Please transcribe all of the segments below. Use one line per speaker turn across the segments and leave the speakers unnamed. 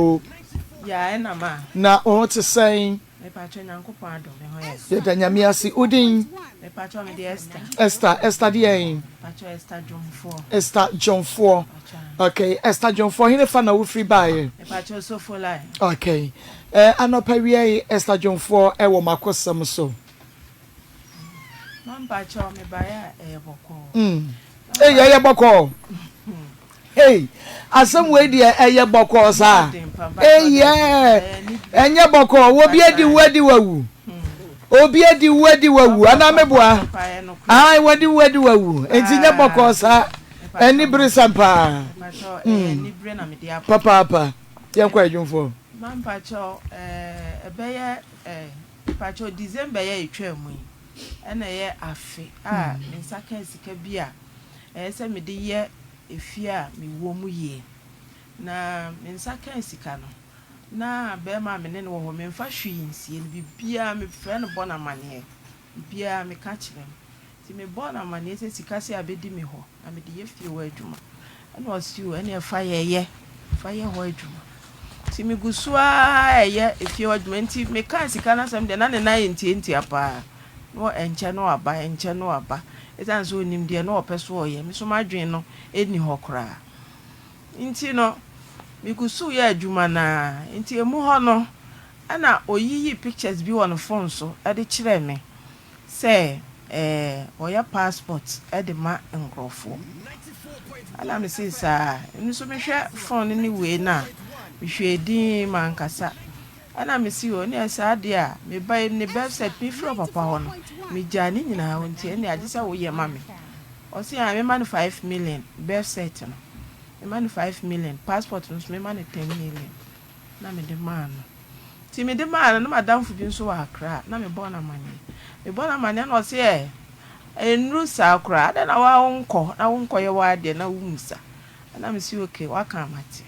Oo.
Yeah ɛna ma.
Na wo ho te sɛn?
Mepakyɛw Nyankopɔn adom me ho yɛ.
Yɛda Nyame ase. Wo din?
Mepakyɛw me de Esther.
Esther, Esther deɛn?
Mepakyɛw Esther Dwomfoɔ.
Esther Dwomfoɔ. Okay, Esther Dwomfoɔ hene fa na wo firi baeɛ?
Mepakyɛw Sofolai.
Okay, eh, anɔpa wia yi Esther Dwomfoɔ ɛwɔ makosɛm so.
Ma mpakyɛw me baeɛ a ɛyɛ bɔkɔɔ.
Mm. Ei ɛyɛ bɔkɔɔ. Ei asɛm wei deɛ ɛyɛ bɔkɔɔ saa. Ei ɛɛ ɛnyɛ bɔkɔɔ obi adi wo adi wawu. Obi adi wo adi wawu anaa meboa. Ae wadi wo adi wawu nti nyɛ bɔkɔɔ saa. Ɛni bere sɛm paa. Mm. Papaapa yɛnkɔ adwumfoɔ.
Ma mpakyɛw ɛɛ ɛbɛyɛ ɛɛ. Mepakyɛw, December yi a etwaa mu yi na ɛyɛ afe a me nsa kaa sika bi a ɛyɛ sɛ mede yɛ efie a mewɔ mu yie. Na me nsa kaa sika no, na barima a me ne no wɔ hɔ, memfa hwee nsie no, biribiara mefrɛ no bɔ no amanneɛ, biribiara meka kyerɛ no. Nti mebɔɔ no amanneɛ sɛ sika sei abɛdi me hɔ. Na mede yɛ fie hɔ adwuma. Ɛna ɔse o ɛneɛ fa yɛ yɛ, fa yɛ hɔ adwuma. Nti megu so ara ɛyɛ efie hɔ adwuma. Nti mekaa sika no asɛm deɛ na ne nan yɛ ntiantia paa. Na ɛnkyɛ na waba, ɛnkyɛ na waba. Ɛsiane sɛ ɔnim deɛ na ɔpɛ so ɔyɛ. Me nso m'adwene no nni hɔ koraa. Nti no megu so yɛ adwuma no ara. Nti ɛmu hɔ no ɛna ɔyiyii pictures bi wɔ ne phone so de kyerɛɛ me. Sɛ eh ɔyɛ passport de ma nkorɔfoɔ. Ɛna me se saa. Me nso me hwɛ phone no ne wei no a, me hwɛɛ dinn mankasa. Ɛna me se oh ɛneɛ saa deɛ a, me ba yi ne birth cert me firi ɔpapa hɔ no, me gyaa ne nyinaa hɔ nti ɛneɛ agye sɛ wo yɛ ma me. Ɔse ae me ma no 5 million birth cert no, me ma no 5 million, passport no nso me ma no 10 million. Na me de maa no. Nti mede maa no, na m'adamfo bi nso wɔ Accra, na mebɔɔ no amanneɛ. Mebɔɔ no amanneɛ na ɔse ɛ, ɛnnuru saa koraa, adɛn na woa wonkɔ na wonkɔyɛ w'adeɛ na wommisa? Ɛna mese okay, woaka a mate.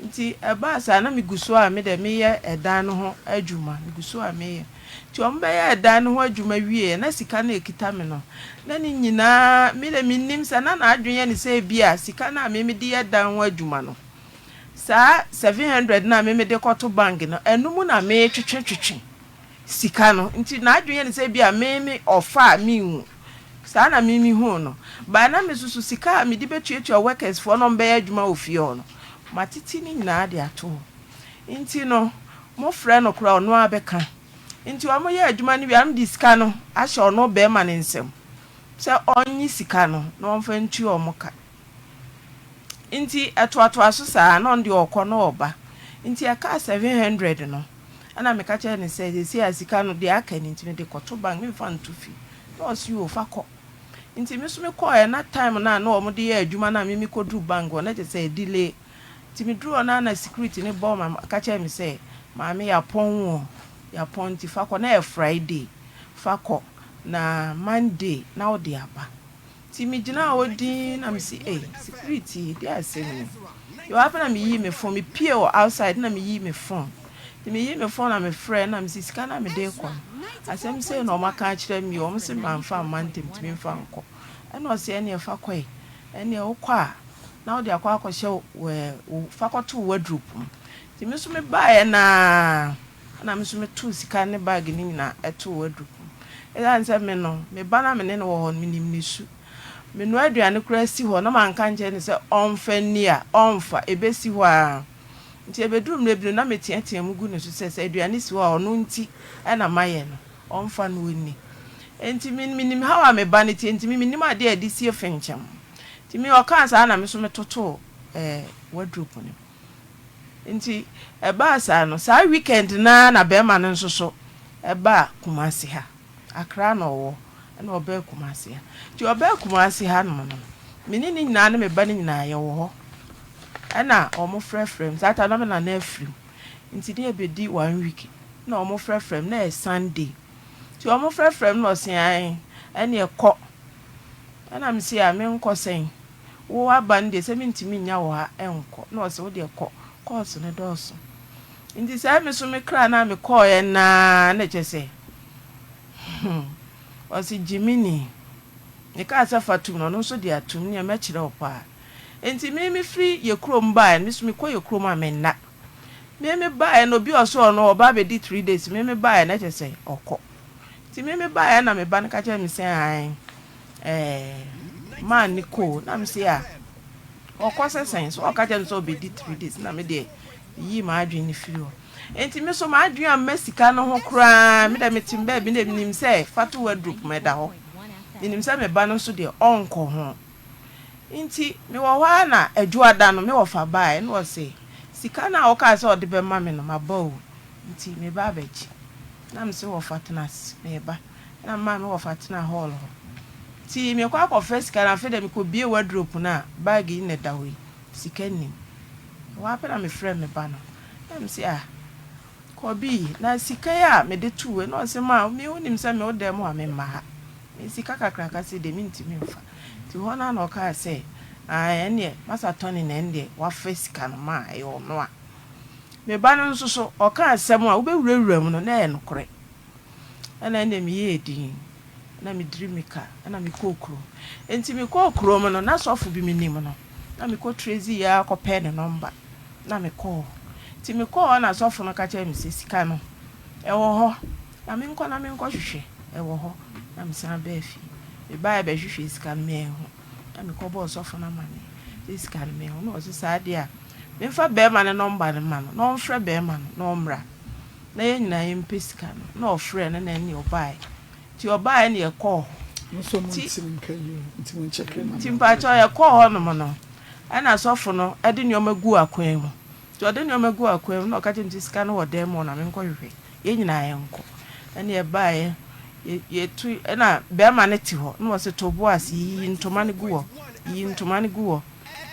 Nti ɛbaa saa na megu so a me deɛ meyɛ ɛdan no ho adwuma, megu so a meyɛ. Nti wɔbɛyɛɛ ɛdan no ho adwuma wieeɛ na sika no a ɛkita me no, na ne nyinaa, me deɛ mennim sɛ na n'adwene yɛ no sɛ ebia sika no a me mede yɛ dan ho adwuma no, Saa 700 no a me mede kɔto bank no, ɛno mu na metwetwetwetwe sika no. Nti n'adwene yɛ no sɛ ebia me me ɔfa a menhu. Saa na me mehuu no. But na me nso so sika a mede bɛtuatua workers foɔ na wɔbɛyɛ adwuma wɔ fie hɔ no, matete ne nyinaa de ato hɔ. Nti no, mofrɛ no koraa a, ɔno ara bɛka. Nti wɔyɛɛ adwuma no wie a, na mede sika no ahyɛ ɔno barima no nsam sɛ ɔnnye sika no na ɔmfa ntua wɔn ka. Nti ɛtoatoa so saa, na ɔno deɛ ɔkɔ na ɔba. Nti ɛkaa 700 no, ɛna meka kyerɛɛ no sɛ seesei a sika no deɛ aka ni nti mede kɔto bank, memfa nto fie. Na ɔse oo fa kɔ. Nti me nso mekɔeɛ na time no a na wɔde yɛ adwuma no a me mekɔduru bank hɔ na kyerɛ sɛ ɛdelay. Nti meduru hɔ no a na security no bɔ ma ka kyerɛɛ me sɛ maame yɛapɔn o, yɛapɔn nti fa kɔ. Na ɛyɛ Friday, fa kɔ na Monday na wode aba. Nti me gyinaa hɔ dinn na me se ei security yi deɛ asɛm ni. Yɛwɔ afei na me yii me phone, me pie wɔ outside na me yii me phone. Nti me yii me phone na me frɛ na me se sika na me de kɔ no asɛm sei na wɔn aka akyerɛ me o, wɔn se manfa amma ntɛm nti me nfa nkɔ. Ɛna ɔse ɛneɛ fa kɔ ɛ, ɛneɛ wo kɔ a na wode akɔ akɔhyɛ wo fa kɔto wo wardrobe mu. Nti me nso me baeɛ naa ɛna me nso me too sika ne bag no nyinaa ɛtoo wardrobe mu. Esiane sɛ me no, me ba no a me ne no wɔ hɔ no, minim ne su. Menoa aduane koraa si hɔ na manka ankyerɛ no sɛ ɔmfa nni a, ɔmfa. Ebesi hɔ ara. Enti ebeduru mmere bi no, na meteɛteɛ mu gu ne so sɛ, sɛ aduane si hɔ a, ɔno nti na mayɛ no, ɔmfa na onni. Enti me, minim haw a me ba no te, enti me, minnim ade a ɛde sie fenkyɛm. Enti me, ɔkaa saa na me nso metotoo ɛɛ wardrobe no mu. Nti ɛbaa saa no, saa weekend no ara na barima no nso so baa Kumasi ha. Accra na ɔwɔ, ɛna ɔbaa Kumasi ha. Nti ɔbaa Kumasi ha nom no, me ne ne nyinaa ne me ba no nyinaa yɛwɔ hɔ. Ɛna wɔfrɛfrɛ me, saa time no na me nana afiri mu. Nti ne yɛbɛdi one week, ɛna wɔfrɛfrɛ me, na ɛyɛ Sunday. Nti wɔfrɛfrɛ me na ɔse ae, ɛneɛ kɔ. Ɛna mese a menkɔ sɛn? Wo aba no deɛ sɛ mentumi nnya wo ha nkɔ. Na ɔse wo deɛ kɔ, course no dɔɔso. Nti saa me so me kra no a mekɔɔeɛ no ara na kyerɛ sɛ hmm, ɔse Gyimini. Mekaa sɛ fa tom no, ɔno nso de atom, neɛ mɛkyerɛ wo paa. Nti me mefiri yɛ kurom baeɛ no, me so mekɔ yɛ kurom a menna. Me me baeɛ no obi a ɔse ɔno ɔba abɛdi 3 days, me me baeɛ no ɛkyɛ sɛ ɔkɔ. Nti me me baeɛ na me ba no ka kyerɛ me sɛ ae, man ne kɔ na me se a ɔkɔ sɛ sɛn so ɔka kyerɛ me sɛ ɔbɛdi 3 days, na me deɛ yii m'adwene no firi hɔ. Nti me so m'adwene amma sika no ho koraa. Me dɛ mete baabi na menim sɛ fa to wardrobe mu, ɛda hɔ. Menim sɛ me ba no nso deɛ, ɔnkɔ ho. Nti mewɔ hɔ ara na Adwoada no me wɔfa baeɛ na ɔse sika no a wokaa sɛ ɔde bɛma me no, maba o, nti meba abɛgye. Na mese wɔfa, tena ase, meba. Na memaa me wɔfa tena hall hɔ. Nti mekɔ akɔfa sika no, afei deɛ mekɔbue wardrobe no a, bag yi na ɛda hɔ yi, sika nnim. Ɛhɔ ara pɛ na mefrɛɛ me ba no, na mese, "Ah, Kɔbi, na sika yi a mede too wei?" Na ɔse, "Ma me wonim sɛ me wo dan mu a memma ha. Me sika kakraka sei deɛ, mentumi mfa." Nti hɔ no ara na ɔkaa sɛ, "Ae, ɛnneɛ Masa Tony na ɛndeɛ wafa sika no ma a ɛyɛ ɔno a." Me ba no nso so, ɔka asɛm a wobɛwurawura mu no, na ɛyɛ nokorɛ. Ɛna ɛndeɛ meyɛɛ dinn, na mediri me ka, ɛna mekɔɔ kurom. Nti mekɔɔ kurom no, na sɔfo bi menim no, na mekɔ Tracy yi ara kɔpɛɛ ne number, na mekɔɔ hɔ. Nti mekɔɔ hɔ na sɔfo no ka kyerɛɛ me sɛ sika no, ɛwɔ hɔ, na menkɔ na menkɔhwehwɛ, ɛwɔ hɔ. Na mesan baa fie. Mebaeɛ bɛhwehwɛɛ sika no, manhu. Na mekɔbɔɔ sɔfo no amanneɛ sɛ sika no manhu. Na ɔse saa deɛ a, memfa barima no number no mma no, na ɔmfrɛ barima no na ɔmmra, na yɛn nyinaa yɛmpɛ sika no. Na ɔfrɛɛ no na ɛnneɛ ɔbaeɛ. Nti ɔbaeɛ na yɛkɔɔ hɔ. Nti nti mpakyɛw, yɛkɔɔ hɔnom no, ɛna sɔfo no de nneɛma guu akwan mu. Nti ɔde nneɛma guu akwan mu na ɔka kyerɛ me sɛ sika no wɔ dan mu hɔ na menkɔhwehwɛ. Yɛn nyinaa yɛnkɔ. Ɛna yɛbaeɛ, yɛtu ɛna bɛrima no te hɔ na ɔse to bo ase, yiyi ntoma no gu hɔ, yiyi ntoma no gu hɔ.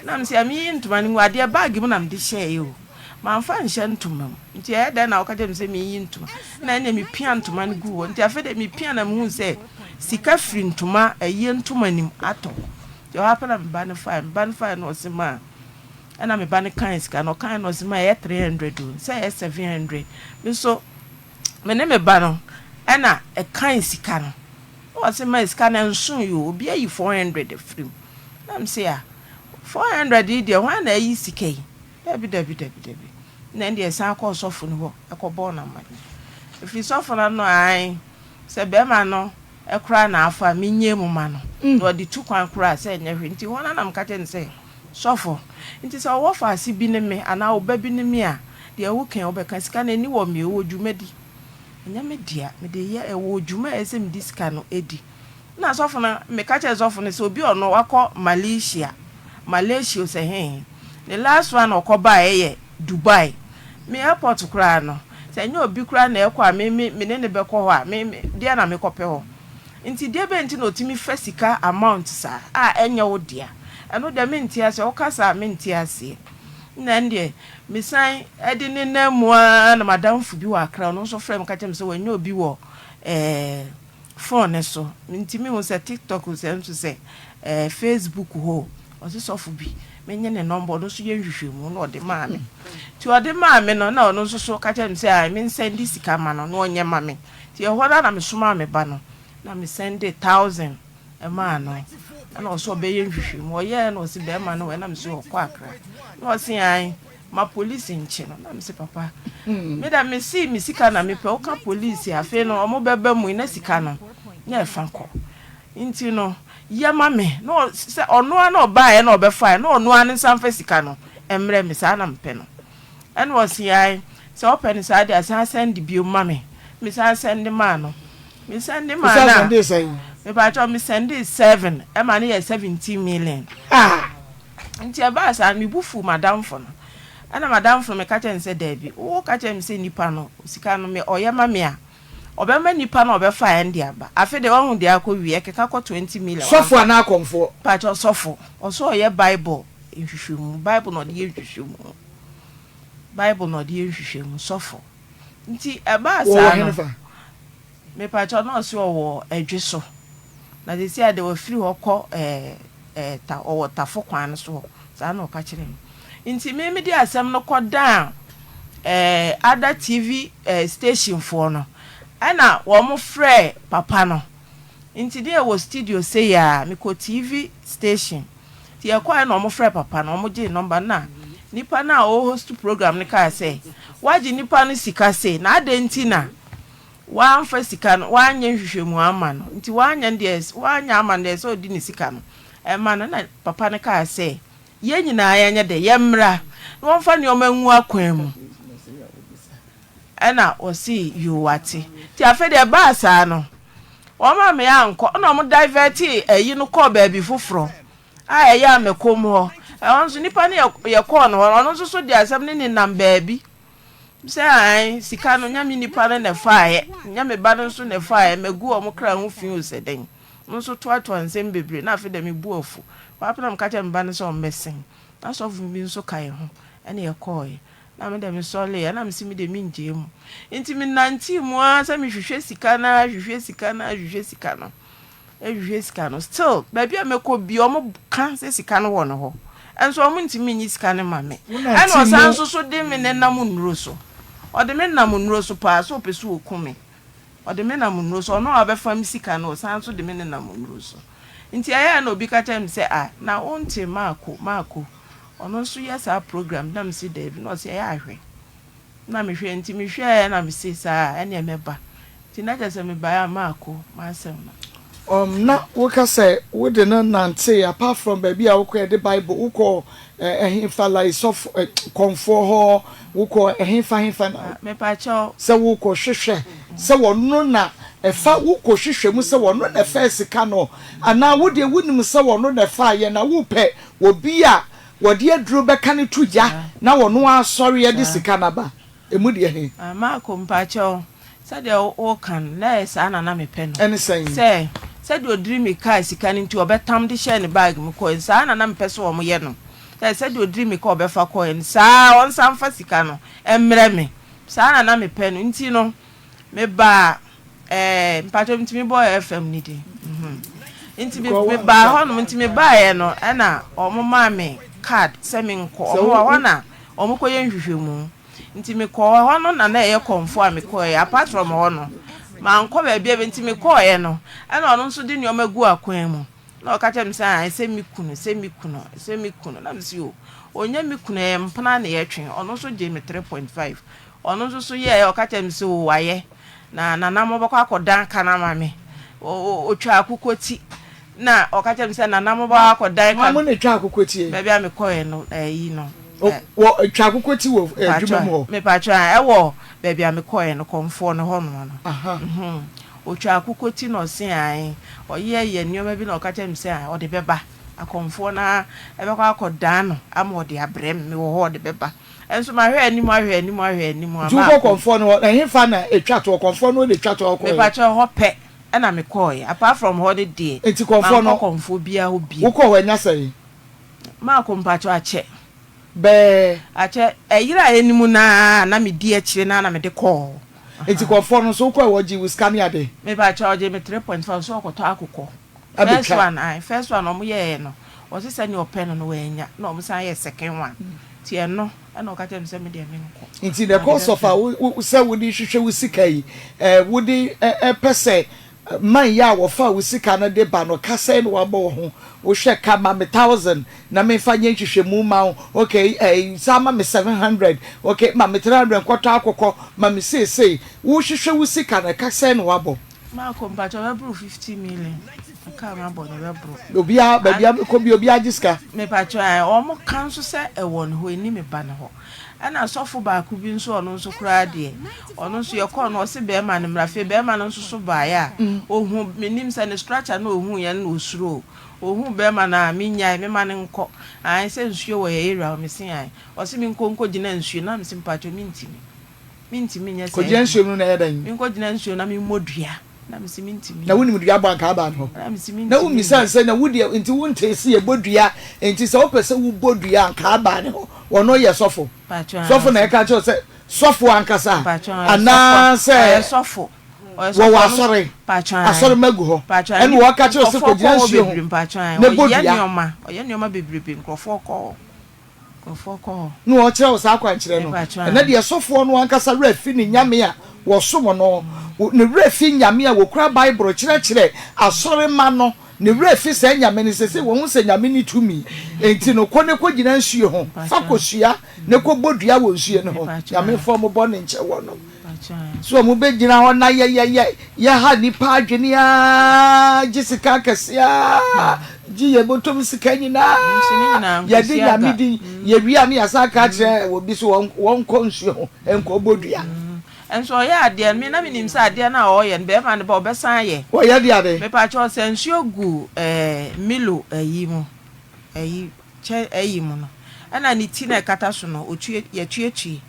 Na mese meyi ntoma no gu adeɛ bag mu na mede hyɛeɛ o. Mamfa nhyɛ ntoma mu. Nti ɛyɛ dɛn na woka kyerɛ me sɛ meyi ntoma? Na ɛnna mepia ntoma no gu hɔ. Nti afei deɛ mepia na mehu sɛ sika firi ntoma ɛyɛ ntoma nim atɔ hɔ. Nti ɛhɔ ara pɛ na me ba no fae. Me ba no fae na ɔse ma ɛna me ba no kan sika no, ɔkan na ɔse ma ɛyɛ 300 o, sɛ ɛyɛ 700. Me nso me ne me ba no ɛna ɛkan sika no. Na ɔse ma sika no nso yi o, obi ayi 400 afiri mu. Na me se a 400 yi deɛ, hwan na ayi sika yi? Dabi, dabi, dabi, dabi. Na ɛndeɛ ɛsan kɔɔ sɔfo no hɔ ɛkɔbɔɔ no amanneɛ. Ɛfiri sɔfo no ano ae sɛ bɛrima no koraa na afa menyɛ mu ma no na ɔde tu kwan koraa sɛ ɛnyɛ hwee. Nti hɔ no na meka kyerɛ no sɛ, sɔfo, nti sɛ ɔwɔ faase bi ne me anaa ɔba bi ne me a, deɛ woka wobɛka, sika no ani wɔ me, ɛwɔ dwumadi. Ɛnyɛ me dea, mede yɛ, ɛwɔ dwuma a ɛsɛ sɛ mede sika no di. Na sɔfo no, meka kyerɛ sɔfo no sɛ obi a ɔno wakɔ Malaysia, Malaysia sɛ he, ne last one ɔkɔ baeɛ yɛ Dubai. Me airport koraa no, sɛ ɛnyɛ obi koraa na ɛkɔ a, me me me ne ne bɛkɔ hɔ a, me me deɛ na mekɔpɛ hɔ. Nti deɛ bɛn nti na ɔtumi fa sika amount saa a ɛnyɛ wo dea? Ɛno deɛ mente aseɛ, woka saa a mente aseɛ. Na ɛndeɛ mesan de ne nam mu ara na madamfo bi wɔ Accra, ɔno nso frɛ me ka kyerɛ me sɛ wanya obi wɔ phone ne so. Nti mehu sɛ TikTok sɛ nso sɛ Facebook hɔ, ɔse sɔfo bi menye ne number, ɔno nso yɛ nhwehwɛmu, na ɔde maa me. Nti ɔde maa me no, na ɔno nso so ka kyerɛ me sɛ ai, mensend sika ma no na ɔnyɛ ma me. Nti ɛhɔ no na mesomaa me ba no na mesend 1,000 ɛmaa no, ɛna ɔsɛ ɔbɛyɛ nhwehwɛmu. Ɔyɛɛ na ɔse bɛrima no wɔ, ɛna mese ɔkɔ Accra, na ɔse ai, ma polisi nkye no. Na mese papa, me da mese me sika na mepɛ, woka polisi afei no ɔmo bɛba mu yi na sika no na ɛfa kɔ. Nti no yɛ ma me na sɛ ɔno ara na ɔbaeɛ na ɔbɛfaeɛ na ɔno ara ne nsa mfa sika no mmerɛ me, saa na mepɛ no. Ɛna ɔse ae, sɛ wopɛ no saa deɛ, san send bio ma me. Mesan send maa no, me send maa no a, mepakyɛw, me send seven ɛma no yɛ 17 million. Nti ɛbaa saa no, me bu fuu madamfo no. Ɛna madamfo no, meka kyerɛ no sɛ daabi, wo ka kyerɛ me sɛ nipa no sika no me ɔyɛ ma me a, ɔbɛma nipa no a ɔbɛfa ɛn de aba. Afei deɛ wahu deɛ akɔ wie, ɛkeka kɔ 20 million.
Sɔfo anaa akɔmfoɔ?
Pakyɛw, sɔfo. Ɔsɛ ɔyɛ Bible nhwehwɛmu, Bible na ɔde yɛ nhwehwɛmu, Bible na ɔde yɛ nhwehwɛmu, sɔfo. Nti ɛbaa saa no, mepakyɛw, na ɔsɛ ɔwɔ Ɛdwe so, na sisi a de wafiri hɔ kɔ ɛɛ ɛɛ ta ɔwɔ Tafo kwan no so hɔ saa na ɔka kyerɛ me. Nti me mede asɛm no kɔ dan ada TV station foɔ no, ɛna wɔn frɛ papa no. Nti deɛ wɔ studio sei a, mekɔ TV station. Nti yɛkɔɛ na wɔn frɛ papa no, wɔn gye number no, na nipa no a ɔwɔ host program no kaa sɛ Woagye nipa no sika sei, na adɛn nti na woamfa sika no, woanyɛ nhwehwɛmu amma no? Nti woanyɛ no deɛ, woanyɛ ama no deɛ, ɛsɛ sɛ ɔdi ne sika no ma no. Ɛnna papa no kaa sɛ, Yɛn nyinaa yɛnyɛ dɛ, yɛmmra na wɔmfa nneɛma ngu akwan mu. Ɛnna wɔsee, Yoo, wate. Nti afei deɛ ɛbaa saa no, wɔamma me ankɔ, ɛnna wɔn divɛtee ayi no kɔɔ baabi foforɔ a ɛyɛ Amakom hɔ. Ɛhɔ nso nnipa no yɛ yɛkɔɔ no hɔ no, ɔno nso so de asɛm no nenam baabi sɛ ae, sika no, nyɛ me nipa no na ɛfaeɛ, nyɛ me ba no nso na ɛfaeɛ, magu wɔn kra ho fi o sɛ dɛn. Ɔno nso toatoaa nsɛm bebree, na afei deɛ me bo afu. Hɔ ara pɛ na meka kyerɛɛ me ba no sɛ ɔmmɛsen. Na sɔfo bi nso ka yɛn ho, ɛnna yɛkɔeɛ. Na me deɛ mesɔreeɛ, ɛnna mese me deɛ mengyae mu. Enti menantee mu ara sɛ mehwehwɛ sika no ara, hwehwɛ sika no ara, hwehwɛ sika no, hwehwɛ sika no. Still, baabi a mɛkɔ biara, wɔka sɛ sika no wɔ ne hɔ. Nso wɔntumi nyi sika no mma me. Ɛnna ɔsan nso so de me nenam nnuro so. Ɔde me nam nnuro so paa sɛ ɔpɛ sɛ ɔku me. Ɔde me nam nnuro so. Ɔno a ɔbɛfa me sika no, ɔsan nso de me nenam nnuro so. Nti ɛyɛ a na obi ka kyerɛ me sɛ, ah, na wonte Marko, Marko, ɔno nso yɛ saa program bi? Na mese daabi. Na ɔse ɛyɛ a hwɛ. Na mehwɛ, nti mehwɛeɛ na mese saa a, ɛneɛ mɛba. Nti na kyerɛ sɛ mebaeɛ a Marko, m'asɛm no.
Um, na woka sɛ wode no nantee apart from baabi a wokɔɛ de Bible, wokɔɔ ɛhefa like sɔfo, eh, kɔmfoɔ hɔ, wokɔɔ ɛhefa hefa na.
Mepakyɛw.
Sɛ wokɔ hwehwɛ sɛ wɔno na ɛfa, wokɔ hwehwɛ mu sɛ wɔno na ɛfaa sika no anaa wo deɛ wonim sɛ wɔno na ɛfaeɛ na wopɛ obi a wɔde aduro bɛka no to gya na wɔno asɔre de sika no aba. Emu deɛ he?
Marko, mpakyɛw, sɛdeɛ woka no, na ɛyɛ saa na na mepɛ no.
Ɛne sɛn?
Sɛ, sɛdeɛ ɔdiri me kaa sika no nti ɔbɛtam de hyɛɛ ne bag mu kɔeɛ no, saa ara na na mepɛ sɛ wɔyɛ no. Sɛ, sɛdeɛ ɔdiri me kaa ɔbɛfa kɔeɛ no, saa ara ɔnsan mfa sika no mmrɛ me. Saa ara na na mepɛ no. Nti no, mebaa ɛɛ, mpakyɛw metumi bɔ FM no din? Mhm. Nti me, mebaa hɔnom, nti mebaeɛ no, ɛna wɔmaa me card sɛ menkɔ.
Sɛ
Wɔn
wo,
wɔ hɔ
wo.
na wɔkɔyɛ nhwehwɛmu. Nti mekɔɔ hɔ, ɛhɔ no na na ɛyɛ kɔmfoɔ a mekɔeɛ, apart from hɔ no, mankɔ baabiara bio, nti mekɔeɛ no, ɛna ɔno nso de nneɛma guu akwan mu, na ɔka kyerɛɛ me sɛ, ah, ɛsɛ me kunu, ɛsɛ me kunu, ɛsɛ me kunu, na mese o, ɔnyɛ me kunu, ɛyɛ mpena na yɛtwe, ɔno nso gyee me 3.5, ɔno nso so yɛeɛ, ɔka kyerɛɛ me sɛ o, wayɛ, na Nana mobɛkɔ akɔdan ka no ama me, ɔtwaa akokɔ ti, Na ɔka kyerɛɛ me sɛ, Nana mobɛkɔ akɔdan
ka. Hwan mu na etwa akokɔ ti?
Baabi a mekɔeɛ no, ayi no.
Wɔ twa akokɔ ti wɔ adwuma mu hɔ?
Mepakyɛw, ɛwɔ baabi a mekɔeɛ no, kɔmfoɔ no hɔnom no. Ɔtwa akokɔ ti na ɔse ae. Ɔyɛɛyɛ nneɛma bi na ɔka kyerɛɛ me sɛ ae, ɔde bɛba. Akɔmfoɔ no ara bɛkɔ akɔdan no ama ɔde abrɛ me. Mewɔ hɔ, ɔde bɛba. Nso mahwɛ anim, ahwɛ anim, ahwɛ anim a,
Nti wokɔ kɔmfoɔ no hɔ, na ɛhefa na etwa toɔ? Kɔmfoɔ no hɔ na etwa toɔ a wokɔeɛ?
Mepakyɛw, hɔ pɛ. Ɛna me kɔɔɛ apart from hɔ no deɛ
Nti kɔmfoɔ no
mankɔ kɔmfoɔ biaa hɔ bio.
Wokɔɔ hɔ ɛnya sɛn?
Maako mpakyɛw akyɛ.
Bɛɛ.
Akyɛ ɛyere a ɛnim no ara na me di akyire no ara na mede kɔɔ hɔ.
Nti kɔmfoɔ no nso wokɔɛ hɔ ɔgyee wo sika ne ade?
Mepakyɛw ɔgyee me 3.5 ɔse ɔkɔtɔ akokɔ. First
Abɛtwa.
one ae first one ɔmo yɛɛ no ɔse sɛnea ɔpɛ no no wannya na ɔmo san yɛɛ second one nti ɛno ɛna ɔka kyerɛɛ me sɛ me deɛ menkɔ.
Nti the
Na ɔde
course of
bɛbrɛ
a
me.
wo wo sɛ wode hwehwɛ wo sika yi eh, wode eh, pɛ sɛ man yi a wɔfaa wo sika no de ba no ka sɛn na wabɔ wo ho? Wohwɛ ka ma me thousand na memfa nyɛ nhwehwɛmu ma wo, okay eh, san ma me 700, okay ma me 300 nkɔtɔ akokɔ ma me seesei. Wohwehwɛ wo sika no ka sɛn na wabɔ?
Marco mpakyɛw ɛbɛboro 50 million ɛka a mabɔ no ɛbɛboro.
Obiara baabi a mekɔ bi obiara gye sika.
Mepakyɛw ɛɛ wɔn ka nso sɛ ɛwɔ ne hɔ ɛnni me ba no hɔ ɛna sɔfo baako bi nso ɔno nso koraa deɛ ɔno nso yɛkɔɔ no ɔse bɛɛma no mmra afei bɛɛma no nso so baeɛ a ɔhu menim sɛ ne structure na ɔhu yɛn na ɔsuro o ɔhu bɛɛma no a menyae mema no nkɔ ae sɛ nsuo wɔ yɛ area hɔ mese ae ɔse menkɔ nkɔ gyina nsuo na mese mepakyɛw mentimi Mentumi nyɛ saa
Kɔgyina
adwuma.
nsuo mu no na ɛyɛ dɛn?
Menkɔgyina nsuo na memmɔ dua. Na mese mentumi
Na
nyɛ.
wonim dua bɔ anka abaa no hɔ.
Na mese
Na
mentumi
wommisa
nyɛ.
no sɛ, na wo deɛ nti wontee se yɛbɔ dua nti sɛ wopɛ sɛ wobɔ dua a anka abaa no hɔ. Ɔno yɛ sɔfo.
Mpakyɛw aane
Sɔfo na
ɔsɛ.
ɛka kyerɛ wo sɛ sɔfo ankasa
Mpakyɛw ɔyɛ sɔfo a
anaasɛ
ɔyɛ sɔfo. Ɔyɛ sɔfo
wɔwɔ
ɔno
asɔre
mpakyɛw aane.
asɔremma gu hɔ
Mpakyɛw aane
ɛna wɔka kyerɛ wo sɛ
nkurɔfoɔ kɔ
kɔgyina
hɔ
nsuo ho
bebree mpakyɛw aane.
na bɔ
Ɔyɛ
dua.
nneɛma ɔyɛ nneɛma bebrebe nkurɔfoɔ kɔ hɔ. Nkurɔfoɔ kɔ hɔ.
Na ɔkyerɛ wo saa akwankyerɛ no. Ɛnnɛ deɛ sɔfoɔ no ankasa werɛ afi ne nyame a wɔsom no, ne werɛ afi nyame a wɔkura Bible kyerɛkyerɛ asɔremma no. Ne werɛ afi saa Nyame no, seesei wahu sɛ Nyame ne tumi, enti no kɔ na kɔgyina nsuo ho, fa kosua na kɔbɔ dua wɔ nsuo no ho, Nyame mfa wɔn bɔne nkyɛ wɔnom. So wɔn bɛgyina hɔ na yɛ yɛ yɛ yɛha nnipa adwene aa, gye sika akɛseɛ aa, gye yɛn bɔtɔm sika nyinaa, yɛde Nyame din, yɛwie a ne yɛasan aka akyerɛ obi so wɔnkɔ nsuo ho nkɔbɔ dua.
Nso ɔyɛ adeɛ no, me na menim sɛ adeɛ no a ɔyɛ no, bɛɛma no ba ɔbɛsan ayɛ.
Ɔyɛ deɛ ade?
Mepakyɛw sɛ nsuo gu ɛɛ Milo ayi mu, ayi kyɛ ayi mu no, ɛna ne ti na ɛkata so no, otue, yɛtuetue.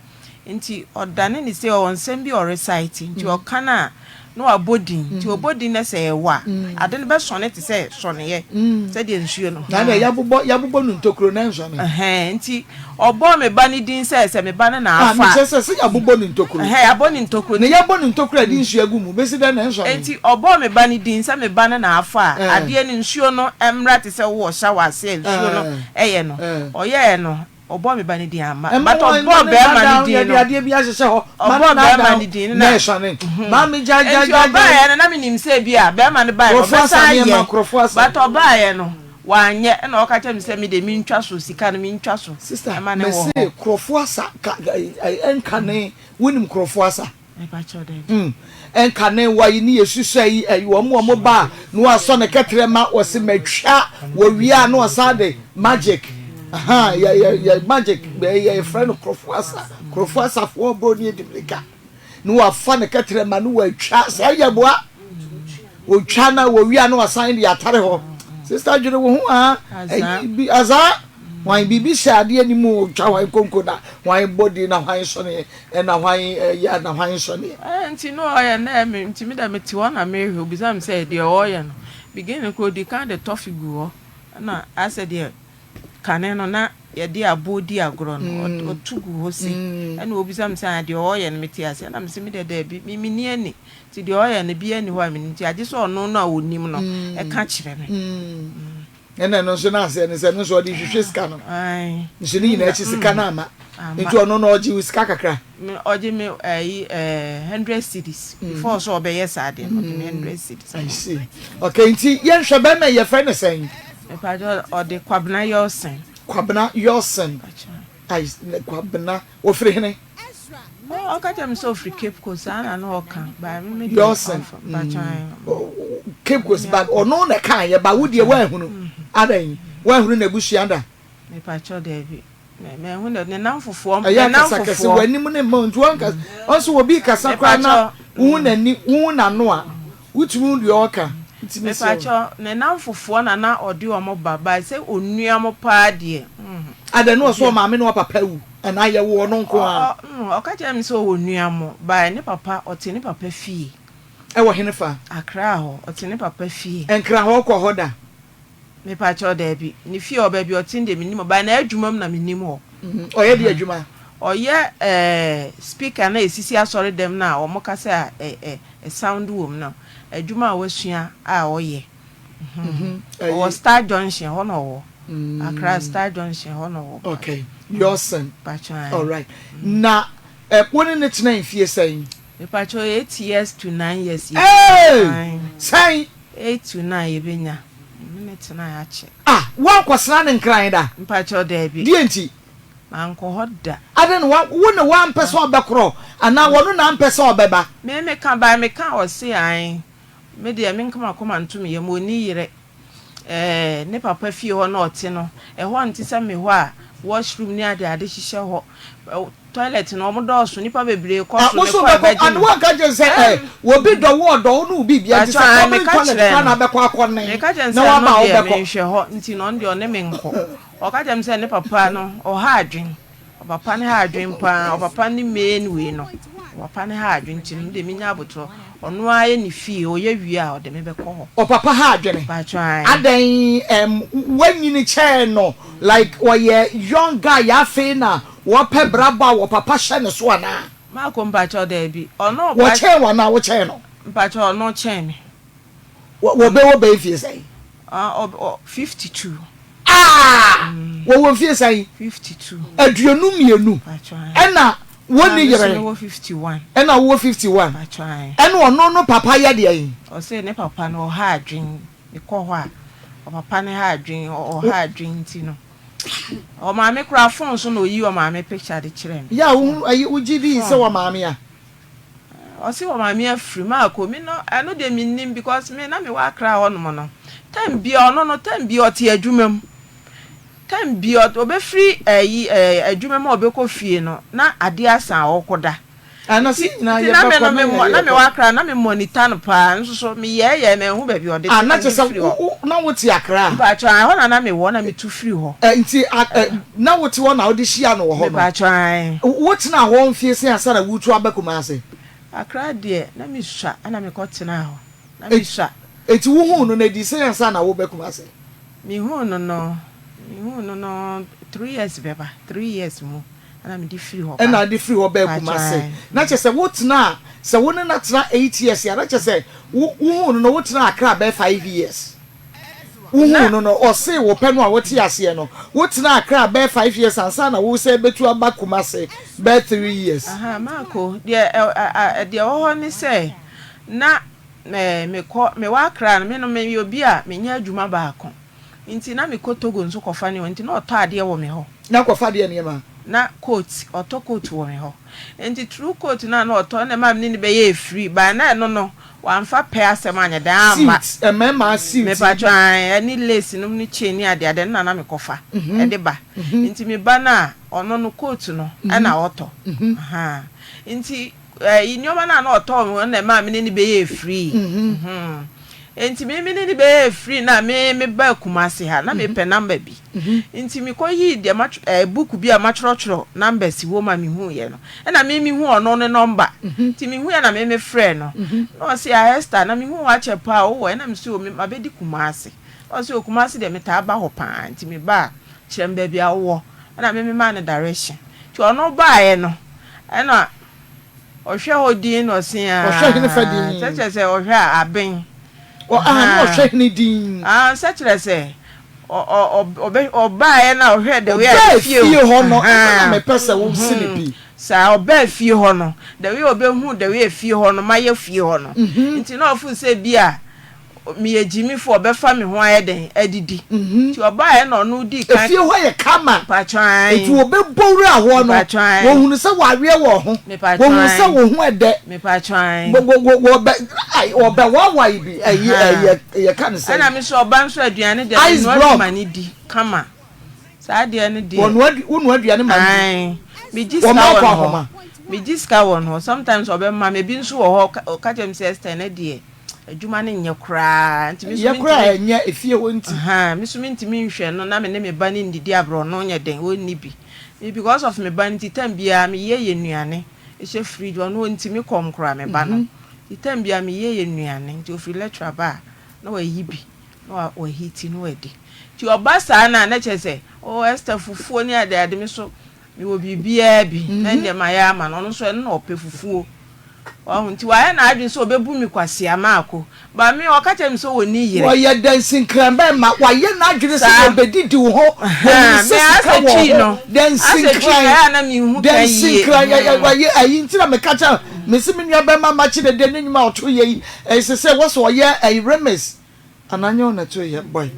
Nti ɔdane ne sei, ɔwɔ nsɛm bi a ɔrecite, nti ɔka no a, na wabɔ din, nti ɔbɔ din na sɛ ɛwɔ a, ade no bɛsɔne te sɛ sɔneɛ, sɛdeɛ nsuo no.
Na deɛ yɛabobɔ, yɛabobɔ no ntokuro na ɛnsɔne.
Ɛhɛn, nti ɔbɔɔ me ba no din sɛ, sɛ me ba no na
Ah,
afa a.
mekyerɛ sɛ, sɛ yɛabobɔ no ntokuro.
Ɛhɛn, yɛabɔ no ntokuro
Na
nti.
yɛabɔ no ntokuro a yɛde nsuo agu mu, bɛsi dɛn na ɛnsɔne?
Nti ɔbɔɔ me ba no din sɛ me ba no na afa a,
Ɛɛ.
adeɛ no, nsuo no mmra te sɛ wowɔ shower ase a nsuo no
Ɛɛ.
yɛ no.
Ɛɛ.
Ɔyɛɛ no, Ɔbɔɔ me ba no din amma.
Ɛma
But
wɔn
ɔbɔɔ
ma ne
bɛɛma no
naadaa
din
yɛde
no.
adeɛ bi ahyehyɛ hɔ ma ne
Ɔbɔɔ
naadaa
bɛɛma no din no
na
na.
ɛsane maame gyae gyae
Nti
gyae gyae.
ɔbaeɛ no na menim sɛ ebia bɛɛma no baeɛ no
Nkurɔfoɔ asa
ɔbɛsan
nneɛma
ayɛ
nkurɔfoɔ asa.
but ɔbaeɛ no wanyɛ ɛna ɔka kyerɛ me sɛ me deɛ mentwa so sika no mentwa so
Sister
ɛma no wɔ
mese
hɔ.
nkurɔfoɔ asa ka ɛnkane wonim nkurɔfoɔ asa. Hmm ɛnka ne wa yi ne yɛ susua yi ɛyi wɔn wɔn ba a na wasɔ ne kɛtrɛ ma wɔsi matwa wɔ wie a na ɔsan de magic ahan yɛ yɛ yɛ magic yɛ yɛ frɛ no korɔfo asa korɔfo asafoɔ bro ne edi mirika na wafa ne kɛtrɛ ma no watwa sɛ ɛyɛ boa otwa na wɔ wie a na wasan de atare hɔ sista dwene wo ho a ɛyi bi azaa. Hwan biribi hyɛ adeɛ no mu otwa hwan konko na hwan bɔ din na hwan sɔneɛ ɛna hwan yɛ na hwan sɔneɛ.
Ɛɛ nti na ɔyɛ na ɛyɛ me nti me deɛ mete hɔ na mehwɛ obisa me sɛ deɛ ɔyɛ no beginning koraa odi kan de tɔfe gu hɔ ɛna asɛ deɛ kane no na yɛde aboɔ di agorɔ no ɔto gu hɔ sei ɛna obisa me sɛ ah deɛ ɔyɛ no mete aseɛ ɛna mese me deɛ daabi me menni ani nti deɛ ɔyɛ no biara nni hɔ a menim nti agye sɛ ɔno no a ɔnim no ɛka kyerɛ me.
Ɛna ɛno nso n'aseɛ ne sɛ ɛno nso ɔde hwehwɛ sika no. Nso ne nyinaa akyi sika no ama. Nti ɔno no ɔgye wo sika kakra.
Ɔgye me ɛyi ɛɛ hundred cedis before sɛ ɔbɛyɛ saa deɛ no ɔgye me hundred cedis.
I see. Okay nti yɛnhwɛ bɛrima yi yɛfrɛ no sɛn?
Mepakyɛ ɔde Kwabena Yɔsen.
Kwabena Yɔsen. I Kwabena ofiri hene?
Ɔka kyerɛ me sɛ ɔfiri Cape Coast saa na na ɔka but me me deɛ
Yɔsen Cape Coast but ɔno na ɛka yɛ ba wo deɛ woanhunu adɛn woanhunu n'abusua da.
Mepakyɛ daabi mɛhu ne ne namfofoɔ
ɛyɛ kasa kɛse w'anim ne mma nti wɔnka ɔnso obi kasa koraa na wohu n'ani wohu n'ano a Wotumi hu deɛ ɔreka nti mesrɛ wo.
Mepakyɛw, ne nnamfofoɔ na na ɔde wɔn ba, but sɛ onua mo paa deɛ, mm.
Adɛn, na ɔsɛ ɔmaame ne ɔpapa awu anaa yɛwoo ɔno nko ara?
Ɔ, ɔ, ɔka kyerɛɛ me sɛ ɔwɔ nua mo, but ne papa, ɔte ne papa fie.
Ɛwɔ henefa?
Accra hɔ, ɔte ne papa fie.
Nkra hɔ, wokɔ hɔ da?
Mepakyɛw, daabi. Ne fie hɔ, baabi a ɔte no deɛ mennim hɔ, but n'adwuma mu na menim hɔ.
Ɔyɛ deɛ adwuma?
Ɔyɛ ɛɛ speaker no a ɛsisi asɔre dɛm no a wɔkasa a ɛ ɛ sound wɔ mu no. Adwuma a wasua a ɔyɛ. Ɔwɔ Star Junction hɔ na ɔwɔ. Accra Star Junction hɔ na ɔwɔ.
Okay, Yɔsen.
Pakyɛw.
Alright. Na ɛ wo ne no tena mfie sɛn?
Mepakyɛw 8 years to 9 years.
Hey! Sɛn?
8 to 9 yɛbɛnya. Me ne tenae akyɛ.
Ah, woankɔsra no Nkran da?
Mpakyɛw, daabi.
Deɛ nti?
Mankɔ hɔ da.
Adɛn na wa, wo na woampɛ sɛ ɔbɛkorɔ anaa wɔno na ampɛ sɛ ɔbɛba?
Me, meka bae, meka a ɔse ae. Me deɛ menka m'akoma nto me yam, ɔnni yerɛ. Ɛɛ, ne papa fie hɔ na ɔte no, ɛhɔ nte sɛ me hɔ a washroom ne adeade hyehyɛ hɔ. Toilet no, wɔn dɔɔso, nnipa bebree kɔ
Ah,
so,
wo so
mekɔ a
wobɛkɔ,
ɛbɛgye
and
me.
woanka nkyerɛ no sɛ
Ɛɛ,
eh, obi dɔ wo, ɔdɔ wo ne wo biribiara nti
Mpakyɛw,
sɛ
ae,
public
meka
toilet
kyerɛɛ
koraa na
no.
abɛkɔ akɔnen
Meka kyerɛɛ no
na
sɛ
woaba
ɛno
a
deɛ
wobɛkɔ.
menhwɛ hɔ, nti no ɔno deɛ ɔne me nkɔ. Ɔka kyerɛɛ me sɛ ne papa no, ɔha adwene. Ɔpapa no ha adwene paa, ɔpapa ne main wei no, ɔpapa no ha adwene nti no me deɛ menya abotorɔ, ɔno ara yɛ ne fie, ɔyɛ wie a ɔde me bɛkɔ hɔ.
Ɔpapa ha adwene?
Mpakyɛw ae.
Adɛn ɛm wanyini kyɛn no like ɔyɛ young guy afei na wɔpɛ brabɔ a wɔpapa hyɛ ne so anaa?
Marco mpakyɛw daabi, ɔno ɔba.
Wɔkyɛn wo anaa wokyɛn no?
Mpakyɛw ɔno kyɛn me.
Wɔ wɔ bɛ wɔ bɛ mfie sɛn?
Ah ɔ ɔ 52.
Ah! Wɔwɔ mfie sɛn?
52.
22. Ɛna wɔnni yere.
Ɛna 51.
Ɛna wowɔ 51. Ɛna ɔno no papa yɛ deɛn?
Ɔse ne papa no ɔha adwen. Mekɔ hɔ a, ɔpapa no ha adwen, ɔha adwen nti no. Ɔmaame koraa phone so na oyi ɔmaame picture de kyerɛ me.
Yɛ a wohu ayi wogye dii sɛ wɔmaame a?
Ɔse ɔmaame afiri mu akɔ mi no ɛno deɛ mennim because me na mewɔ Accra hɔ nom no time bia ɔno no time bia ɔte adwuma mu time bia ɔbɛfiri ayi adwuma mu a ɔbɛkɔ fie no na adeɛ asa a ɔkɔda.
Ana se nyinaa
Nti na me
yɛbɛkɔ
no
na
me
yɛyɛ
na mewɔ
kɔ.
Accra na me monitor no paa nso so me yɛɛyɛɛ manhu baabi a ɔde
Ah na
me
kyerɛ sɛ
firi
wo
hɔ.
wo na wote Accra?
Mpakyɛw ae ɛhɔ na na mewɔ na metu firi hɔ.
Ɛ nti a ɛ na wote hɔ na wode hyia no wɔ hɔ no?
Mepakyɛw ae.
Wo wotenaa hɔ mfie sɛn ansa na woretu aba Kumasi?
Accra deɛ na mesua ɛna mekɔ tenaa hɔ na
Enti
mesua.
enti wohuu no no ɛdii sɛn ansa na woreba Kumasi?
Mehuu no no mehuu no no 3 years bɛba 3 years mu. Ɛna mede firi hɔ ba.
Ɛna wode firi hɔ baa Kumase. Na kyerɛ sɛ wotenaa, sɛ wo ne no atena 8 years a, na kyerɛ sɛ wo, wohuu no no, wotenaa Accra bɛyɛ 5 years. Wohuu no no, ɔsee wo pɛ no a wote aseɛ no, wotenaa Accra bɛyɛ 5 years ansa na woresan bɛtu aba Kumase bɛyɛ 3 years.
Ahaa, Marco, deɛ ɛ, ɛ, deɛ ɛwɔ hɔ ne sɛ, na mɛ, mekɔ, mewɔ Accra no, me no meyɛ obi a menyɛ adwuma baako. Nti na mekɔ Togo nso kɔfa nneɛma, nti na ɔtɔ adeɛ wɔ me hɔ.
Na kɔfa deɛ nneɛma?
Na coat, ɔtɔ coat wɔ me hɔ. Nti through coat no a na ɔtɔ no na ɛmaa me ne no bɛyɛɛ free, but na ɛno no, wamfa pɛ asɛm anyɛ dɛn amma.
Suit, mmarima suit yi bi.
Mepakyɛw, ae, ɛne lace nom ne chain ne adeade, ɛno na na mekɔfa de ba. Nti meba no a, ɔno no coat no na ɔtɔ. Ahaa. Nti Ɛyi nneɛma no a na ɔtɔ wɔ me hɔ no na ɛmaa me ne no bɛyɛɛ free. Enti me me ne no bɛyɛɛ free na me me baa Kumasi ha na mepɛ number bi. Nti mekɔyii deɛ matw ɛɛ book bi a matwerɛtwerɛ numbers wɔ mu a mehuiɛ no, ɛna me mehu ɔno ne number. Nti mehuiɛ na me mefrɛɛ no. Na ɔse ah Esther na mehu wo akyɛ paa o wowɔ he? Na mese o me mabɛdi Kumasi. Na ɔse o Kumasi deɛ metaa ba hɔ paa nti meba a kyerɛ me baabi a wowɔ. Ɛna me memaa no direction. Nti ɔno baeɛ no ɛna ɔhwɛ hɔ din na ɔse
Ɔhwɛ hene fa
aa
din.
sɛ kyerɛ sɛ ɔhwɛ a aben.
Ɔ aha na
Ahaa
ɔhwɛ hene din.
aa sɛ kyerɛ sɛ ɔ ɔ ɔ ɔbɛ ɔbaeɛ na ɔhwɛ the way a
Ɔbaa
efie
fie hɔ no, ɛno na
ahaa
mepɛ sɛ wosi no
hmm
pi.
saa ɔbaa fie hɔ no the way a ɔbɛhu the way a fie hɔ no mayɛ fie hɔ no nti na ɔfeel sɛ bi a Meyɛ gyimifo ɔbɛfa me ho ayɛ dɛn adidi nti ɔbaeɛ na ɔno dii kan.
Efie hɔ yɛ kama
Mpakyɛw ae.
nti wɔbɛbɔ wura hɔ no
Mepakyɛw ae.
wɔhunu sɛ waweɛ wɔ ho
Mepakyɛw
wɔhunu sɛ
ae.
wo ho ɛdɛ
Mepakyɛw ae.
wɔ wɔ wɔbɛ ai wɔbɛwawae bi ɛyi
Ahaa.
ɛyɛ yɛka no sɛn.
Ɛna me nso ɔba nso aduane deɛ
Ice
menoa bi
block.
ma no di kama. Saa adeɛ no deɛ.
Wɔnoa adu wonoa aduane ma no di.
Ae. Megye sika
Wɔma
wɔ
akɔ
ne hɔ.
ahoma.
Megye sika wɔ ne hɔ sometimes ɔbɛma me ebi nso wɔ hɔ ɔka kyerɛ me sɛ Esther ɛnɛ deɛ. Adwuma no nyɛ koraa nti me nso
Ɛyɛ koraa
mentumi.
a ɛnyɛ efie hɔ nti.
Ahaa me nso mentumi nhwɛ no na me ne me ba no nnidi abrɛ ɔno nyɛ dɛn ɔnni bi. Me because of me ba no nti time biara me yɛ yɛ nnuane hyɛ fridge ɔno ɔntumi kɔm koraa me ba no nti time biara me yɛ yɛ nnuane nti ɔfiri lecture ba a na wayi bi na wa wa heat na wadi nti ɔba saa no a na kyerɛ sɛ oh Esther fufuo ne ade ade me nso mewɔ biribiara bi na ɛndeɛ mayɛ ama no ɔno nso ɛno na ɔpɛ fufuo. Wahu? Nti wayɛ n'adwene sɛ ɔbɛbu me kwasea maako. But me, ɔka kyerɛ me sɛ ɔnni yere.
Ɔyɛ dansinkran bɛrima. Wayɛ n'adwene sɛ
Saa.
ɔbɛdidi wo ho. Ɔnim
Ahaa,
sɛ
me
sika
asɛ
wɔ
twii
ho.
no, asɛ twii no,
Dansinkran,
ɛyɛ a na menhu ka yie.
dansinkran, yɛ, yɛ,
Hmm.
wayɛ ayi nti na meka kyerɛ no, mese me nua bɛrima makye dede ne nnwuma a ɔto yɛ yi, ɛsɛ sɛ wɔ sɛ ɔyɛ ayi remix. Anaa nyɛ wo na ɛto yɛ boy.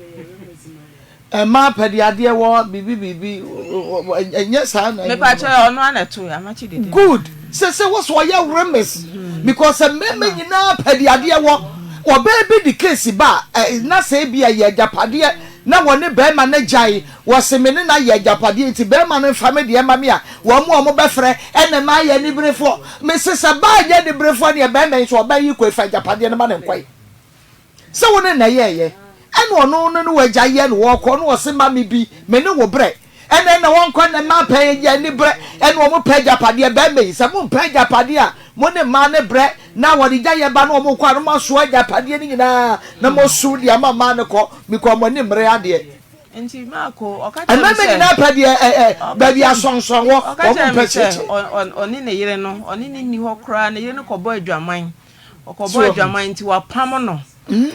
Mmaa pɛ de adeɛ wɔ biribi biribi ɛnyɛ saa na.
Mepa kyɛ ɔno ara na ɛto yɛ amakye dede.
Good sɛ sɛ wɔ so ɔyɛ remes because mmarima nyinaa pɛ de adeɛ wɔ ɔbaa bi de case ba a na sɛ ebi ɛyɛ agyapadeɛ na wɔne barima no gyae wɔse me ne no ayɛ agyapadeɛ nti barima no nfa me deɛ ma me a wɔn a wɔbɛfrɛ ɛna mmaa yɛ aniberefoɔ mese sɛ baa nyɛ aniberefoɔ neɛ barima yi nso ɔbaa yi kɔ efa agyapadeɛ no ma ne nkɔe. Sɛ wo ne na yɛɛyɛ ɛna ɔno ne ne wagya yɛ na wɔkɔ na ɔse ma me bi me ne wo brɛ ɛna ɛna wɔnkɔ ɛna mmaa pɛ yɛ ani brɛ ɛna wɔn pɛ agyapadeɛ bɛɛma yi sɛ mo mpɛ agyapadeɛ a mo ne mmaa ne brɛ na wɔde gya yɛ ba na wɔn kɔ a na mo asoa agyapadeɛ no nyinaa na mo so de ama mmaa no kɔ because mo ani mmere adeɛ.
Nti Marko ɔka kyerɛ me
Mmarima
sɛ
nyinaa pɛ deɛ ɛ ɛ
ɔka
baabi
kyerɛ
asɔnsɔn wɔ
ɔka
wɔn
kyerɛ
mpɛ
me sɛ
kyekyɛ.
ɔ ɔ ɔne ne yere no ɔne no nni hɔ koraa ne yere no kɔbɔ adwaman Ɔkɔbɔ
So wahu?
adwaman nti wapam no.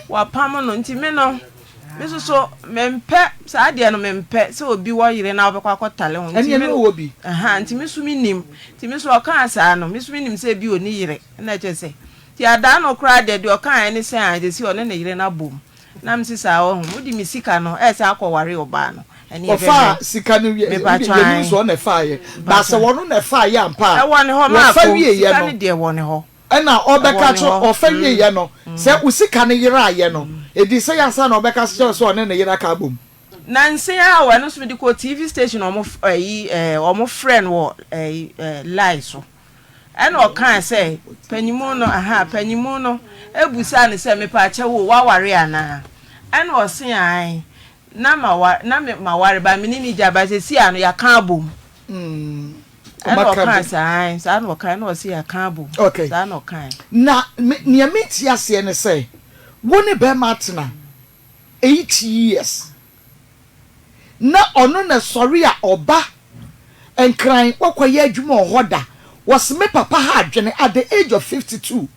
Wapam no nti me no, me nso so mempɛ saa adeɛ no mempɛ sɛ obi wɔ yere na wobɛkɔ akɔtale ho. Nti
Ɛneɛ
me
na ɔwɔ bi.
Aha, nti me nso menim. Nti me nso ɔkaa saa no, me nso menim sɛ ebi ɔnni yere. Ɛna kyerɛ sɛ, nti adaa no koraa deɛ, deɛ ɔkaeɛ ne sɛ ah seesei ɔne ne yere no abom. Na mese saa wahu, wode me sika no ɛɛsan akɔware ɔbaa no, ɛne ɛbɛhwɛ.
Ɔfaa sika no wie,
Mepakyɛw
yɛnim
ae.
sɛ ɔna ɛfaeɛ, but sɛ
Mepakyɛw.
ɔno na ɛfaeɛ ampa a,
Ɛwɔ ne hɔ
wɔfa
Maako,
wieɛ
sika
no,
no deɛ ɛwɔ ne hɔ.
ɛna ɔbɛka
Ɛwɔ ne
akyerɛ,
hɔ.
ɔfa wieɛ no, sɛ wo sika no yeraeɛ no, ɛdii sɛ yɛ ansa na ɔbɛka akyerɛ wo sɛ ɔne ne yere aka abom.
Nansa yi ara o, ɛno nso mede kɔɔ TV station a wɔn ɛyi ɛɛ wɔn frɛ no wɔ ɛyi ɛɛ line so. Ɛna ɔkaa sɛ panyimu no ahaa panyimu no ebusaa no sɛ mepaakyɛw o waware anaa? Ɛna ɔse ae na mawa na me maware ba me ne ne gya ba sɛsi a no yɛaka abom. Ɛna ɔkaa sɛ ae saa na ɔkae ɛna ɔse yɛaka abom.
Okay.
Saa na ɔkae.
Na me nea mente aseɛ ne sɛ wo ne bɛrima atena 8 years na ɔno na sɔre a ɔba Nkran wakɔyɛ adwuma wɔ hɔ da wɔse me papa ha adwene at the age of 52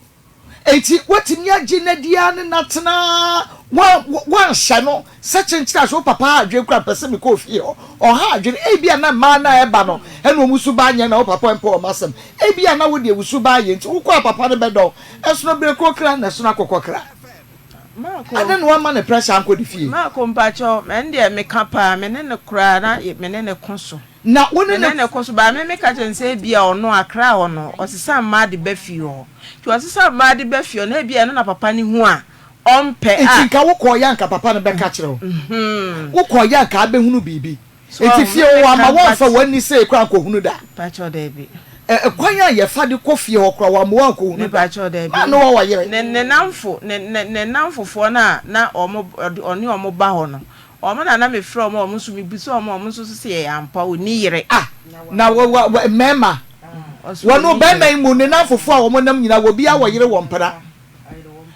enti watumi agye n'adi ara ne n'atena wanhyɛ no sɛ kyenkyere ase wo papa ha adwene kora mpɛ sɛ mekɔ ofie hɔ ɔha adwene ebi a na mmaa na ɛba no ɛna wɔn su ba nyɛ na wo papa mpɛ wɔn asɛm ebi a na wo deɛ wo su ba yɛ nti wokɔ a papa no bɛdɔn ɛsono bere koro kra na ɛsono akɔkɔ kra.
Maako.
Adɛn na wamma ne pressure ankɔ ne fie?
Maako mpakyɛw, ɛno deɛ meka paa, me ne no koraa na me ne no ko so.
Na wo ne
Me
no.
ne no ko so, but me meka kyerɛ no sɛ ebia ɔno Accra hɔ no, ɔsesa mmaa de ba fie hɔ. Nti ɔsesa mmaa de ba fie hɔ no, ebia ɛno na papa no hu a, ɔmpɛ
Nti
a.
nka wokɔɔeɛ a nka papa no bɛka kyerɛ wo. Wokɔɔeɛ a nka abɛhunu biribi.
So
Nti
wahu,
fie
me
hɔ
meka
wamma
but.
woamfa w'ani sei koraa ankɔhunu da?
Mpakyɛw daabi.
Ɛ kwan a yɛfa de kɔ fie hɔ koraa wamma woankɔhunu da?
Mepakyɛw daabi.
Maame wɔ wɔ yere.
Ne ne namfo ne ne ne namfofoɔ no a na wɔn ɔde ɔne wɔn ba hɔ no, wɔn na na mefrɛ wɔn a wɔn nso mebisa wɔn a wɔn nso so se ɛyɛ ampa ɔnni yere.
Ah na wɔ wɔ wɔ mmarima
Ɔse
wɔn
ɔnni
barima
yere.
yi mu ne namfofoɔ a wɔn nam nyinaa obiara wɔ yere wɔ mpena.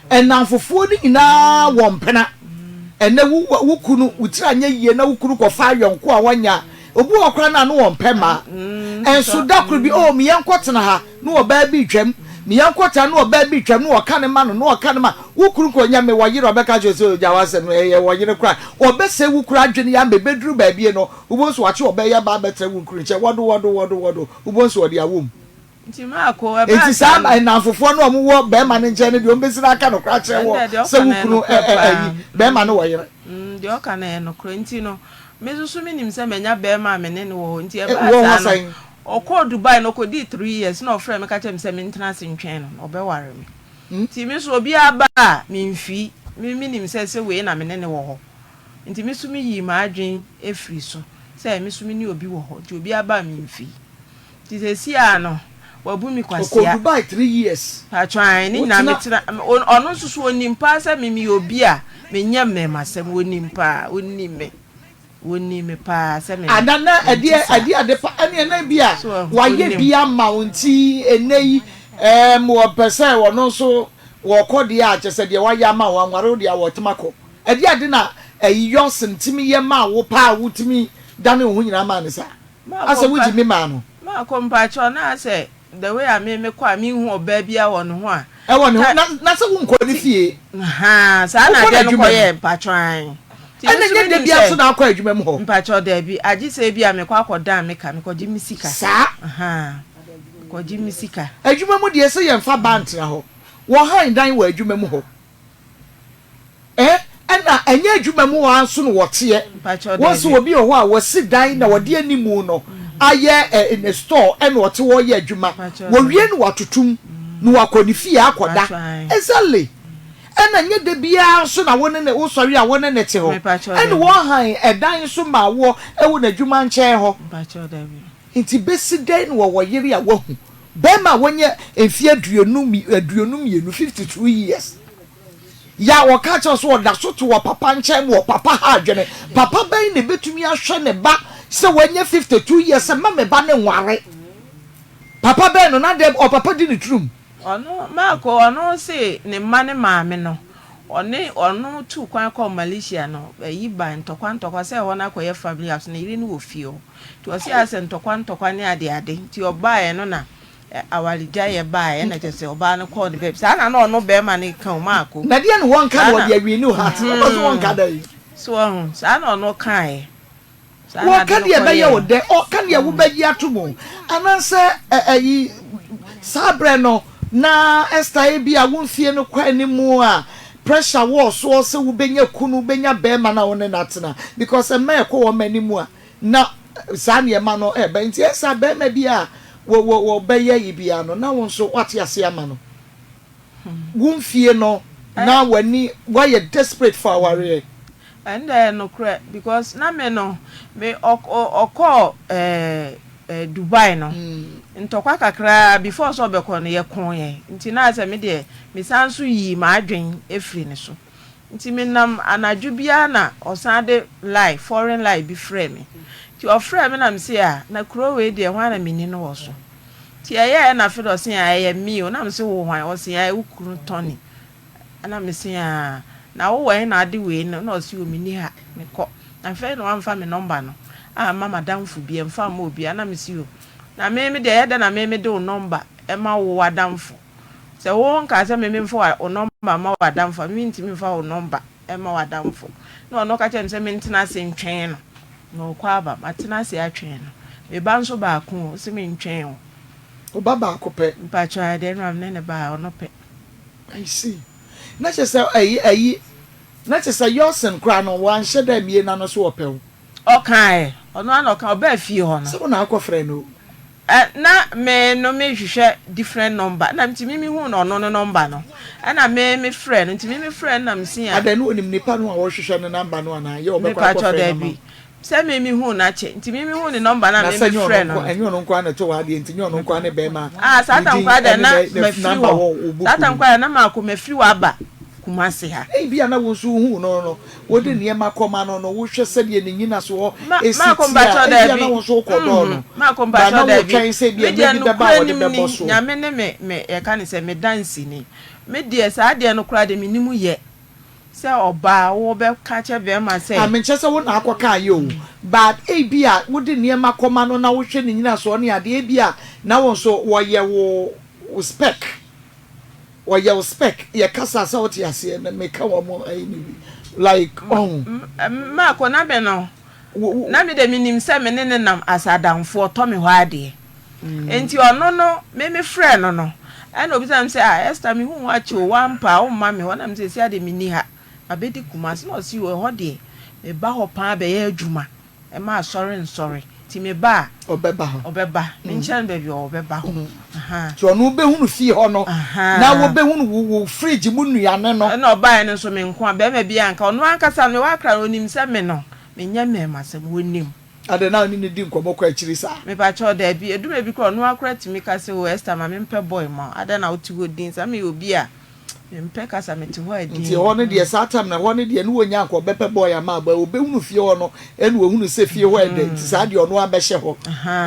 Nnamfofoɔ no nyinaa wɔ mpena. Ɛnnɛ wo wo kunu, wo tiri anyɛ yie na wo kunu kɔfa ayɔnko a wanya a, obi wɔ hɔ koraa no a na ɔmpɛ mmaa. Nso da koro bi, oh me yɛnkɔtena ha na ɔbaa bi retwam, me yɛnkɔtena na ɔbaa bi retwam na ɔka ne ma no na ɔka ne ma. Wo kunu kɔ nya me wɔ yere a ɔbɛka akyerɛ wo sɛ gya w'asɛm no ɛyɛ wɔ yere koraa. Ɔbɛsɛe wo kunu adwene yi ama ɛbɛduru baabi no wobɛhu sɛ wakye ɔbaa yi aba abɛtena wo kunu nkyɛn wɔdo wɔdo wɔdo wɔdo wobɛhu sɛ ɔde awom.
Nti Marko, ɛbaa
Enti
saa
saa
no.
nnamfofoɔ no a wɔwɔ barima no nkyɛn no deɛ, wɔbɛsi no aka nokorɛ akyerɛ wɔ
Ɛnna deɛ
sɛ
ɔka
wo
no yɛ
kunu
nokorɛ
ɛ, ɛ,
paa.
ayi, barima no wɔ yere.
Mm, deɛ ɔka no yɛ nokorɛ. Nti no, me nso so menim sɛ manya barima a me ne no wɔ hɔ. Nti
Ɛ,
ɛbaa
wɔ hɔ
saa no,
sɛn?
ɔkɔɔ Dubai no, ɔkɔdii 3 years na ɔfrɛɛ me ka kyerɛɛ me sɛ mentena ase ntwɛn no, na ɔbɛware me. Nti me nso obiara ba a, memfii. Me, menim sɛ sɛ wei na me ne no wɔ hɔ. Nti me nso meyii m'adwene firii so sɛ me nso me ne obi wɔ hɔ. Nti obiara ba a, memfii. Nti seesei ara no, wabu me
Ɔkɔɔ
kwasia.
Dubai 3 years.
Paatwɔ ae, ne nyinaa
Wotena.
metena, ɔno nso so ɔnim paa sɛ me meyɛ obi a menyɛ mmarimasɛm, ɔnim paa, ɔnim me, ɔnim me paa sɛ me
Ana na
mente
ɛdeɛ
saa.
ɛdeɛ ade pa ɛneɛ na ebi a
So wahu,
wayɛ
ɔnim.
bi ama wo nti ɛnnɛ yi ɛɛm wɔpɛ sɛ ɔno nso wɔkɔ deɛ a kyerɛ sɛ deɛ wayɛ ama wo anware wo deɛ a wɔtumi akɔ. Ɛdeɛ ade na ɛyi Yɔsen tumi yɛ maa wo paa a wotumi dane wo ho nyinaa maa no saa?
Maakɔ
Asɛ
mpa
wogye me maa no.
Maakɔ mpakyɛw na asɛ the way a me mekɔ a menhu ɔbaa biaa wɔ ne ho a
Ɛwɔ ne ho
ta
na na sɛ wonkɔ ne
ti
fie.
Haa saa na
Wokɔ
adeɛ no
n'adwuma mu.
kɔyɛɛ mpakyɛw ae nti me
Ɛna
nso
nyɛ da
menim
biara
sɛ
nso na akɔ adwuma mu hɔ.
Mpakyɛw daabi agye sɛ ebia mekɔ akɔ dan me ka mekɔgye me sika
Saa.
Ahaa mekɔgye me sika.
Adwuma mu deɛ sɛ yɛnfa baa ntena hɔ. Wɔhan dan wɔ adwuma mu hɔ. Eh, ɛna ɛnyɛ adwuma mu hɔ ara nso na wɔteɛ.
Mpakyɛw
Wɔn sɛ
daabi.
obi wɔ hɔ a wɔsi dan na wɔde animu no ayɛ eh, ne store ɛna ɔte hɔ yɛ adwuma.
Mpakyɛw
Wɔwie
daabi.
no watotom na wakɔ ne fie akɔda.
Mpakyɛw ae.
Exactly. Ɛna nyɛ da biara nso na wo ne ne wosɔre a wo ne ne te hɔ.
Mepakyɛw
Ɛna
daabi.
wɔhan ɛdan nso ma woɔ ɛwɔ n'adwuma nkyɛn hɔ.
Mpakyɛw daabi.
Nti besi dɛn na wɔwɔ yere a wahu bɛrima a wanya mfe 52, 52 years, yɛ a wɔka kyerɛ sɛ ɔda so te wɔ papa nkyɛn ma ɔpapa ha adwene? Papa bɛn na ebetumi ahwɛ ne ba sɛ wanya 52 years sɛ ma me ba ne nware? Papa bɛn no na dɛ ɔpapa di ne tirim?
Ɔno Marco ɔno se ne mma ne maame no ɔne ɔno tuu kwan kɔɔ Malaysia no ayi ba ntɔkwa ntɔkwa sɛ ɛhɔ no akɔyɛ family house, ne yere no wɔ fie hɔ nti ɔse asɛ ntɔkwa ntɔkwa ne ade ade nti ɔbaeɛ no na awaregyaeɛ baeɛ na kyerɛ sɛ ɔbaa no kɔɔ ne baabi saa na na ɔno bɛrima no ka o Marco.
Na deɛ ne wɔnka
saa
na
na
ɔde awie ne heart ɔbɛ so wɔnka da yi.
So ɔho saa na ɔno kaeɛ saa na ade
Wɔka
no
deɛ ɛbɛyɛ wo
kɔyɛɛ.
dɛ, ɔka deɛ wobɛgye ato mu anaasɛ ɛyi saa berɛ no na Esther ebi a wo mfie no kɔ anim a. Pressure wɔ soɔ sɛ wobɛnya kunu, wobɛnya bɛɛma na wo ne no atena because mmaa ɛkɔ wɔn anim a na saa nneɛma no ɛɛba nti ɛyɛ saa bɛɛma bi a wɔ wɔ wɔbɛyɛ yi biara no na wo nso woate aseɛ ama no. Wo mfie no na w'ani woayɛ desperate for awareɛ.
Ɛnde ɛyɛ nokorɛ because na me no me ɔkɔɔ ɛɛ Dubai no ntɔkwa kakraa before sɛ ɔbɛkɔ no yɛkoeɛ nti na ayɛ sɛ me deɛ me san nso yii m'adwen firii ne so nti me nam anadwo biara na ɔsan de line foreign line bi frɛɛ me nti ɔfrɛɛ me na me se ah na kuro wei deɛ hwan na menni no wɔ so nti ɛyɛɛ na afei deɛ ɔse ah ɛyɛ me o na me se wo hwan ɔse ah wo kunu Tony Ɛna mese aa na wo wɔ he na ade wei no na ɔse o menni ha mekɔ na afei na wamfa me number no amma m'adamfo bi ɛmfa amma obiara na mese o na me me deɛ ɛyɛ dɛn na me mede wo number ma wo w'adamfo sɛ wo nkaa sɛ me memfa wo number mma w'adamfo a me mentumi mfa wo number mma w'adamfo na ɔno ɔka kyerɛ me sɛ mentena ase ntwɛn no na ɔkɔ aba matena ase atwɛn no me ba nso baako o ɔse mentwɛn o.
Wo ba baako pɛ?
Mpakyɛw ɛdeɛ no a me ne no baa ɔno pɛ.
I see. Na kyerɛ sɛ ɛyi ɛyi na kyerɛ sɛ Yɔsen koraa no wanhyɛ da ammie n'ano sɛ ɔpɛ wo.
Ɔkae, ɔno ara na ɔkae, ɔbaa fie hɔ no.
Sɛ wo na akɔ frɛ no o.
Ɛ na me no me hwehwɛ different number ɛna nti me me huu no ɔno ne number no ɛna me me frɛ no nti me me frɛ no na me se a.
Adɛn na onim nipa no a ɔhwehwɛ ne number no anaa? Yɛ ɔbɛkɔ
Mepakyɛw
akɔ frɛ no ama
daabi
wo.
Sɛ me me huu no akyɛ nti me me huu ne number no a
Na
me
sɛ
me
nyɛ
frɛ
ɔno
no
nko
no.
ɛnyɛ ɔno nko ara na ɛtɔ w'adeɛ nti nyɛ ɔno nko ara ne bɛrima
Ah
a
saa
ne
tam
din
koraa deɛ
ɛne
na
ne ne
mafiri
number
hɔ
wɔ wo
saa
book
tam
no mu.
koraa deɛ na mako mafiri hɔ aba Kumasi ha.
Ebia na wo nso wohuu no no wode nneɛma kɔma no no wohwɛ sɛdeɛ ne nyinasoɔ
Ma
si
Marco
teɛ a
mpakyɛw
ebia
daabi
na wo nso wokɔdɔɔ
mm
no
Marco
but
mpakyɛw
na
daabi
wotwɛn sɛ
me
ebia
deɛ
mmerɛ bi bɛba a
nokorɛ
wɔde
nim
bɛbɔ
ni
soɔ.
Nyame ne me me yɛka ne sɛ me danseni me deɛ saa adeɛ no koraa deɛ menim yɛ. Sɛ ɔbaa wo bɛ ka kyɛ bɛɛma sɛ.
Ah menkyɛ sɛ wo na akɔ ka ayɛ o but ebia wode nneɛma kɔma no na wohwɛ ne nyinasoɔ ne adeɛ ebia na wo nso wɔyɛ wo wo spec wɔyɛ wo spec yɛ kasa sɛ wote aseɛ na meka wɔn ayi no bi like ɔho.
Maako na me no na me de menim sɛ me ne no nam as adamfoɔ ɔtɔ me hɔ adeɛ nti ɔno no me me frɛ no no ɛna obisa me sɛ ah Esther me hu wo akyɛ o wampa a womma me hɔ na me sɛ sia deɛ menni ha mabɛdi Kumasi na ɔse o ɛhɔ deɛ meba hɔ paa bɛyɛ adwuma ɛma asɔre nsɔre nti meba
a Ɔbɛba hɔ.
ɔbɛba menkyerɛ no baabi a ɔwɔ ɔbɛba hɔ ahaa.
Nti ɔno wobɛhunu fie hɔ no na wobɛhunu wo wo fridge mu nnuane no.
Ɛna ɔbaeɛ no nso me nko a barima biara nka ɔno ankasa no mewɔ Accra no ɔnim sɛ me no menyɛ mmarimasɛm ɔnim.
Adɛn na wo ne no di nkɔmmɔ kɔ akyiri saa?
Mepakyɛw daabi ɛdu baabi koraa ɔno ara koraa tumi ka sɛ oh Esther ma mempɛ boy mma wo adɛn na wote hɔ din saa meyɛ obi a Mempɛ kasa mete hɔ a
Nti ɛhɔ no
dinn.
deɛ saa time no ɛhɔ no deɛ ne wɔnya anka ɔbɛpɛ boy ama but ɔbɛhunu fie hɔ no ɛna ɔhunu sɛ fie hɔ ɛdɛ nti saa deɛ ɔno ara bɛhyɛ hɔ.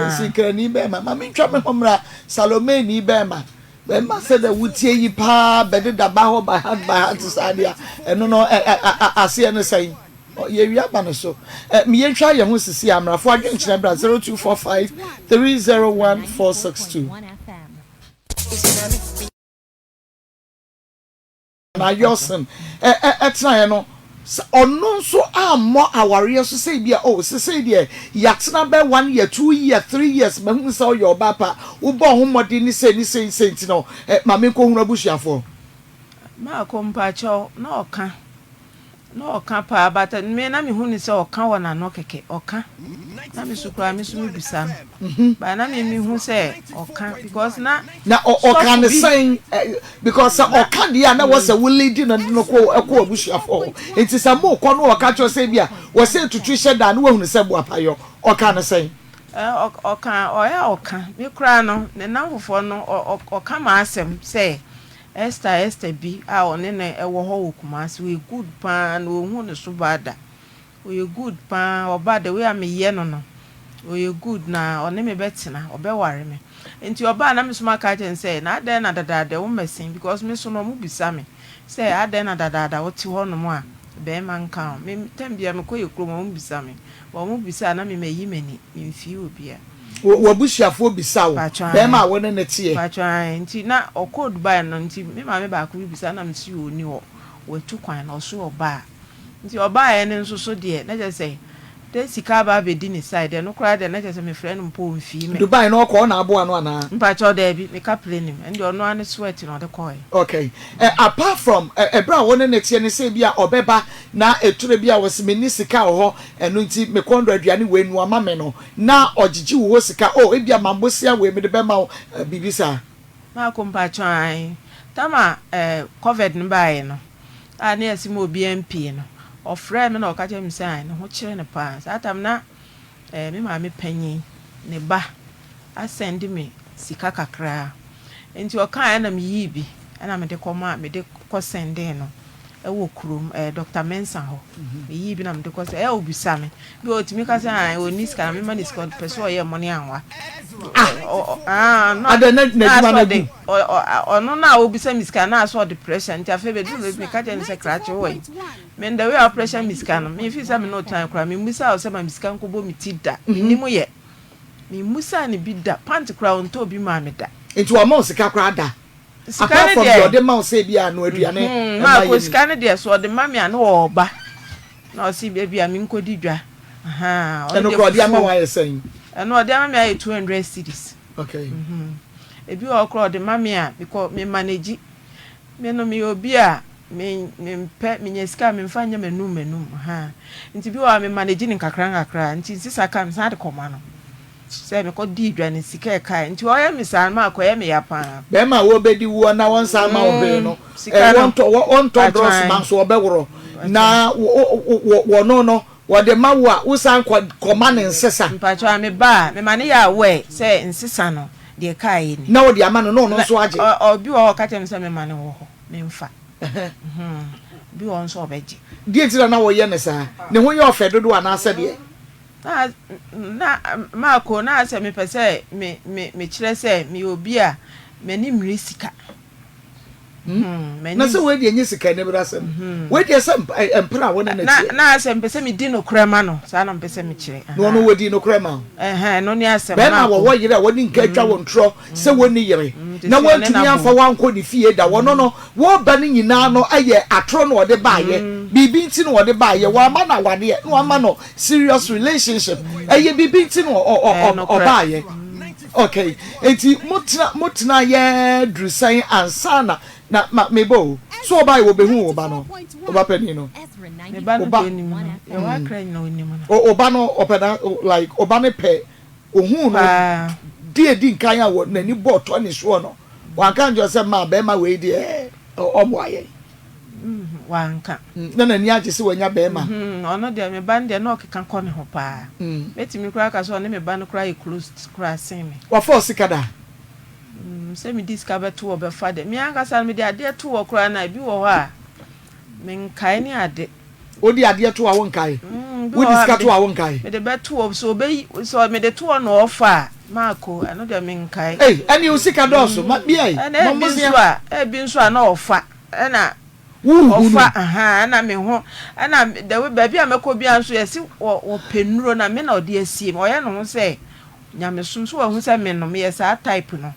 Nsikrani bɛɛma ma mentwa me ho mmra Salomeni bɛɛma bɛɛma sɛdeɛ wotie yi paa bɛdeda ba hɔ by heart by heart saa deɛ a ɛno no ɛ ɛ a aseɛ ne sɛn? Yɛwie aba no so ɛ me yɛntwa yɛn ho sisi a mmrafo adwenkyerɛ bra 0245 301 462. Na Yɔsen tenaeɛ no, sɛ ɔno nso ammɔ awareɛ so sɛ ebia, oh, sesei deɛ yɛatena bɛ one year, 2 year, 3 years, mahunu sɛ woyɛ ɔbaa pa, wobɔɔ ho mmɔden ne sei ne sei ne sei nti no, ma menkɔhunu abusuafoɔ.
Maako mpakyɛw na ɔka na ɔka paa but me na me hu no sɛ ɔka wɔ n'ano kɛkɛ ɔka na me so koraa me so me bisa no but na me me hu sɛ ɔka because na
Na ɔka
sɔfo
ne
bi
sɛn because sɛ
na
ɔka deɛ a na wɔ sɛ wo lead no de no kɔ ɛkɔ abusuafoɔ hɔ nti sɛ mo kɔ no ɔka kyerɛ sɛ bi a wɔ sɛ tutu hyɛ da na wahunu sɛ boapayɔ ɔka ne sɛn.
Ɔka ɔyɛ a ɔka me koraa no ne nnamfofoɔ no ɔka m'asɛm sɛ Esther Esther bi a ɔne no wɔ hɔ wɔ Kumasi ɔyɛ good paa na ɔnhu ne so baa da ɔyɛ good paa ɔba the way a meyɛ no no ɔyɛ good na ɔne me bɛtena ɔbɛware me nti ɔbaa na me nso maka akyerɛ no sɛ na adɛn na dadaada wo mmɛsen because me so no ɔmo bisa me sɛ adɛn na dadaada wote hɔ nom a bɛɛma nka ho me time biara mekɔ yɛ kurom ɔmo bisa me but ɔmo bisa a na me mayi m'ani memfii obiara.
W'abusuafoɔ bisa wo
Paatwɔ
bɛɛma
ae.
a wo ne no teɛ.
Paatwɔ ae nti na ɔkɔɔ Dubai no nti me maame baako bi bisa na mese ɔnni hɔ watu kwan na ɔso ɔba a nti ɔbaeɛ no nso so deɛ na kyerɛ sɛ De sika aba abɛdi ne side, ɛno koraa deɛ na kyerɛ sɛ mefrɛ no mpo ɔmfii me.
Dubai no ɔkɔ ɔna aboa no anaa?
Mpakyɛw daabi, me ka plane mu, ɛno deɛ ɔno ara ne sweat na ɔde kɔɔɛ.
Okay, eh, apart from eh, ɛberɛ a wo ne no teɛ no sɛ ebia ɔbɛba na ɛtore bi a ɔse menni sika wɔ hɔ ɛno nti me kɔn dɔ aduane wei noa ma me no na ɔgyegye wo hɔ sika, oh ebia ma bosea wei mede bɛma wo, eh, biribi saa.
Marko mpakyɛw ae, tam a eh, covid no baeɛ no, a na yɛse ma obiara mpue no, ɔfrɛɛ me na ɔka kyerɛɛ me sɛ ae, ne ho kyere no paa. Saa tam no na eh, me maame panyin ne ba asɛnde me sika kakra. Nti ɔkaeɛ na meyii bi na mede kɔmaa, mede kɔsɛndee no wɔ kurom, eh, Dɔkta Mensah hɔ. Meyii bi na mede kɔ sɛ, ɛyɛ a ɔbisa me. Bi wɔ hɔ ɔtumi ka sɛ ae, ɔnni sika na mema no sika, ɔpɛ sɛ ɔyɛ mɔne anwa.
Ah! Adɛn, na n'adwuma no agu?
Ɔno no a ɔbisa me sika no, na asɛ ɔde pressure nti afei bɛduru baabi meka kyerɛ no sɛ krakye wowɔ he? Me the way a wo pressure me sika no, me feel sɛ me ne wo tan koraa, memmusaa wo sɛ ma me sika nkɔbɔ me ti da, mennim yɛ. Memmusaa no bi da, pant koraa ɔntɔɔ bi maa me da.
Nti wamma wo sika koraa da?
Sika
Apart
no
from deɛ
deɛ,
ɔde ma wo sɛ ebi a noa aduane
mm,
ma
Marco,
yɛ ni.
sika no deɛ sɛ ɔde ma me a na ɔreba na ɔse ebi a menkɔdi dwa, ahaa, ɔno
Ɛno
deɛ
koraa ɔde ama wo
fufuo,
ayɛ sɛn?
ɛno ɔde ama me ayɛ 200 cedis.
Okay.
Mhm. Ebi wɔ hɔ koraa ɔde ma me a, mekɔ, me manage. Me no meyɛ obi a me, mempɛ, menya sika a memfa nyɛ m'anum m'anum, ahaa. Nti bi wɔ hɔ a me manage no nkakra nkakra, nti nsesa ka a mesan de kɔma no. Sɛ mekɔ dii dwa no sika ɛkae nti ɔyɛ me saa no ma akɔyɛ me ya paa.
Bɛɛma a wɔbɛdi woɔ na wɔnsan mma wo hwee no,
Sika no,
wɔntɔ wɔntɔ drɔs ma nso wɔbɛworɔ na wɔno no wɔde ma wo a wosan kɔ kɔma no nsesa.
Mpakyɛw a me ba a me ma no yɛ aware sɛ nsesa no deɛ ɛkaeɛ ni.
Na wode ama no na ɔno nso agye.
Obi wɔ hɔ ɔka kyerɛ me sɛ me ma no wɔ hɔ memfa obi wɔ hɔ nso ɔbɛgye.
Deɛ nti na na wɔyɛ no saa? Ne ho yɛ ɔfɛ dodo anaasɛ deɛ?
Na, na, Marko, na asɛ mepɛ sɛ me, me, mekyerɛ sɛ meyɛ obi a m'ani mmere sika.
Hmm, m'ani. Na sɛ wei deɛ nyɛ sika aniberasɛm. Hmm. Wei deɛ sɛ mpena a wo ne no
teɛ. Na, na asɛ mepɛ sɛ medi nokorɛ ma no, saa na mepɛ sɛ mekyerɛ.
Na ɔno wɔdi nokorɛ ma wo.
Ɛhɛn, ɛno ne asɛm.
Bɛrima a wɔwɔ yere a wɔde nka atwa wɔn torɔ sɛ wɔnni yere, na wantumi amfa wo ankɔ ne fie da. Wɔno no, wɔreba no nyinaa no yɛ atorɔ na ɔde baeɛ. Biribi nti na ɔde baeɛ. Wamma no awareɛ, na wamma no serious relationship. Ɛyɛ biribi nti na ɔbaeɛ. Okay, enti motena motena yɛ duru sɛn ansa na na ma mebɔ o. So ɔbaeɛ wɔbɛhu wo ba no, wo ba panin no.
Me ba no
Wo ba.
deɛ onim no. Yɛwɔ akra nyina onim no.
Wo ba no ɔpɛ na like wo ba no pɛ Ohuu no de edi nkan a wɔ n'ani bɔɔ Tony soɔ no, wanka ankyerɛ no sɛ, Ma, barima wei deɛ ɔmmoa yɛn.
Wanka.
Na n'ani agye sɛ wanya barima.
Ɔno deɛ, me ba no deɛ, na ɔkeka kɔ ne ho paa. Mɛtumi koraa aka sɛ ɔne me ba no koraa yɛ close koraa sen me.
Wafa wo sika da?
Sɛ mede sika bɛto hɔ bɛfa deɛ, me ankasa no mede adeɛ to hɔ koraa no a, ebi wɔ hɔ a, menkae ne ade.
Wode adeɛ to a wonkae? Wode sika to a wonkae?
Mede bɛto hɔ, sɛ ɔbɛyi, sɛ mede to hɔ na ɔfa a, Marko, ɛno deɛ menkae.
Ei, ɛnneɛ wo sika dɔɔso, ma bia yi,
Ɛna
ma
ebi
mmosea.
nso a, ebi nso a na ɔfa, ɛna
Wonhu no.
ɔfa, ahaa, ɛna me ho, ɛna the way, baabi a mɛkɔ biara nso yɛse wɔ, wɔpɛ nnuro na me na ɔde asie me, ɔyɛ ne ho sɛ nyamesom, so wahu sɛ me no, meyɛ saa type no.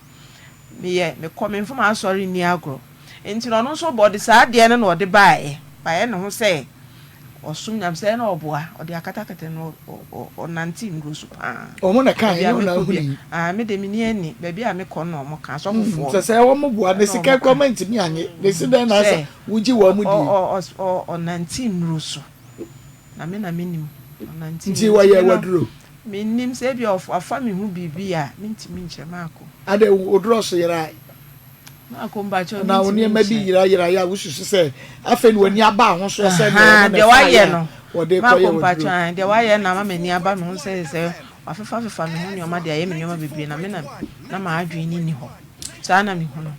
Meyɛ, mekɔ, memfa m'asɔre nni agorɔ. Nti no ɔno nso ɔde saa adeɛ no na ɔde baeɛ. Wayɛ ne ho sɛ ɔsom Nyame, sɛ na ɔboa, ɔde akatakata no, ɔnante nnuro so paa.
Wɔn na ɛkaeɛ,
Baabi a
ɛnyɛ wo na
mekɔ bia,
wohunui.
ah, me deɛ menni ani, baabi a mekɔ no na wɔn ka, asɔfofoɔ
Sɛ
no
sɛ wɔn boa, na
ɛna
sika
wɔn
koraa
ka.
wɔantumi annye, na ɛsi dɛn na
Sɛ
asa wogye wɔn
ɔ
die?
ɔ ɔ ɔnante nnuro so, na me na mennim, ɔnante
Nti
nnuro, nti
wɔyɛɛ
me
wo
no,
aduro?
Mennim, sɛ ebia wafa me ho biribi a, mentumi nkyerɛ. Marko.
Adɛn, wo drɔso yerae?
Marko, mpakyɛw,
Anaa wo
mentumi
nneɛma bi
nkyerɛ.
yerayerae a wususu sɛ afei na w'ani aba ho so sɛ nea
Ahaa,
ɔno na
deɛ
ɛfaeɛ
wayɛ
a
no.
wɔde rekɔyɛ
Marko,
w'aduro?
mpakyɛw, ae, deɛ wayɛ no ama m'ani aba me ho sɛ sɛ wafefafefa me ho nneɛma de ayɛ me nneɛma bebree na me na na m'adwene nni hɔ. Saa na mehu no.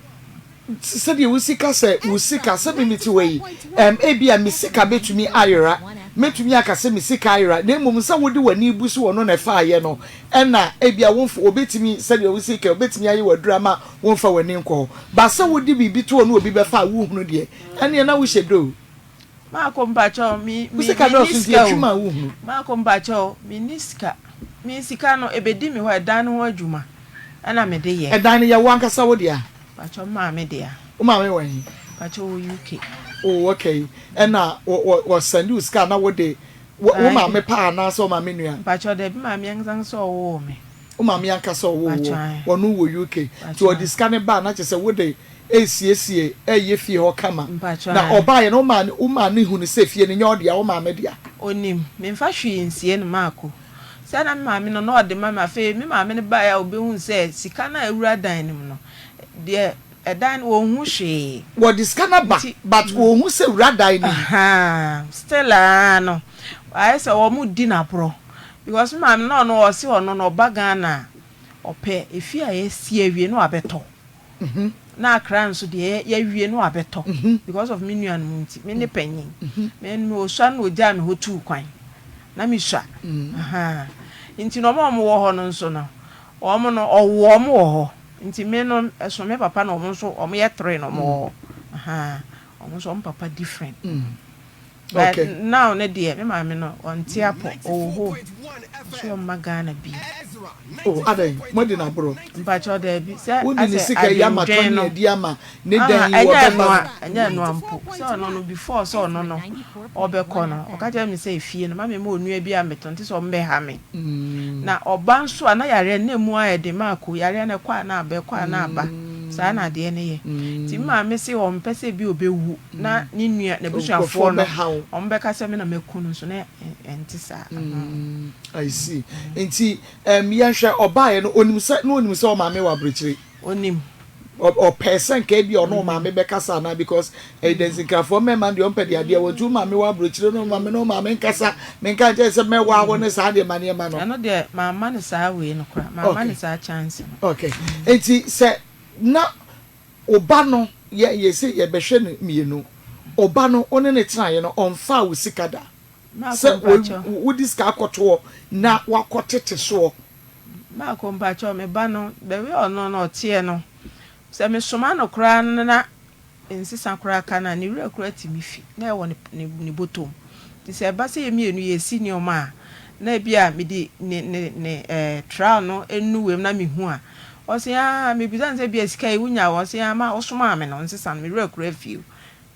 Sɛdeɛ wosi ka sɛ wo sika, sɛ me mete hɔ yi, ɛm, ebia me sika bɛtumi ayera, mɛtumi aka sɛ me sika ayera, na mmom sɛ wode w'ani bu so ɔno na ɛfaeɛ no, ɛna ebia womfa, wɔbɛtumi, sɛdeɛ wosi ka, wɔbɛtumi ayɛ w'aduru ama womfa w'ani nkɔ hɔ. But sɛ wode biribi to hɔ na obi bɛfa a wonhunu deɛ, ɛnneɛ na wohyɛ dɔ o.
Maako mpakyɛw me
Wo
me
sika
me ni
dɔɔso nti
sika
ɛtwim
o
a wonhunu.
Maako mpakyɛw me ni sika me sika no ɛbɛdi me hɔ ɛdan no ho adwuma ɛna me de yɛ.
Ɛdan no yɛ wo ankasa wo dea?
Mpakyɛw me maame dea.
Wo maame wɔ he?
Mpakyɛw wɔ UK.
Oh okay ɛna wɔ wɔ wɔ sɛnde wo sika a na wo de. Wo wo maame paa anaasɛ wo maame nua?
Mpakyɛw dabi maame ankasa ankasa ɔwoo me.
Wo maame ankasa ɔwoo wo,
Mpakyɛw ae.
ɔno wɔ UK. Nti ɔde
Mpakyɛw.
sika no baa na kyerɛ sɛ wode resiesie reyɛ fie hɔ kama.
Mpakyɛw
Na
ae.
ɔbaeɛ no wo maa no wo maa no hunu sɛ fie no nyɛ ɔdea, wo maame dea?
Onim, memfa hwee nsie no maako. Sɛ na me maame no na ɔde ma me, afei me maame no baeɛ a ɔbɛhuu sɛ sika no a awura dan no mu no deɛ ɛdan no ɔnhu hwee.
Wɔde sika no aba
Nti.
but ɔnhu sɛ wura dan no mu.
Ahaa still aa no ayɛ sɛ wɔn di no aborɔ because me maame no na ɔno ɔse ɔno no ɔba Ghana a ɔpɛ efie a yɛasi awie na wabɛtɔ na Accra nso deɛ yɛawie na wabɛtɔ because of me nuanom nti me ne panyin me no osua no na ogyaa me hɔ tuu kwan na me sua ahaa nti na wɔn a wɔwɔ hɔ no nso no wɔn no ɔwo wɔn wɔ hɔ nti me no ɛso me papa na wɔn nso wɔyɛ three na wɔwɔ hɔ ahaa. Ɔmo nso ɔmo papa different. But
Okay.
now ne deɛ me maame no ɔnte apɔ ɔwɔ home ɔso ɔmma Ghana bio.
Oh adɛn moadi no aborɔ?
Mpakyɛw daabi sɛ
Wode ne
asɛ
sika yi ama
adwendwen
tɔne
no
adi ama ne
aha
dan yi
ɛnyɛ
wɔbɛba
ɛnoa
no.
ɛnyɛ ɛnoa mpo sɛ ɔno no before sɛ ɔno no ɔbɛkɔ no ɔka kyerɛ me sɛ efie no ma me ma onua bi ammɛtɔ nte sɛ ɔmmɛha me Na ɔba nso a, na yareɛ no na ɛmu ayɛ den. Marco, yareɛ no ɛkɔ a na aba, ɛkɔ a na aba. Saa na adeɛ no yɛ. Nti me maame se ɔmpɛ sɛ bi ɔbɛwu na ne nua, n'abusuafoɔ no, wɔbɛka sɛ me na maku no nso, na ɛnte saa.
I see. Nti um, yɛnhwɛ, ɔbaeɛ no, ɔnim sɛ, na ɔnim sɛ ɔmaame wɔ aburokyire?
Ɔnim.
Ɔpɛɛ sɛ nka ebia ɔne ɔmaame bɛkasa anaa because ɛyɛ dansikrafoɔ mmarima deɛ ɔmpɛ deɛ adeɛ wɔnti wo maame wɔ aburokyire no maame ne ɔmaame nkasa menka nkyɛn sɛ mɛwaa wo ne saa deɛ ma nneɛma no.
Ɛno deɛ mamma no saa wei no koraa mamma no saa chance no.
Okay nti sɛ na wo ba no yɛ yɛsɛ yɛbɛhwɛ no mmienu wo ba no wo ne no tenaeɛ no ɔmfaa wo sika da
Maako
sɛ
mpakyɛw.
wode sika akɔtoɔ na wakɔtete soɔ.
Maako mpakyɛw me ba no the way ɔno no ɔteɛ no sɛ me soma no koraa no na nsesa koraa ka no a ne werɛ koraa tumi fi na ɛwɔ ne ne ne bɔtɔ mu nti sɛ ɛba sɛ yɛ mmienu yɛresi nneɛma a na ebi a mede ne ne ne ɛɛ trowel no nu wei mu na mehu a ɔse aa mebisa no sɛ ebi a sika yi wonya wɔ ɔse aa ma wosomaa me no nsesa no me werɛ koraa fi o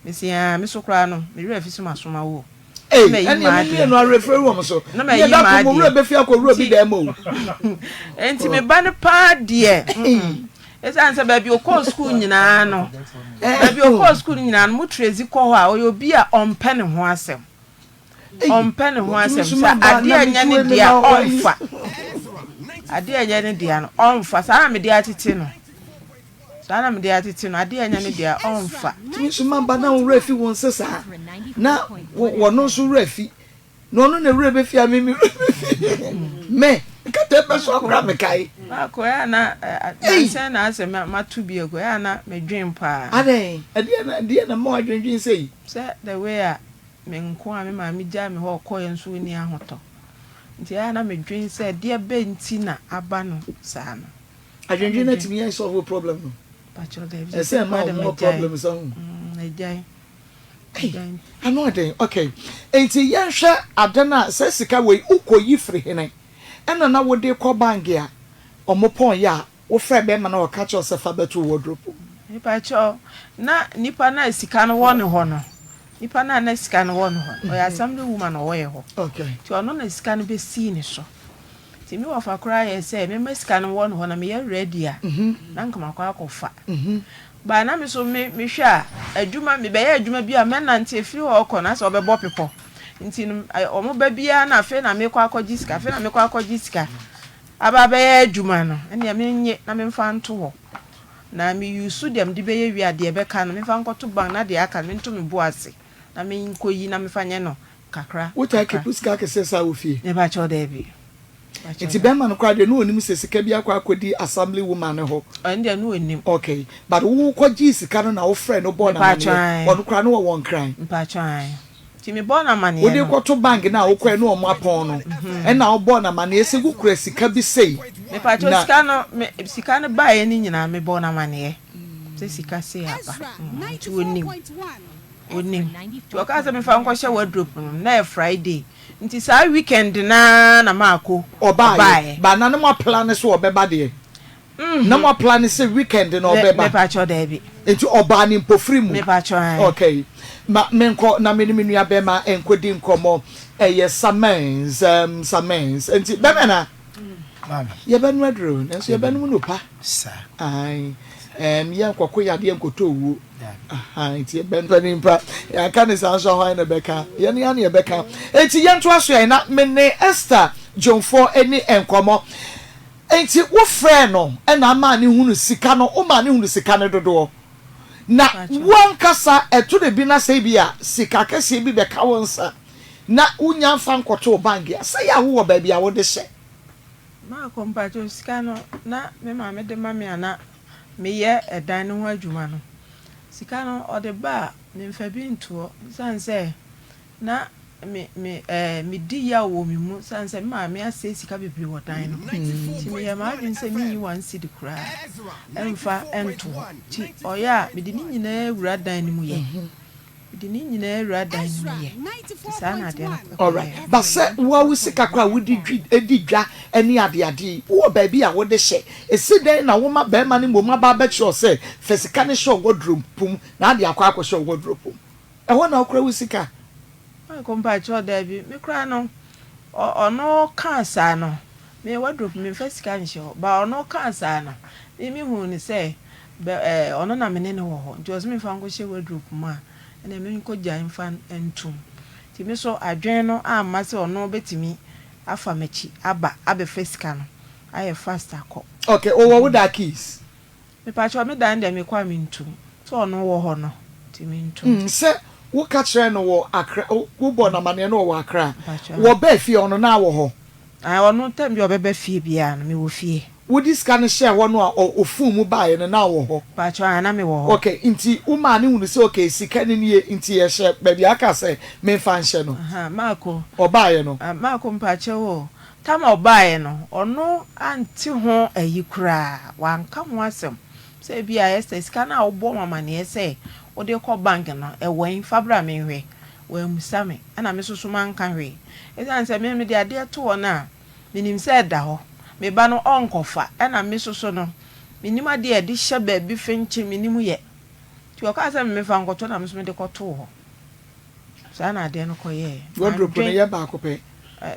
Mese aa me so koraa no me werɛ afi sɛ masoma wo o.
Ei
Na mayi
ɛneɛ mo
m'adeɛ.
mmienu awerɛfiri wɔ mo so.
Na
Neɛ
mayi
da koro mo
m'adeɛ.
werɛ bɛfi akɔ wura bi
Nti
dan mu o.
Nti me ba no paa deɛ mm ɛsiane sɛ baabi ɔkɔɔ sukuu nyinaa no baabi ɔkɔɔ sukuu no nyinaa no mo Tracy kɔ hɔ a ɔyɛ obi a ɔmpɛ ne ho asɛm. Ɔmpɛ ne ho asɛm sɛ adeɛ a ɛnyɛ ne dea ɔmfa. Adeɛ a ɛnyɛ ne dea no ɔmfa. Saa na mede atete no. Saa na mede atete no. Adeɛ a ɛnyɛ ne dea ɔmfa.
Tumi nso ma ba na wo werɛ fi wo nsa saa na wɔno nso werɛ fi na ɔno na werɛ bɛfi a me me werɛ bɛfi me nkata bɛ so akora mekae.
Baako ɛyɛ na nansɛn na asɛ mato bi agu ɛyɛ na medwen paa.
Adɛn ɛdeɛ na ɛdeɛ na mma wadwendwen sɛ yi.
Sɛ the way a Me nko a me maame gyaa me hɔ kɔeɛ nso ɔnni ahotɔ. Nti ɛyɛ a na medwen sɛ deɛ bɛn nti na aba no saa no. Na
Adwendwen no
medwen.
atumi ayɛ solve problem no.
Pakyɛw daabi
Ɛsɛ
sɛsɛ
ɛma
koraa
wo
deɛ
more
magyae.
problems ahu.
Mm magyae.
Ei
Magyae.
ano ɔden okay. Nti yɛnhwɛ ade no a saa sika wei wokɔyi firi hene ɛna na wode kɔ bank a ɔmo pɔn yɛ a Wofrɛɛ bɛrima na ɔka kyerɛɛ wo sɛ fa bɛto wo wardrobe mu.
Mepakyɛw, na nipa no a sika no wɔ ne hɔ no, nipa no a na sika no wɔ ne hɔ no, ɔyɛ assembly woman a ɔwɔ yɛ hɔ. Nti ɔno na sika no bɛsii ne so. Nti me wɔfa koraa yɛɛ sɛ memma sika no wɔ ne hɔ na meyɛ ready a, na nka makɔ akɔfa. But na me nso me mehwɛ a, adwuma, mebɛyɛ adwuma bi a mɛnante afiri hɔ rekɔ no asɛ ɔbɛbɔ bepɔ. Nti no, wɔn ba biara na afei na mekɔ akɔgye sika, afei na mekɔ akɔgye sika. Aba abɛyɛ adwuma no, ɛnneɛ mennye na memfa nto hɔ. Na me use deɛ mede bɛyɛ wie a, deɛ ɛbɛka no, memfa nkɔto bank na deɛ aka no, mento me bo ase na menkɔyi na memfa nyɛ no kakra
Wotaa
kakra.
keep sika akɛseɛ saa wɔ fie?
Mepakyɛw, daabi. Mepakyɛw,
Nti
daabi.
bɛrima no koraa deɛ na ɔnim sɛ sika bi akɔ akɔdi assembly woman no hɔ?
Ɔno deɛ na ɔnim.
Okay, but wo kɔgyee sika no na wofrɛɛ no bɔɔ no
Mepakyɛw,
amaneɛ?
ae.
Ɔno koraa na ɔwɔ Nkran?
Mepakyɛw, ae. Nti mebɔɔ no amaneɛ
Wode
no.
kɔto bank no a wokɔɛ ne ɔmo apɔn no ɛna wobɔɔ no amaneɛ sɛ wokura sika bi sei
Mepakyɛw
na.
sika no me sika no baeɛ no nyinaa mebɔɔ no amaneɛ sɛ sika sei aba nti ɔnim ɔnim nti ɔkaa sɛ memfa nkɔhyɛ wardrobe no mu na ɛyɛ Friday nti saa weekend no ara na maako
Ɔbaeɛ
ɔbaeɛ.
but na ne mo aplane sɛ ɔbɛba deɛ. Na mo aplane sɛ weekend no ɔbɛba?
Me pakyɛw daabi.
Nti ɔbaa ne mpofiri mu?
Me pakyɛw ae.
Okay. Ma menkɔ na me ne me nua bɛɛma nkɔdi nkɔmmɔ. Ɛyɛ Samens, um, Samens. Nti bɛɛma na yɛbɛnoa aduro nanso yɛbɛnom no pa. Ae. Um, yɛnkɔko yadeɛ nkɔtɔ owuo. Aha, nti yɛbɛn nimpa. Yɛanka ne saa nso a hwan na ɛbɛka? Yɛn ara na yɛbɛka. Nti yɛntoa so ɛ na me ne Esther Dwomfoɔ ani nkɔmmɔ. Enti wofrɛɛ no na amaa no hunu sika no, womaa no hunu sika no dodoɔ. Na wo ankasa, ɛto da bi na sɛ ebia sika kɛseɛ bi bɛka wo nsa na wonnya mfa nkɔtoo bank a, sɛ yɛ a wowɔ baabi a wode hyɛ.
Marco, Mpakyɛw, sika no na me maame de ma me a na meyɛ ɛdan no ho adwuma no, sika no ɔde ba a, memfa bi ntoɔ ɛsiane sɛ Na me me eh medi yaw wɔ me mu sane sɛ me maame asɛe sika bebree wɔ dan no ho nti meyɛɛ m'adwene sɛ menyi one cedi koraa mfa nto hɔ nti ɔyɛ a mede ne nyinaa wura dan no mu yɛ mede ne nyinaa wura dan no mu yɛ nti saa na adeɛ no
Alright,
kɔyɛɛ.
but sɛ wo ara wo sika koraa a wode dwi di dwa ne adeade yi, wowɔ baabi a wode hyɛ? Esi dɛn na woma barima no mmom aba abɛkyerɛ wo sɛ fa sika no hyɛ wo wardrobe mu na ade akɔ akɔhyɛ wo wardrobe mu? Ɛhɔ na wokora wo sika?
Michael mpakyɛw daabi me koraa no ɔno kaa saa no me wardrobe me nfa sika nhyɛ hɔ but ɔno kaa saa no me me huu no sɛ bɛ ɛɛ ɔno na me ne no wɔ hɔ nti ɔse me nfa nkɔ hyɛ wardrobe mu a ɛnna me nkɔ gyae nfa ntum nti me so adwene no amma sɛ ɔno bɛtumi afa m'akyi aba abɛfa sika no ayɛ fast akɔ.
Okay, ɔwɔ wo daa keys?
Mepakyɛw me dan deɛ mekɔ a mentum sɛ ɔno wɔ hɔ no nti mentum.
Mm sɛ wo ka kyerɛɛ no wɔ Accra wo bɔɔ no amaneɛ no ɔwɔ Accra
Mpakyɛw.
wɔ baa fie ɔno naa wɔ hɔ.
Ae ɔno time bi a ɔbɛba fie biaa no mewɔ fie.
Wo de sika no hyɛɛ hɔ no a ɔ ɔfuu mu baeɛ no naa wɔ hɔ.
Mpakyɛw ae na mewɔ hɔ.
Ok nti wo maa no hunu sɛ ok sika no nie nti yɛhyɛ baabi a aka sɛ menfa nhyɛ no.
Ahaa Marco.
Ɔbaeɛ no.
Ah Marco mpakyɛw o Tam a ɔbaeɛ no, ɔno ante ho ayi koraa, wanka ho asɛm sɛ ebia Esther, sika no a wobɔɔ me amanneɛ sɛ wode rekɔ bank no, ɛwɔ he? Fa bra menhwɛ. Wammisa me, ɛnna me nso so manka hwee. Esiane sɛ me mede adeɛ to hɔ no a, menim sɛ ɛda hɔ. Me ba no, ɔrenkɔfa. Ɛnna me nso so no, mennim adeɛ a yɛde hyɛ baabi fenkye, mennim yɛ. Nti ɔkaa sɛ memfa nkɔto na me nso mede kɔtoo hɔ. Saa na adeɛ no kɔyɛɛ.
Wardrobe no
Mandwen.
yɛ baako pɛ.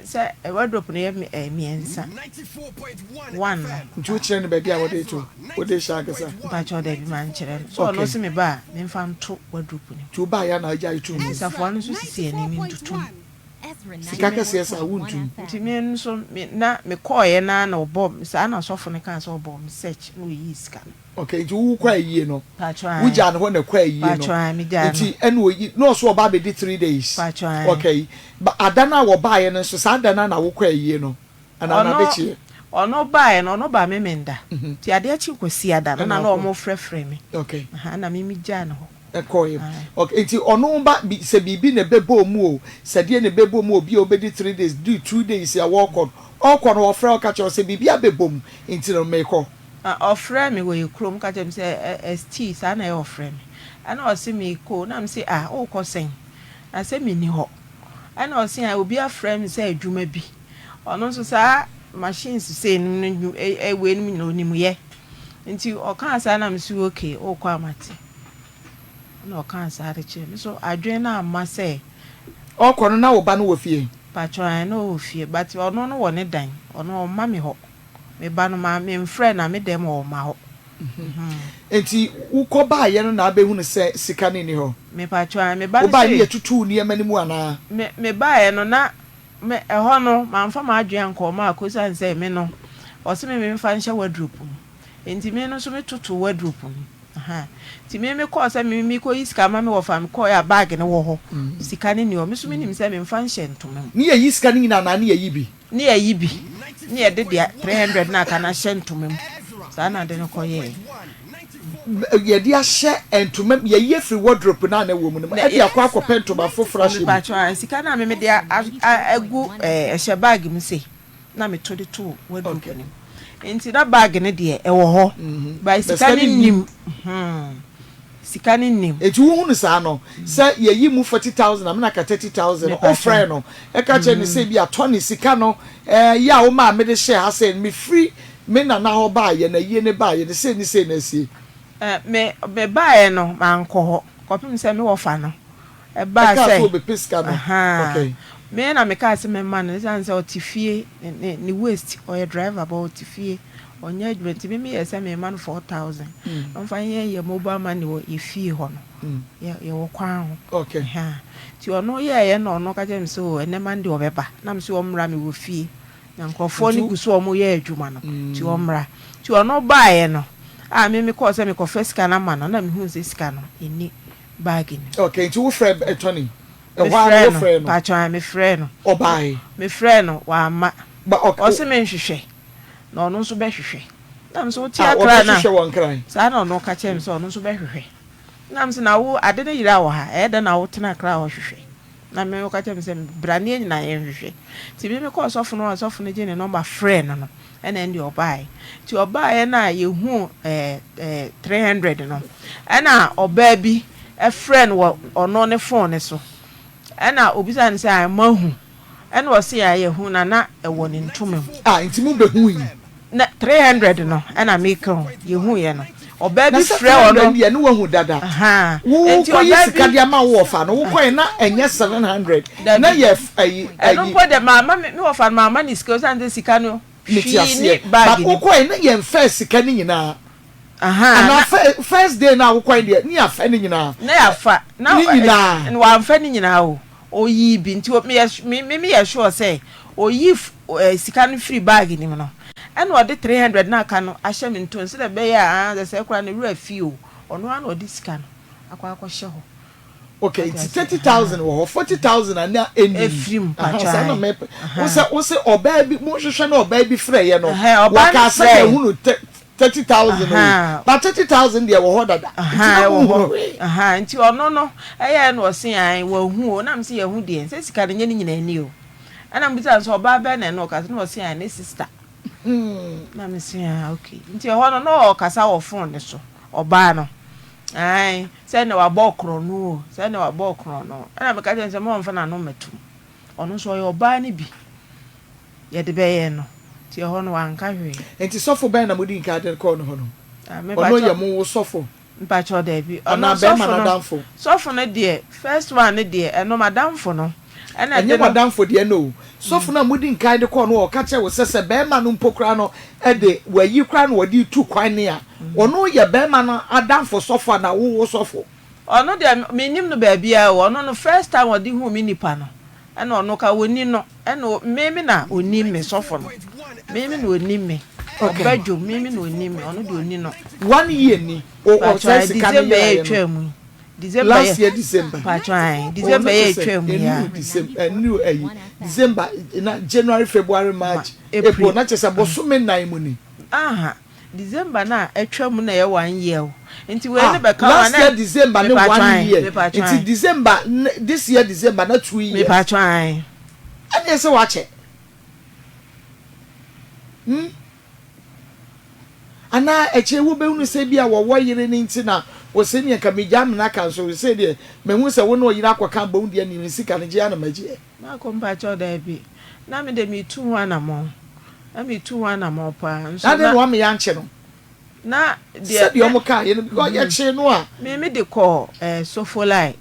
Sɛ wardrobe no yɛ mmiɛnsa. One no.
Nti wokyerɛ no baabi a wode to, wode hyɛ ankasa?
Mpakyɛw dabi mankyerɛ no. Sɛ ɔno se me ba a, memfa nto wardrobe no mu.
Nti wobaeɛ a na agyae to mu?
Nsafoa no nso sisi ani, mentutu mu.
Sika kɛseɛ saa wontu mu?
Nti me nso me na mekɔeɛ no ara na ɔbɔɔ me, saa na sɔfo no kaa sɛ ɔbɔɔ me search na ɔyii sika no.
Okay, nti wo kɔ ayie no,
Paatwɔ ae.
wo gyaa no hɔ na ɛkɔ ayie no,
Paatwɔ ae, me gyaa no.
nti ɛna oyi, na ɔso ɔba abɛdi 3 days.
Paatwɔ ae.
Okay, ba ada no a wɔbaeɛ no nso, saa da no ara na wokɔ ayie no, anaa
Ɔno,
n'adekyeɛ?
ɔno baeɛ no, ɔno baa Memenda, nti adeɛ kye Kwasiada no
Ɛna
na na
wokɔ.
wɔn frɛfrɛ me.
Okay.
Aha, ɛna me me gyaa no hɔ.
Ɛkɔeɛ.
Ae.
Okay, nti ɔno ba, bi, sɛ biribi na ɛbɛbɔɔ mu o, sɛ deɛ na ɛbɛbɔ mu o, obi a ɔbɛdi 3 days, dii 2 days a wɔrekɔ no, ɔrekɔ no ɔfrɛ wo ka kyerɛ wo sɛ biribi abɛbɔ mu, nti no merekɔ.
Na ɔfrɛɛ me wɔ yɛ kurom ka kyerɛɛ me sɛ ST saa na ɛyɛ ɔfrɛ me ɛna ɔse meekɔ o na mese ah wookɔ sɛn na sɛ menni hɔ ɛna ɔse ah obi afrɛ me sɛ adwuma bi ɔno nso saa machines sei nom no wei nom nyina ɔnim yɛ nti ɔkaa saa na mese okay wookɔ a mate ɛna ɔkaa saa de kyerɛ me so adwene no amma sɛ.
Ɔɔkɔ no na wo ba no wɔ fie?
Pakyɛ ae na ɔwɔ fie but ɔno no wɔ ne dan ɔno ɔmma me hɔ. Me ba no ma me nfrɛ na me dɛm wɔ ɔma hɔ.
Nti wo kɔ baayɛ no na abɛhunu sɛ sika no nni hɔ?
Me pakyɛw ae me ba
Wo
no
baayɛ no
sei.
yɛ tutuu nneɛma no mu anaa?
Me me baayɛ no na me ɛhɔ no manfa m'adwene ankɔ ɔma kosiane sɛ me no ɔse me me nfa nhyɛ wardrobe mu nti me no nso me totoo wardrobe mu ahaa nti me me kɔɔ sɛ me me kɔ yi sika ma me wɔfa me kɔɔ yɛ a bag no wɔ hɔ sika no nni hɔ me nso me nim sɛ me nfa nhyɛ ntoma mu.
Ne yɛ yi sika no nyinaa anaa ne yɛ yi bi?
Ne yɛayi bi, ne yɛde deɛ 300 no a aka no ahyɛ ntoma mu. Saa na ade no kɔyɛeɛ.
Yɛde ahyɛ ntoma mu, yɛayi afiri wardrobe no a na ɛwɔ mu no mu de akɔ akɔpɛ ntoma foforɔ ahyɛ mu.
Mepakyɛw a, sika no a me mede agu ɛhyɛ bag mu sei na meto de too wardrobe no mu. Nti na bag no deɛ ɛwɔ hɔ, but sika no nnim. Sika no nnim.
Enti wohunu saa no, sɛ yɛyi mu 40,000 a, me na ka 30,000 no, wofrɛɛ no ka kyerɛɛ no sɛ ebia Tony, sika no, eh, yɛ a womaa mede hyɛɛ ha sɛ mefiri me nana hɔ baayɛ na ayie no baayɛ no sei ne sei na asie.
Eh, me me baeɛ no mankɔ hɔ kɔpem sɛ me wɔfa no ɛbaa
Ɛkaa
sɛ
sɛ ɔbɛpɛ sika no,
ahaa,
okay.
me na mekaa sɛ mɛma no ɛsiane sɛ ɔte fie ne ne ne waist ɔyɛ driver but ɔte fie ɔnyɛ adwuma nti me meyɛɛ sɛ mema no 4000 na ɔmfa nyɛ yɛ mobile money wɔ yɛ fie hɔ no yɛ yɛwɔ kwan ho
Okay.
ahaa nti ɔno yɛɛyɛ na ɔno ka kyerɛɛ me sɛ oh ɛnɛ Monday ɔbɛba na me sɛ ɔmmra mewɔ fie Na nkurɔfoɔ
Nti
no
wo.
gu so a wɔreyɛ adwuma no, nti ɔmmra. Nti ɔno baeɛ no, a me mekɔɔ sɛ mekɔfa sika no ama no, na mehuu sɛ sika no nni bag no mu.
Okay, nti wofrɛɛ b Tony? Ɛhɔ ara no
Mefrɛɛ no,
wofrɛɛ no?
mpakyɛw, ae, mefrɛɛ no.
Ɔbaeɛ?
Mefrɛɛ no, wamma.
Ba ɔk
Ɔse menhwehwɛ, na ɔno nso bɛhwehwɛ. Na mese wote
Ah,
Accra no a,
ɔbɛhwehwɛ wɔ Nkran?
saa na ɔno ka kyerɛɛ me sɛ ɔno nso bɛhwehwɛ. Na mese na wo, ade no yera wɔ ha, ɛyɛ dɛn na wotena Accra a ɔhwehwɛ? Na me ɔka kyerɛɛ me sɛ, Bra na yɛn nyinaa yɛnhwehwɛ. Nti me mekɔɔ sɔfo no hɔ a sɔfo no gyee ne nɔmba frɛɛ no no, ɛna ɛnde ɔbaeɛ. Nti ɔbaeɛ no a yɛhuu ɛɛ ɛɛ 300 no, ɛna ɔbaa bi frɛɛ no wɔ ɔno ne fon no so. Ɛna ɔbisaa no sɛ, Ae, moahu? Ɛna ɔse, Ae, yɛahu, na na ɛwɔ ne ntoma mu.
Ah, nti mobehui?
Na 300 no ɛna meka o, yɛhuiɛ no. Ɔbaa
Na
bi
sɛ
frɛ
300
ɔno.
deɛ ne wahu dada.
Ahaa,
Wo
nti
kɔyi
ɔbaa
sika
bi.
de ama wo wɔfa no, wo kɔɛ na ɛnyɛ 700, na
Dabi,
yɛ ayi
ɛno
ayi.
mpo deɛ mamma me me wɔfa no mamma no sika osiane sɛ sika no
Mete
hwee
aseɛ,
nni bag
but
no
wo
mu.
kɔɛ na yɛnfɛɛ sika no nyinaa.
Ahaa,
Anaa
na.
fɛ first day no a wo kɔɛ deɛ ne yɛafɛ ne nyinaa.
Na yɛafa, na
Ne nyinaa.
wamfa ne nyinaa o. Ɔyii bi nti meyɛ me me meyɛ sure sɛ ɔyii ɛɛ sika no firii bag no mu no ɛna ɔde 300 no a aka no ahyɛ me ntom sɛdeɛ ɛbɛyɛ a aa sɛsɛɛ koraa ne werɛ afi o ɔno ara na ɔde sika no akɔ akɔhyɛ hɔ.
Okay
Wate
nti
aseɛ
30,000
ahaa.
wɔ hɔ 40,000 a na ɛnni mu
Ɛfiri mu
ahaa
mpakyɛ
saa na
ae
mɛpɛ wo
ahaa.
sɛ wo se ɔbaa bi monhwehwɛ na ɔbaa bi frɛeɛ no
Ɛhɛn ɔbaa no
wɔkaa sɛ
frɛɛ.
yɛhunu 30,000 o
Ahaa.
but 30,000 deɛ ɛwɔ hɔ dada nti
Ahaa
na
ɛwɔ hɔ
monhunu hwee.
ahaa nti ɔno no ɛyɛɛ na ɔse ae wahu o na mese yɛahu deɛ sɛ sika no nyɛ ne nyinaa ni o ɛna mebisa no sɛ ɔbaa bɛn na ɛne ɔkasa na ɔse ae ne sister na mese ae ok nti ɛhɔ no na ɔkasa wɔ phone no so ɔbaa no ae sɛ na wabɔ korɔno o sɛ na wabɔ korɔno ɛna meka kyerɛ no sɛ ma ɔmfa n'ano mmɛtom ɔno nso ɔyɛ ɔbaa no bi yɛde bɛyɛ no nti ɛhɔ no wanka hwee.
Nti sɔfo bɛn na modi nkan de no kɔɔ ne hɔ no?
Ah, me
Ɔno
pakyɛ.
yɛ mo wo sɔfo?
Mpakyɛw daabi. Ɔno
Anaa bɛrima
sɔfo
no
no,
adamfo?
sɔfo no deɛ, first one no deɛ, ɛno m'adamfo no ɛna
Ɛnyɛ
ɛde no.
w'adamfo deɛ no o. Sɔfo no a modi nkan de kɔɔ no hɔ, ɔka kyerɛɛ wo sɛ sɛ bɛrima no mpo koraa no de wayi koraa na ɔde retu kwan no a, ɔno yɛ bɛrima no adamfo sɔfo anaa wo wo sɔfo?
Ɔno deɛ mennim no baabiara o, ɔno no first time ɔde huu me nipa no, Ɛna ɔno ka ɔnni no ɛna me me na ɔnim me sɔfo no me me na ɔnim me ɔba dwom me me na ɔnim me ɔno deɛ ɔnni no.
One year ni o ɔsɛ sika no
December
yɛ
yɛ atwa mu yi December yɛ
last year December
patro ayi December yɛ atwa mu yi
a December ɛnu ɛyi December na January February March April na kyɛ sɛ bosome nan mu ni.
Aha. December no a atwa mu na ɛyɛ one year o nti wei
Ah
no bɛka ho a
last
na
year December ne
mepatwɔ
one
ae
year
mepatwɔ
nti
ae.
December ne this year December na 2 years
Mepatwɔ ae.
ɛneɛ sɛ wakyɛ hmm anaa akyire wobɛhunu sɛ bi a wɔwɔ yere no nti na wɔsɛ neɛ nka megya amena ka nso sɛ deɛ mahu sɛ wo ne ɔyere akɔka abom deɛ ne sika no gye a na magyeɛ.
Marco mpakyɛw daabi na me de metu ho anamɔn na metu ho anamɔn paa nso
Na adɛn
na
na wama yɛankye no
na deɛ
sɛdeɛ
me
wɔn kaeɛ no because yɛkyee no a.
Me me de kɔɔ eh, Sofolai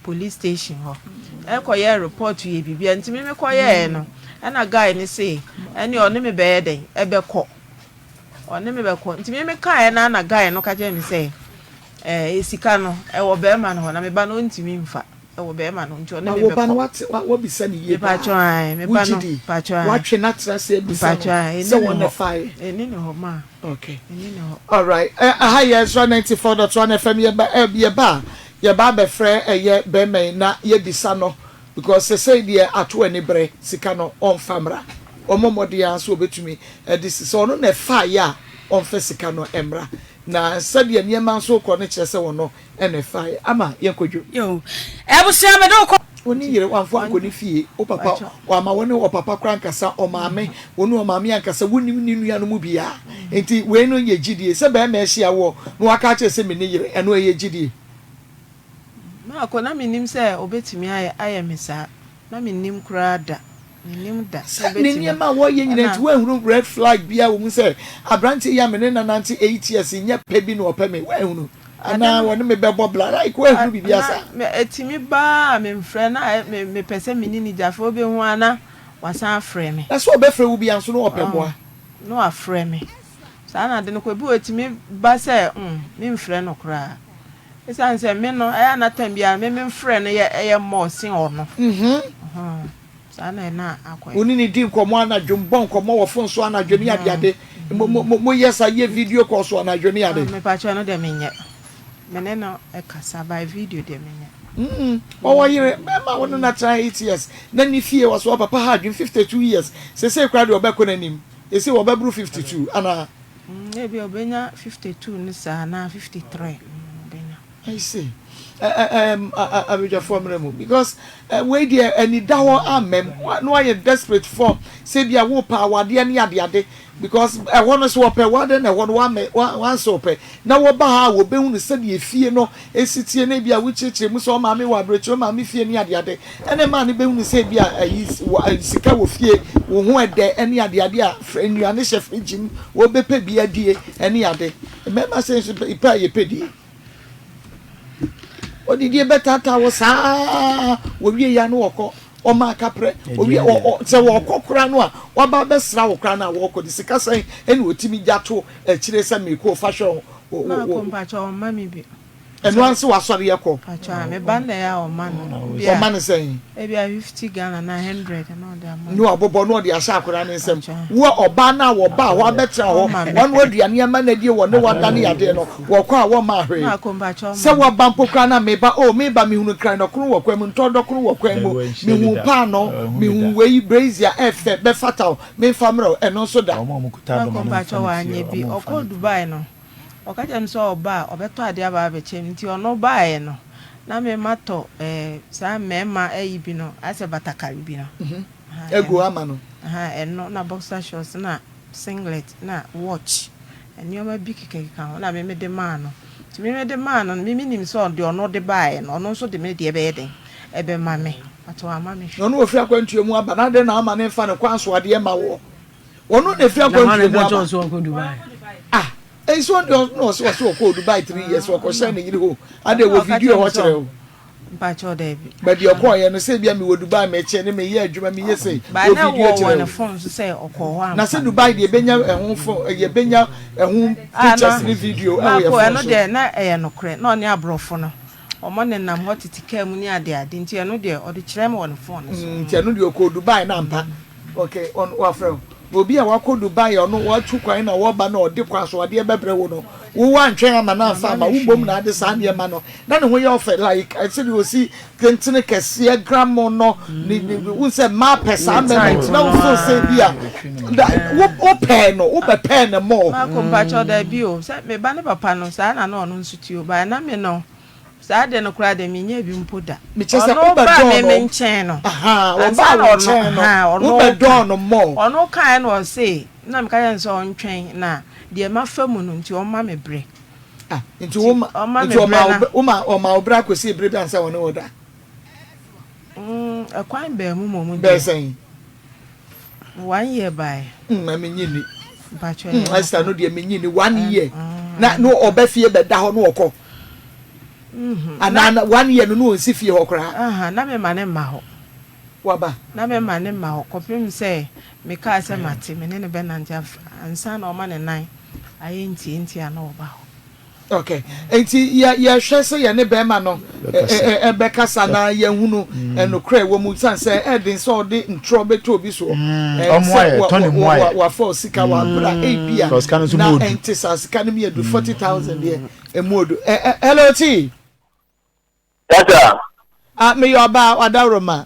police station hɔ ɛkɔ yɛɛ report yɛ biribiara nti me me kɔ yɛɛ no ɛna guy no se ɛne ɔne me bɛyɛ dɛn ɛbɛkɔ ɔne me bɛkɔ nti me me kaeɛ na na guy no ka kyerɛ me sɛ eh, sika no ɛwɔ bɛrima no hɔ na me ba no ɔntumi nfa. Ɛwɔ bɛɛma no nti ɔne
Na
me
wo ba no
bɛkɔ.
wate wa wabisa no yie paa?
Mepakyɛw ae me ba
Wogye
no
di?
pakyɛw ae.
Watwe no atra ase abisa no
Mepakyɛw ae
sɛ
ɛni ne
wɔn na
hɔ
ɛfaeɛ?
ɛni ne hɔ maa
Okay.
ɛni ne hɔ.
Alright ɛ aha yɛ Ezra 94.1 FM yɛba ɛ yɛba a yɛba abɛfrɛ ɛyɛ bɛɛma yi na yɛabisa no because sesei deɛ ato anibrɛ sika no ɔmfa mmra ɔmmɔ mmɔden ara sɛ ɔbɛtumi de si sɛ ɔno na ɛfaeɛ a ɔmfa sika no mmra na sɛdeɛ nneɛma nso rekɔ no kyerɛ sɛ ɔno Ɛna ɛfaeɛ ama yɛnkɔ dwom.
Yo, abusua mede wo kɔ.
Wo ne yere wamfa ankɔ ne fie, wo papa wamma wo ne ɔpapa koraa ankasa, ɔmaame, wo ne ɔmaame ankasa, wonnim ne nua no mu biara. Nti wei no yɛ gyidie. Sɛ barima ahyia woɔ na waka akyerɛ sɛ menni yere, ɛno ɛyɛ gyidie?
Maako, na mennim sɛ ɔbɛtumi ayɛ me saa. Na mennim koraa da. Mennim da sɛ
Sɛ ne
ɛbɛtumi.
nneɛma a wɔyɛ nyinaa
Ɛna.
nti woanhunu red flag biara wɔ mu sɛ aberanteɛ yi a me ne no anante 8 years nyɛ pɛ bi na ɔpɛ me, woanhunu?
Ade
Anaa
no.
wɔne me bɛbɔ bra like woanhunu biribiara
Na
saa?
me ɛtumi ba a memfrɛ na ayɛ me mepɛ sɛ me ne no gya afei wobɛhu ara na wasan afrɛ me.
Na sɛ ɔbɛfrɛ wo biara nso na ɔpɛ mmoa.
Na wafrɛ me. Saa na ade no kɔ. Ebi wɔ hɔ ɛtumi ba sɛ mm memfrɛ no koraa. Ɛsiane sɛ me no ɛyɛ a na time biara me memfrɛ no yɛ ɛyɛ more sen ɔno. Saa na ɛna akɔyɛ.
Wo ne no di nkɔmmɔ anadwo, mobɔ nkɔmmɔ wɔ fon so anadwo ne adeade, mo mo mo moyɛ saa yɛ video call so anadwo ne ade.
Mepakyɛw ɛno deɛ menyɛ. Me ne no kasa by video deɛ menyɛ.
Mm, ɔwɔ yere, bɛrima a wo ne no atena 8 years na ne fie wɔ so papa ha adwene 52 years, seesei koraa deɛ ɔbɛkɔ n'anim, seesei ɔbɛboro 52 anaa?
Mm, ebia ɔbɛnya 52 no saa anaa 53, mm, ɔbɛnya.
I see. Abadwafoɔ mmerɛ mu because wei deɛ anida hɔ ammam na wayɛ desperate for sɛ bi a wopɛ awadeɛ ne adeade because ɛhɔ no so wɔpɛ wade na ɛhɔ no wamɛ wansɛ wɔpɛ na wɔba ha a wɔbɛhu no sɛdeɛ fie no esi tie na ebi a wokyerɛkyerɛ mu sɛ ɔmaame wɔ aburokyerɛ ɔmaame fie ne adeade ɛna ɛmaa no bɛhu no sɛ ebi a ayi sika wɔ fie wo ho ɛdɛ ɛne adeade a nnuane hyɛ fridge mu wɔbɛpɛ bi adie ɛne ade mmarima sɛ nso pɛ a yɛpɛ die odidie bɛtaataa wɔ saa wɔwie ya no wɔkɔ ɔma akaprɛ owie sɛ wɔkɔ koraa no a waba abɛsra wo koraa no a wɔkɔ de sika sɛn ɛna otimi gya to akyire sɛ meko fa hwɛ wo.
Maako mpakyɛ ɔma mi bi.
Ɛno anse wasɔre yɛ kɔ.
Mpakyɛ a me ba na ɛyɛ a ɔma no.
Ɔma no sɛn?
Ebi a 50 Ghana na 100 na ɔde ama.
Ne wabobɔ na ɔde ahyɛ akwadaa ne nsam. Wo ɔbaa no a wɔbaa hɔ abɛtena hɔ wɔn aduane ama no adie wɔ ne wada ne yadeɛ no wɔkɔ a wɔma hwee. Sɛ waba mpo koraa na meba o meba mehunu nkran dɔkono wɔ kwan mu ntɔ dɔkono wɔ kwan mu mehu paano mehu wei brazier ɛfɛ bɛfata o memfa mmerɛ o ɛno nso da.
Maako mpakyɛ wanyɛ bi ɔkɔɔ Dubai no ɔka kyerɛ me sɛ ɔba a ɔbɛtɔ adeɛ aba abɛkyɛ me nti ɔno baeɛ no na me matɔ ɛɛ saa mmarima ayi bi no ayɛ sɛ batakari bi no.
Egu ama no.
Ɛno na boxer shorts na singlet na watch nneɛma bi kekakeka ho na me mede maa no nti me mede maa no no me menim sɛ ɔde ɔno de baeɛ no ɔno nso de me deɛ bɛyɛ den ɛbɛma me but wamma me hwee.
Na ɔno ofiri akwantuo mu aba na adɛn na ama ne nfa ne kwan so adeɛ ma woɔ ɔno na efiri akwantuo mu aba ah nso ɔno deɛ ɔno ɔsɛ ɔsɛ ɔkɔɔ Dubai 3 years ɔkɔhyɛ ne yere hɔ adɛn wɔ video hɔ kyerɛ o.
Mpakyɛw daabi.
Baabi ɔkɔɔ yɛ no sɛ ebia mewɔ Dubai mekyɛ ne meyɛ adwuma meyɛ sei
Ba
wɔ
na
video
wɔ wɔ
kyerɛ
ne
o.
phone so sɛ ɔkɔɔ hɔ
Na
ampa.
sɛ Dubai deɛ yɛbɛnya ɛho phone yɛbɛnya ɛho
Ah na
pictures ne video ɛwɔ yɛ
Marco
phone
ɛno
so.
deɛ na ɛyɛ nokorɛ na ɔne aborɔfo no wɔn nenam hɔ tete kaa mu ne ade ade nti ɛno deɛ ɔde kyerɛ me wɔ ne phone no so.
Nti ɛno deɛ ɔkɔɔ Dubai na ampa okay ɔno wafrɛ wo obi a wakɔ Dubai ɔno watu kwan na wɔba na ɔde kwan so adeɛ bɛbrɛ wo no wo wantwɛn ama no amfa ama wo mmom na ade saa nneɛma no na ne ho yɛ ɔfɛ like sɛdeɛ ɔsi tentene kɛseɛ gramo no ne ne wo sɛ mmaa pɛ saa mmarima na wo feel sɛ bi a da wo wopɛɛ no wobɛpɛɛ no more.
Marco mpakyɛw dabi o sɛ me ba ne papa no saa na na ɔno nso te o but na me no saa de no koraa deɛ menyɛɛ bi mpo da
Mekyɛ sɛ
ɔno baa
wobɛdɔɔ
me me
no
nkyɛn no
ahaa
ansa
wɔbaa
na
wo
ɔno
nkyɛn no
ahaa ɔno
wobɛdɔɔ no more.
ɔno kaeɛ na ɔse na meka kyerɛ no sɛ ɔntwɛn na deɛ mafa mu no nti ɔmma me berɛ.
Ah, nti wo ma
Ɔma me
nti ɔma
berɛ
wo
na.
wo ma ɔma wo berɛ akɔsi berɛ bi ansa wɔne wo da.
Mm, ɛkwan bɛn mu mmom
Bɛyɛ
deɛ.
sɛn?
One year bae.
Mm, na menyi ni.
Mpakyɛ
Mm,
ɛyɛ
Esther no
nokorɛ.
deɛ menyi ni one year.
Mm,
Na no ɔbɛ fie bɛda hɔ no ɔkɔ.
mhm.
Anaa
Na
na one year no no ɔnsi fie hɔ koraa.
aha, na mema ne mma hɔ.
Waba.
Na mema ne mma hɔ kɔpem sɛ mekaa sɛ mate me ne no bɛnante ansa na ɔma ne nan ayɛ ntiantia na ɔba hɔ.
Okay. Nti yɛ yɛhwɛ sɛ yɛne bɛrima no ɛbɛkasa na yɛhunu ɛnokorɛ wɔ mu san sɛ ɛden sɛ ɔde ntorɔ bɛtɔ obi soɔ sɛ wafa sika wabra ebi a na ɛnte saa sika no mu yɛ du 40,000 deɛ ɛmu odu. Hello T.
Yes sir.
Ah, meyɛ ɔbaa ɔdawuroma.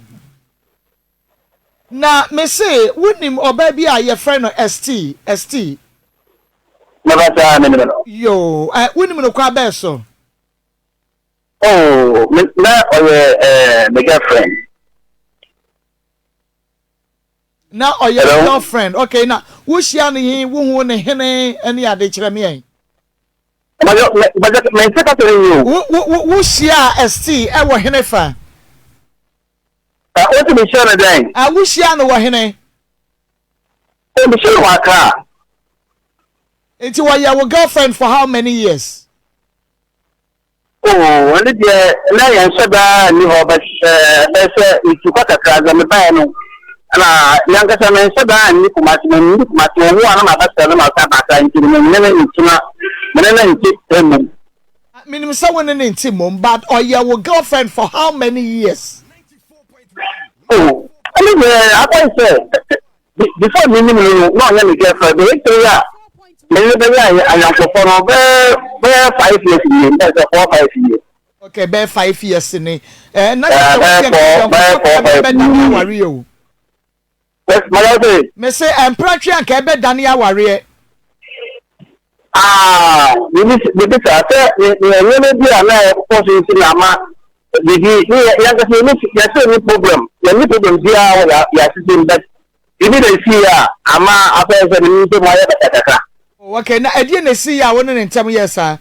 Na mese wonim ɔbaa bi a yɛfrɛ no ST ST.
Never saa menim no.
Yoo, ɛ wonim no kwan bɛɛ so?
Oh, me na ɔyɛ ɛɛ me girlfriend.
Na ɔyɛ
Hello?
girlfriend. Okay, na wohyia no he wohu ne hene ne ade kyerɛ me ɛ.
Bàjẹ́ bàjẹ́ mɛ n se ka sɔrɔ yin o.
Wo wo wo wohyia ST ɛwɔ hene fa?
Wosi mehyia no dɛn?
Ah, wohyia no wɔ hene?
Oh, mehyia no wɔ Accra.
Nti wɔyɛ wo girlfriend for how many years?
Oh, ɛno deɛ na yɛn nhyɛ daa nni hɔ but ɛbɛyɛ sɛ metu kwa kakra dza mebaeɛ no na me ankasa menhyɛ daa nni Kumasi, menni Kumasi, wɔn a na mabɛsrɛ no masan aba Accra nti no me ne no ntena, me ne no nte mmom.
Menim sɛ wo ne no nte mmom but ɔyɛ wo girlfriend for how many years?
Oh, ɛno deɛ akɔyɛ sɛ Before me nim no no na ɔnyɛ me girlfriend bɛyɛ three a me ne bɛyɛ ayɔnkofo no bɛyɛ bɛyɛ 5 years nie bɛyɛ sɛ 4 5 years.
Okay, bɛyɛ 5 years ni. Ɛɛ na kyerɛ sɛ wɔyɛ ayɔnkofo kora bɛyɛ bɛdane awareɛ o.
Maya sɛ.
Mese mpratwe anka ɛbɛdane awareɛ.
Ah, bibi bibi saa sɛ nneɛma bi a na ɛkɔ so nti na ama bibi ne yɛ yankasa yɛ yɛsɛ ni problem yɛn ni problem biara wɔ yɛ yɛ asese mu but bibi na esi yɛ a ama afɛn sɛ ne ntɛm ayɛ bɛtɛ kakra.
Oh, okay, na ɛdeɛ na esi yɛ a wo ne ne ntɛm yɛ saa?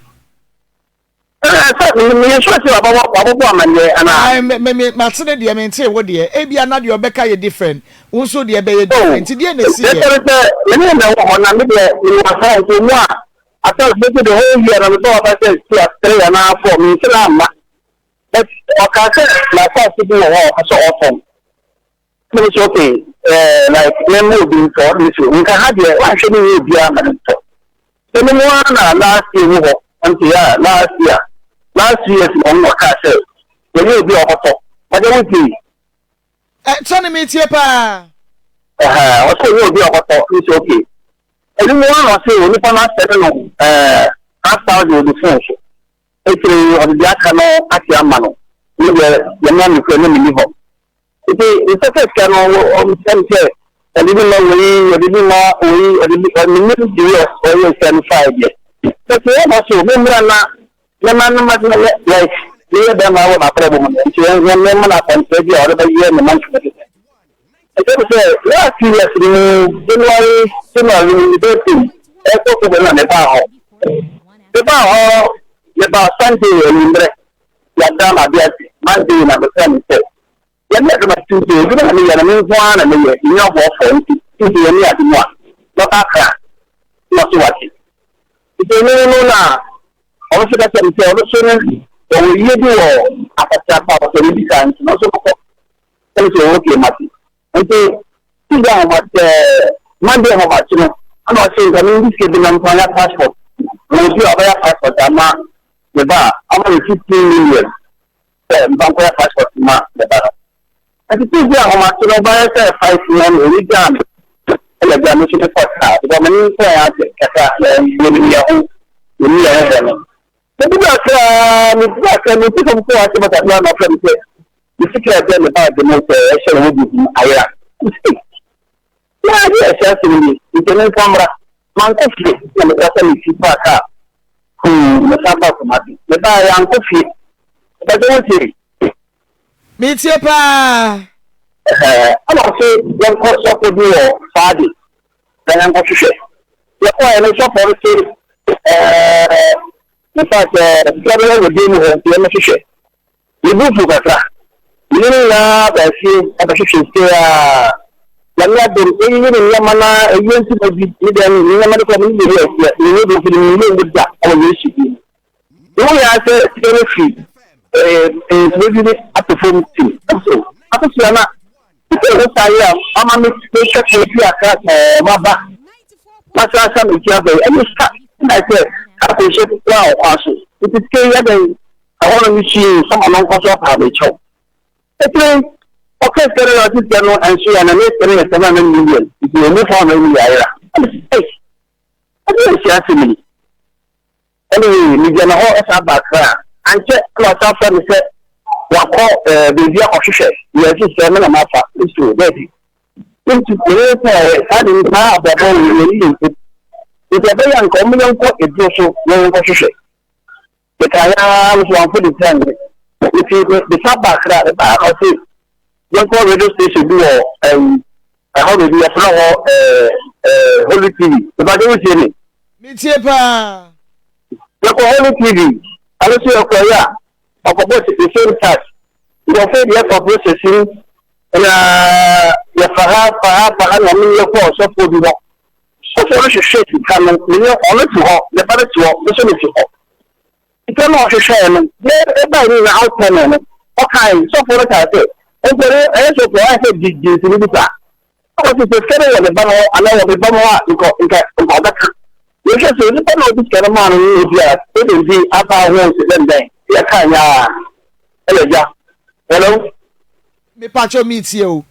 Sɛ meyɛ sure sɛ wabɔbɔ wabɔbɔ amanneɛ anaa.
Ae me me me mate ne deɛ mentee wo deɛ ebia na deɛ ɔbɛka yɛ different wo nso deɛ ɛbɛyɛ
Oh,
different nti deɛ na ɛsi
deɛ
yɛ.
kyɛre sɛ me ne na ɛwɔ hɔ na me deɛ mewɔ asra nti mu a asra bɛsi the whole year na mebɔ waba sɛ two a three anaa four mensi na amma but ɔkaa sɛ n'asase bi wɔ hɔ a ɔpɛ sɛ ɔtɔn. Na me sɛ okay eh, like mɛma obi ntɔ na me sɛ nka ha deɛ wanhwɛ ne nyɛ obiara ma no ntɔ sɛ me mu ara na last year mu hɔ nti ya last year last 2 years na ɔno ɔkaa sɛ wɔnyɛ obi a ɔkɔtɔ ɔde wo tie.
Ɛ kyɛ ne metie paa.
Ɛhɛn ɔsɛ ɔnyɛ obi a ɔkɔtɔ ne sɛ okay ɛno mu ara na ɔsɛ onipa no asɛne no ɛɛ 5,000 ɔde phone so akyire yi ɔde deɛ aka no ate ama no ne deɛ yɛma no kura ne menni hɔ. Nti nsɛ sɛ sika no ɔmsɛm sɛ ɔde bi ma wei, ɔde bi ma wei, ɔde bi ɔmenim deɛ ɔyɛ sika no fae deɛ. But yɛ ba so memmra na mɛma no ma no like meyɛ bɛrima wɔ n'abrabɔ mu no nti yɛn mɛma no akwankyerɛ bi a ɔde bɛyɛ ne mantam de sɛ. Nti ɛbi sɛ last 2 years no mu January January no mu birthday ɛkɔ February na mebaa hɔ. Mebaa hɔ mebaa Sunday anwummerɛ yɛada m'ade ase Monday na mefrɛ no sɛ yɛne adwuma Tuesday adwuma na meyɛ no me nko ara na meyɛ menya ɔboafoɔ nti Tuesday yɛne ade mu a mɛba Accra na ɔse wate nti ɛno no na ɔno nso ka kyerɛ me sɛ ɔno nso no ɔwɔ yie bi wɔ akɔteaba a ɔsɛ ne bi saa nti no nso mɛkɔ ɛne sɛ ɔwɔ okay mate nti Tuesday ahomakye ɛɛ Monday ahomakye no ɛna ɔse nka mendi sika bi na mfa nyɛ passport na obi a ɔbɛyɛ passport ama me ba a ama me 15 million sɛ mfa nkɔyɛ passport ma me ba no. Nti Tuesday ahomakye no ɔbayɛ sɛ 5 pm ɔni gyaa me ɛna gya me nso mekɔ kaa because me ne nkɔɛ akyɛ kakra yɛnim yɛ ho yɛni yɛ ho bɔ no. Medu Accra medu Accra meti fam kɔɔ ase bɛtɛ na ɔfrɛ me sɛ me sika ɛbɛ me baage mu sɛ ɛhyɛ ne ho bi mu ayera. Na ade a ɛhyɛ asɛm ni nti me mfa mmra. Mankɔ fie na mekɔ sɛ mefi faa kaa mesan baa Kumasi. Mebaa yɛankɔ fie. Ɛbɛsɛ wotie.
Metie paa.
Ɛna ɔse yɛnkɔ sɔfo bi wɔ Faade na yɛnkɔhwehwɛ. Yɛkɔɛ no sɔfo no se ɛɛ in fact sika no wɔ dan mu hɔ nti yɛmmɛhwehwɛ. Me bo fuw kakra. Me ne no nyinaa baa fie bɛhwehwɛɛ sika yi ara. Nyame adom, yɛyiyi ne nneɛma na ɛyɛ nti na bi me dan mu, me nneɛma no koraa me ne yɛyi asia, me ne bi nso de menyɛ mu da wɔ Yesu din mu. Mehu yɛ ara sɛ sika no fi ntoma bi ne atɔ fam tim. So akosua na sika ɛho saa yi a ama me metwa kwan fi Accra tɔɔ maba masan asa me ti aba yi ɛnyɛ sika na sɛ akɔnhyɛ koraa wɔ kwan so nti sika yi adɛn. Ɛhɔ no misui sɛ ma no nkɔ so apaa me kyɛw. Akyiri yi, ɔkaa sika no na ɔse sika no ɛnso yɛ na ne sika no yɛ 700 million nti ɛmu 400 million ayera. Ɛna mese ei, ɛdeɛn nhyia asɛm ni? Anyway, megyina hɔ san ba Accra. Ankyɛ na ɔsan frɛ me sɛ wakɔ eh, baabi akɔhwehwɛ deɛ ɛse sɛ me na mafa. Mese o, daabi. Nti mene sɛ saa de saa abrabɔ wei yɛne yɛn mpo. Nti ɛbɛyɛ anka ɔmo yɛnkɔ aduro so na yɛnkɔhwehwɛ. Mekaeɛ ara nso wamfa ne ti annye. Nti mesan baa Accra, mebaa na ɔse yɛnkɔ radio station bi wɔ ɛyi ɛhɔ baabi yɛfrɛ hɔ ɛɛ ɛɛ Holy TV. Mepakyɛ wotie me?
Metie paa.
Yɛkɔ Holy TV, ɛno nso yɛkɔeɛ a ɔkɔbɔ the same tax. Nkurɔfoɔ deɛ ɛfa process mu. Na yɛfa ha fa ha fa ha na me yɛkɔ ɔsɔfoɔ bi hɔ. Sɔfoɔ no hwehwɛɛ sika no, me ne ɔno te hɔ, ne ba no te hɔ, me nso mete hɔ. Sika no a ɔhwehwɛɛ no, deɛ ɛbae no nyinaa outcome no, ɔkae, sɔfoɔ no kaa sɛ, nti ɛno ɛyɛ sɔfoɔ ayɛ sɛ gye gye nsini bi saa. Ɛna ɔse sɛ sika no wɔ ne ba no hɔ anaa wɔ me ba no hɔ a, nka nka nka ɔbɛka. Yɛhwɛ sɛ onipa no a ɔde sika no maa no no obi a problem bi aba ho sɛ dɛn dɛn, yɛkaa nyɛ a, ɛna agya. Hello?
Mepakyɛw metie o.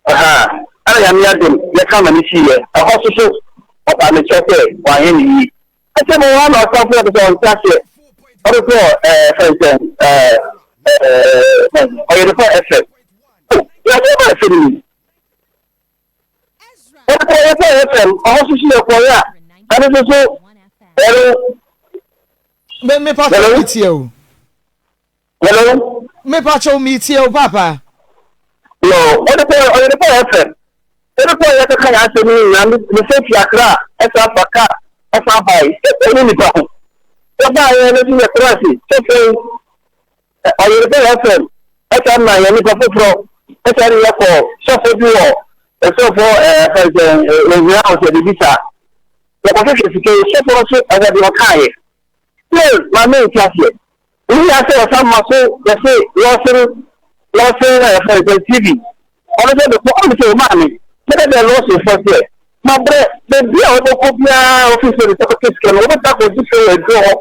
Ahaa, ɛna Nyame adom yɛka ma no siiɛ, ɛhɔ so so ɔpaa me kyɛw sɛ wanyɛ no yie. Ɛsɛ mo hɔ na ɔsan frɛ me sɛ ɔnte aseɛ, ɔde kɔɔ ɛɛ fɛn sɛn ɛɛ ɛɛ Ɔyɛdepɔ FM. Oh, yɛadeɛ ba FM ni. Ɔde kɔɔ Ɔyɛdepɔ FM, ɔhɔ so so yɛkɔɔyɛ a, ɛno so so ɛno.
Me me pa kyɛw metie o.
Hello.
Mepa kyɛw metie o papa.
Yo, ɔde kɔ ɔyɛ de kɔ FM. Ɔde kɔ yɛ kaka yɛ asɛm yi nyinaa me sɛ fi akra ɛsa afa ka ɛsa abae. Sɛ ne nipa ho. Yɛba yɛ no so yɛ kra se sɛ fɛn ɔyɛ de kɔ FM. Ɛsa ma yɛ nipa foforɔ ɛsa ne yɛ kɔ sɔfo bi wɔ sɔfo ɛɛ fɛn sɛ ɛhia ɔsɛ bibi saa. Yɛkɔhwehwɛ sika yi sɔfo no so ɛwɔ deɛ ɔkaeɛ. Still maame nti aseɛ. Wohia sɛ wɔsan ma so yɛse lɔsen lɔsen na yɛfrɛ no sɛ TV ɔno sɛ bɛkɔ ɔno sɛ ɔmaa me mɛdɛ dɛ lɔsen fɔ sɛ mabrɛ baabi a wɔbɛkɔ biara ɔfi sɛ ne sɛ kɔkɛ sika no wɔbɛsa akɔgye sɛ wɔ aduro hɔ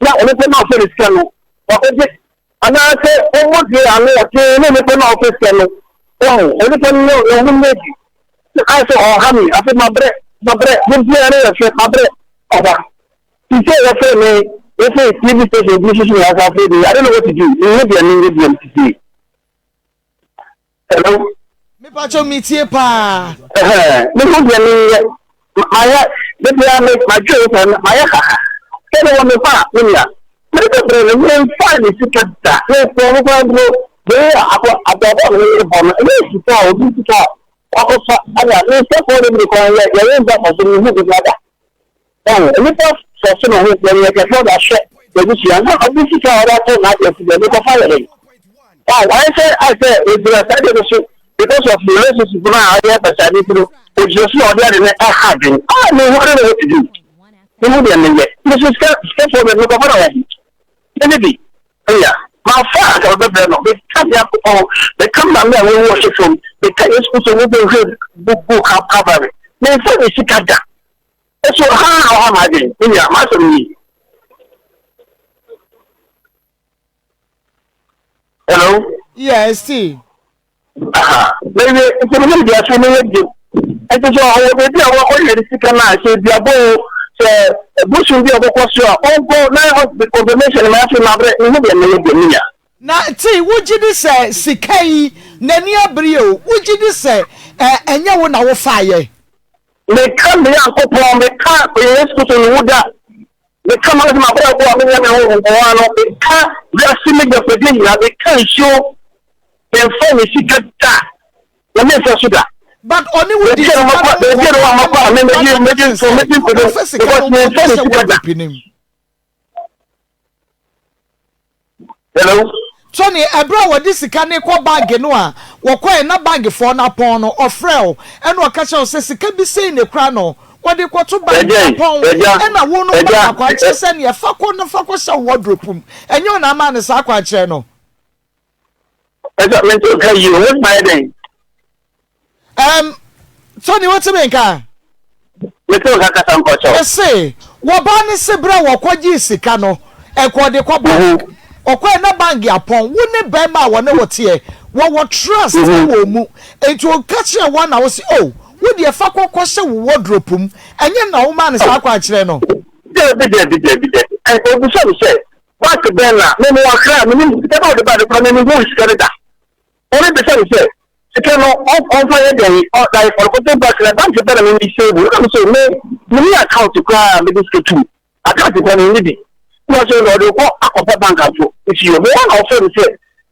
na onipa no a ɔfɛ ne sika no wakɔgye anaasɛ ɔmmɔ due ano ɔte ne onipa no a ɔfɛ sika no ɔho onipa no ne ɔho no adi ayɛ sɛ ɔha me afei mabrɛ mabrɛ ne biara ne yɛfrɛ mabrɛ ɔba Te sɛ wɔfrɛ me wɔfrɛ TV station bi soso na wɔsan frɛ me I don't know what to do mehu deɛ menyɛ biam sisi hello.
Mepakyɛw metie paa.
Ɛhɛn mehu deɛ menyɛ mayɛ de bia me madwe wo sɛ mayɛ haha sɛ ne wɔ me hɔ a me nua mede bɛbrɛ no memfa ne sika da mefrɛ no koraa mpo wei a akɔ abrabɔ a meyɛ bɔ no ɛnyɛ sika a obi sika a wakɔfa ɛna mesɛfoɔ no bi de kwan yɛ yɛyɛ nsa fɔ so mehu bi da Wahu? Nnipa sɔ so ne ho yɛ nea ɛsɛ sɛ ɔde ahyɛ n'abusua na ɔde sika a ɔde ato n'adeɛ so deɛ mekɔfa yɛ dɛn? Wahu? Wayɛ sɛ ayɛ sɛ ogyina saa deɛ no so because of relationship no a ɔyɛ basaa no nti no ogyina so na ɔde ade no ɛha adwene. Ah, mehu I don't know what to do. Mehu deɛ meyɛ. Me so sika sikafoɔ bɛ mekɔfa na wɔn. Mene bi. Eya. Mafa a anka mebɛbrɛ no. Meka Nyankopɔn, meka maame a wawu ɔhwe fam, meka Yesu Kristo mu bɛhwɛ gugu Calvary. Memfa ne sika da. Nso ha a ɔha m'adwen, me nua, m'asɛm nie. Hello?
Yes, see.
Aha, mewie, nti menim deɛ so meyɛ bio. Nti sɛ ɔwɔ baabi a wɔkɔyɛ ne sika no a, sɛ duabɔ o, sɛ bosom bi a ɔbɛkɔ so a, ɔnkɔ na confirmation ma afei mabrɛ, mehu deɛ meyɛ bio, me nua.
Na Tee, wogye di sɛ sika yi, n'ani abere o, wogye di sɛ ɛnyɛ wo na wofaeɛ?
Meka me Nyankopɔn, meka Yesu Kristo ne wu da, meka m'ankasa m'abrabɔ a menya me ho nkoa no, meka wiase m'agyapadeɛ nyinaa, meka nsuo, memfa me sika da, na memfa so da.
But ɔne wo di sika no nkɔmmɔ
ɛna ɔba na kyerɛ sɛ
ɔfa sika no nkɔmmɔ hyɛ wardrobe no mu.
Hello.
Tony, ɛberɛ a wɔde sika no rekɔ bank no a, wɔkɔɛ na bank foɔ no apɔn no, ɔfrɛɛ wo ɛna ɔka kyerɛɛ wo sɛ sika bi sei na ɛkura no, wɔde rekɔto bank, apɔn, ɛna wo no woma no akwankyerɛ sɛ neɛ fa kɔ na fa kɔhyɛ wo wardrobe mu. Ɛnyɛ wo na amaa no saa akwankyerɛ no?
Ɛsɛ mente nka yie o, wosoma yɛ dɛn?
Um, Tony, wote me nka?
Mete nka kasa mpɔkyɛw.
Mese, wɔbaa ne se berɛ a wɔkɔgyee sika no, ɛkɔ ɔde kɔ bank. Ɔkɔɛ na bank apɔn. Wo ne bɛrima a wɔne wo teɛ, wɔwɔ trust wɔ mu. Enti ɔka kyerɛ wɔn na wo se, oh, wo deɛ fa kɔ kɔhyɛ wo wardrobe mu. Ɛnyɛ na womaa no saa akwankyerɛ no?
Dabi, dabi, dabi, dabi. Ɔbisa me sɛ, Bank bɛn na me mewɔ Accra a menim sika no a ɔde bae no koraa me menhuu sika no da. Ɔno bisa me sɛ sika no ɔmfa yɛ dɛn like ɔrekɔtɔ bank na bank bɛn na me me save na me sɛ me menni account koraa a mede sika tum account koraa menni bi na ɔsɛ na ɔde kɔ akɔpɛ bank ato nti o mewɔ na ɔfrɛ me sɛ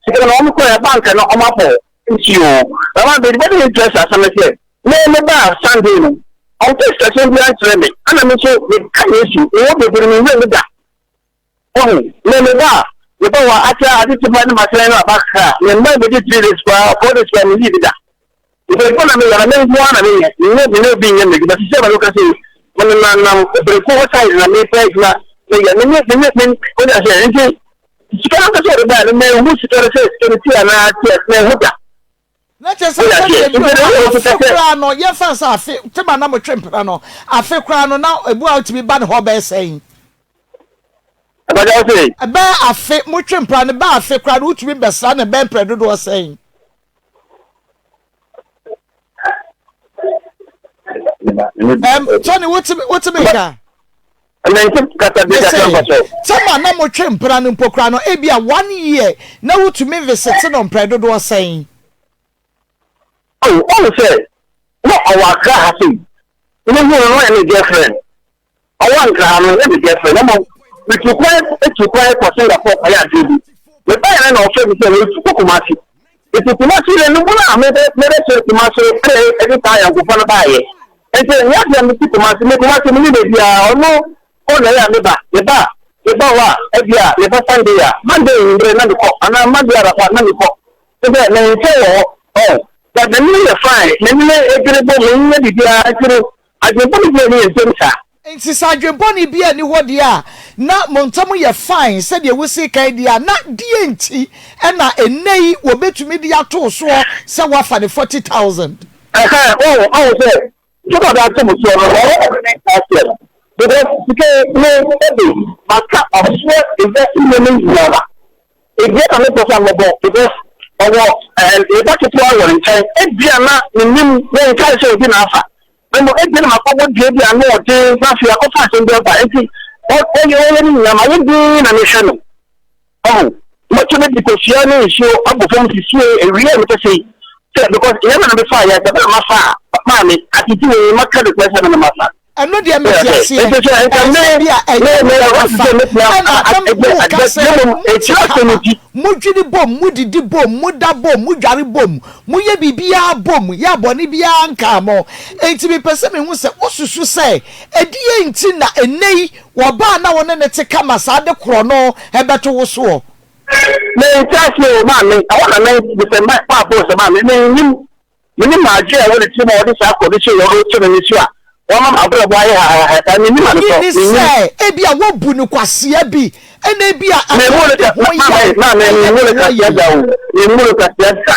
sika no ɔmo kɔɛ bank no ɔmo apɔ nti o na ma bɛdi bɛdi interest asɛm sɛ me me ba Sunday no ɔmfa sikasɛm biara nkyerɛ me ɛna me nso meka Yesu mewɔ bebree me nwura mu da Wahu? Me, me ba a, Meba hɔ a, akyɛ ade kye paa ne masɛn no aba kakra a, me mma bɛdi 3 days koraa, 4 days koraa menni bi da. Nti adwuma na meyɛ no, me nko ara na meyɛ, menyɛ me ne obi nyɛ m'adwuma. Sisi a me ne wo kasa yi, menenam Obreko hɔ side na mepɛ adwuma meyɛ, me ne me ne me wode aseɛ, nti sika no ankasa a ɔde baeɛ no, manhu sika no sɛ sika no ti anaa ti a, manhu da.
Na kyerɛ sɛ sɛdeɛ ebi wɔ hɔ a afe koraa no yɛmfa no sɛ afe tema na motwe mpena no afe koraa no na ebu a wotumi ba ne hɔ bɛyɛ sɛn?
Ɛbɛyɛ wo sɛ.
Ɛbɛyɛ afe motwe mpena no bɛyɛ afe koraa no wotumi bɛsra no bɛyɛ mprɛ dodoɔ sɛn? Ɛm Tony wotumi wotumi nka? Mese tema na motwe mpena no mpo koraa no ebia one year na wotumi visite no mprɛ dodoɔ sɛn?
Oh, ɔhu sɛ na ɔwɔ Accra ha sei. Mehu no na ɔyɛ me girlfriend. Ɔwɔ Accra ha no ɔyɛ me girlfriend. Na mmom metu kwan tu kwan kɔ Singapore kɔyɛ adeɛ bi. Mebaeɛ no na ɔfrɛ me sɛ metu kɔ Kumasi. Nti Kumasi no no mu a mebɛkyerɛ Kumasi ɛna ɛde saa ayɔnkofa no baeɛ. Nti ɛnyɛ adeɛ a mete Kumasi, me Kumasi menni baabiara, ɔno hɔ na ɛyɛ a meba, meba a, meba hɔ a ebia meba Sunday a, Monday anwummerɛ na mekɔ anaa Monday anɔpa na mekɔ. Kyerɛ sɛ menkyɛ wɔ hɔ, ɔho. But m'ani no yɛ fine, m'ani no adwene bom, m'ani nyɛ biribiara nti no adwene bɔne biara nni yɛn ntam saa.
Nti sɛ adwen bɔne biaa nni hɔ deɛ a, na mo ntam yɛ fine sɛdeɛ wosii kan deɛ a, na deɛn nti na ɛnnɛ yi wɔbɛtumi de ato wo soɔ sɛ woafa ne 40,000?
Ɛhɛn, woahu, woahu sɛ, sika a ɔde ato mo soɔ no, ɔwɔ ɔde ne nsa aseɛ no, because sika yi, me, sɛbe, maka ɔsoɛ ewiase nneɛma nyinaa. Ebia na mepɛ sɛ mobɔ because ɔwɔ ɛɛ ne ba ketewa wɔ ne nkyɛn. Ebia na menim, menkae sɛ obi na afa. Na mmom ebia na makɔbɔ dua bi a ano ɔden na afei akɔfa asɛm bi aba. Enti ɔyɛ ɔyɛ ne nyinaa mayɛ dinn na mehwɛ no. Ɔho, mɛtumi de kosua ne nsuo abɔ fam sisie awie a mepɛ sei. Sɛ because nneɛma na mefa yɛ sɛ bɛna mafa a maame atete wei maka de kɔ sɛ mena mafa.
Ɛno deɛ mete aseɛ, ɛsɛ bi a ɛnyɛ wo na wafa, ɛna na moka sɛ mote kama, modwene bom, modidi bom, moda bom, modware bom, moyɛ biribiara bom, yɛ a bɔne biara nkaa mo. Enti mepɛ sɛ mehu sɛ wosusu sɛ ɛdeɛn nti na ɛnnɛ yi wɔba a na wo ne no te kama saa de korɔ no bɛto wo soɔ?
Mente aseɛ o maame, ɛhɔ na me sɛ maabɔ sɛ maame, mennim. Menim m'adwene a ɛwɔ ne tirim a ɔde saa kɔ no so wɔ ɔreto me no so a wama m'abrabɔ ayɛ hahaha saa. Mennim
Wonnye
adetɔ.
nni
Mennim.
sɛ ebia woabu no kwasea bi na ebia
Memmu
ɛno
no
de
ka,
ho
maame,
yaw
maame,
ɛyɛ
memmu
ne
no
ho
kwasea
ayi?
da o. Memmu no kwasea da.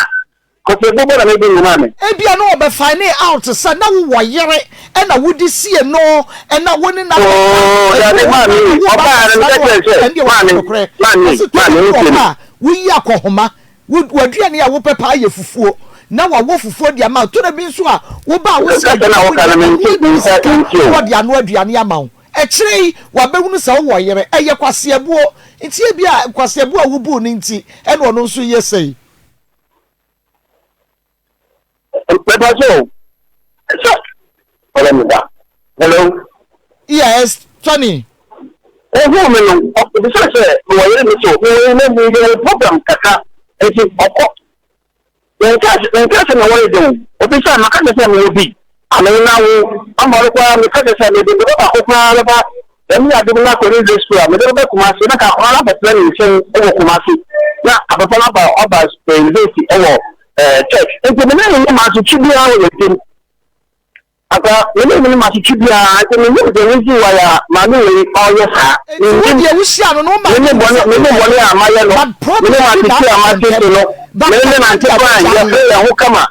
Kwasea bobɔ na medi no, maame.
Ebia na wɔbɛfindee out sɛ na wowɔ yere na wode sie no na wo ne no abɛda.
Oo,
Ebi
dabi,
wɔ hɔ
maame,
koraa na woba
ɔbaa no,
abɛsra
meka
no a,
kyerɛɛ no sɛ,
ɛndeɛ wɔka
maame,
nokorɛ.
maame,
Wɔse tɔ
maame,
da bi wɔ
wontie
hɔ
me.
a, woyi akɔhoma. Wo w'aduane a wopɛ paa yɛ fufuo na wawɔ fufuo de ama wo. Tɔ da bi nso a woba a wose
Kasa na
adwuma mu
woka no
deɛ
mente
ɔno adi
nsa
sika
nti
na
o.
ɔde anoa aduane ama wo. Akyire yi wabɛhunu sɛ wowɔ yere. Ɛyɛ kwaseabuo. Nti ebia nkwaseabuo a wobuu no nti ɛna ɔno nso yɛ sei.
Mɛpa so sɛ ɔlɛ mi ba. Hello.
Yes, Tony.
Ohun mi no, ɔbisa sɛ mewɔ yere mi so mewɔ yere na mi yɛ program kakra nti ɔkɔ. Menka menka sɛ mewɔ yere o. Obisa maka kyerɛ sɛ mewɔ bi. Ame na wo ama ɔno koraa meka kyerɛ sɛ mede me ba baako koraa bɛba Nyame yɛ adom na akɔ ne Israel school a mede bɛba Kumasi na nka akwadaa no abɛtena ne nkyɛn wɔ Kumasi na abɔfra no aba aba university wɔ ɛɛ church nti me ne ne nyɛ maasotwe biara wɔ yɛn ntam akora me ne ne maasotwe biara nti me nim the reason why a maame wei ɔyɛ saa
Nti wo deɛ wohyia no no wo
me
maame
ne
hu
bɔne
sɛ
me ne
wowɔ
bɔne
yere
a mayɛ no
but
me
problem
ne
bi na
maasotwe a
aba mo
matete
ntam
no
but
me ne ne
papa
nante
deɛ
fine
wogyae
yɛfrɛ yɛn ho kama.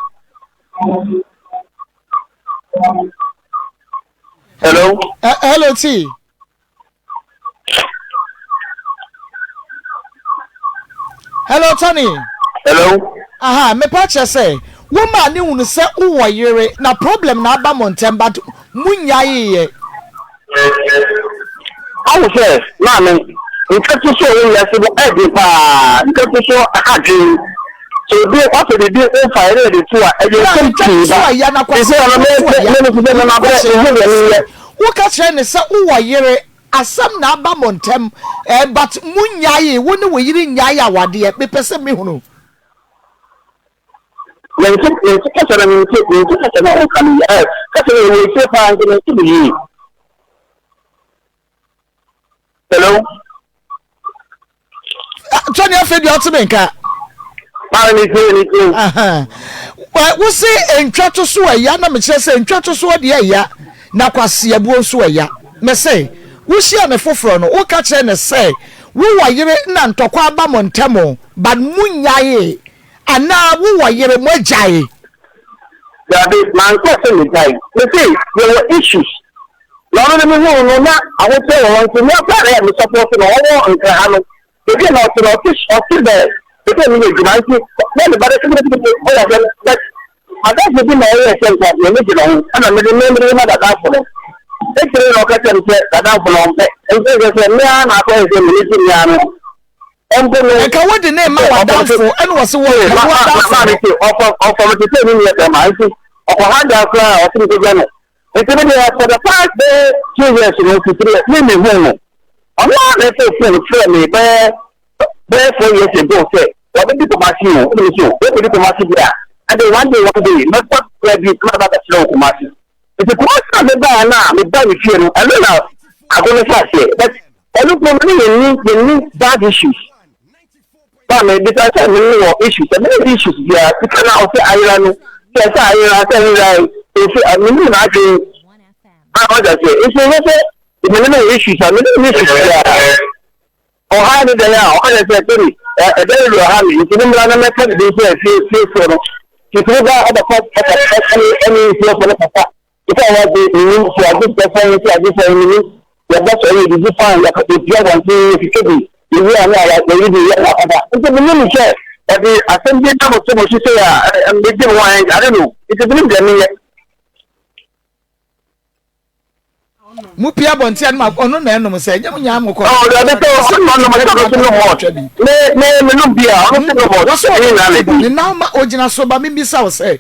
Hello.
Hello T. Hello Tony.
Hello.
Aha, mepa kyerɛ sɛ wo maa ne hunu sɛ wowɔ yere na problem na aba mo ntɛm but mo nyaeeɛ.
Ahu sɛ maame nkate so wɔ wiase mu ɛden paa nkate so aha dwen sɛ obi wapɛ biribi wofa ɛne ɛde to a ɛde nsɛm pii ba nti ɔno me me me sɛ me mabrɛ mehu deɛ menyɛ.
Woka kyerɛ no sɛ wowɔ yere asɛm na aba mo ntɛm eh but mo nyaee wo ne wo yere nyae awadeɛ mepɛ sɛ mehunu.
Mente mente kasa na mente mente kasa na ɔka no yɛ kasa na ɛwɔ akyire paa nti mente no yie. Hello.
Tony afei deɛ ɔte me nka.
Maame mi tie mi tie.
Wo se ntwa to so ɛya na mekyerɛ sɛ ntwa to so deɛ ɛya na kwaseabuo nso ɛya. Me se wohyia ne foforɔ no woka kyerɛ ne sɛ wowɔ yere na ntɔkwa aba mo ntɛm but mo nyae anaa wowɔ yere mo agyae.
Dabi, manka sɛ megyae. Me se yɛwɔ issues. Na ɔno no mehuu no na ahokyerɛ wɔ hɔ nti me koraa na ɛyɛ me support no ɔwɔ Nkran ha no baabi a na ɔte no ɔte ɔte bɛɛ baabi a meyɛ adwuma nti na me ba no ketekete ɔyɛ dɛm but madamfo bi na ɔyɛɛ sɛ nka m'ani gye ne ho ɛna mede me mede ma dadamfo no akyire na ɔka kyerɛ me sɛ dadamfo no ɔmpɛ nti sɛ sɛ me ara na akɔyɛ sɛ m'ani gye me ara no ɔmpo no
Nka wode ne ma w'adamfo ɛna ɔse wɔmpɛ wo adamfo no.
Ɔfam te sɛ ne nua bɛrima nti ɔkɔ ha da koraa a ɔse mekɔgya no. Nti me deɛ for the past bɛyɛ 2 years no to 3 years me me hu no. Ɔno ara na ɛfɛ phone frɛ me bɛyɛ bɛyɛ 4 years ago sɛ wabɛdi Kumasi o. Ɛna me so wabɛdi Kumasi deɛ a ɛde one day one day mɛfa kura bi na maba abɛkyerɛ wo Kumasi. Nti Kumasi na mebaa no a mebaa ne fie no ɛno na ago no hyɛ aseɛ but ɛno mpo no ne yɛnni yɛnni bad issues. Ba me bisa sɛ me ne wɔ issues sɛ me ne issues biara sika na ɔsɛ ayera no sɛ sɛ ayera sɛ ayera nso me ne n'adwene a ɔda sɛ nso ɛnyɛ sɛ me ne wɔ issues a me ne issues biara ɔha ne dɛn a ɔka sɛ sɛbi ɛdɛn wura ha me nti ne mmra na mɛka bibi sɛ fie fiefoɔ no titiri ba ɔbɛka ɛne ɛne fiefoɔ no kasa. Sika a wɔagye nnim, sɛ wɔagye sika sɛn, sɛ wɔagye sɛn mennim. Yɛbɔ sɔre, yɛdidi fine, yɛpue abɔnten, yɛtwitwa bi, yɛwie a na yɛyi bi yɛ akɔda. Nti mennim sɛ wɔde asɛm bi abɛto mo so sei a megye me ho a, I don't know. Nti mennim deɛ menyɛ.
Mo pie abɔnten a no ma ɔno na ɛnom sɛ ɛnyɛ mo nyaa mo kɔ.
Ɔ dabi sɛ ɔno na ɔnom sɛ ɔno nso nom malt. Me me me nom bi a ɔno nso nom malt.
Wɔsɛ
Ɛnyɛ nyinaa na ɛdi.
Ne nan ma ogyina so ba mebisa wo sɛ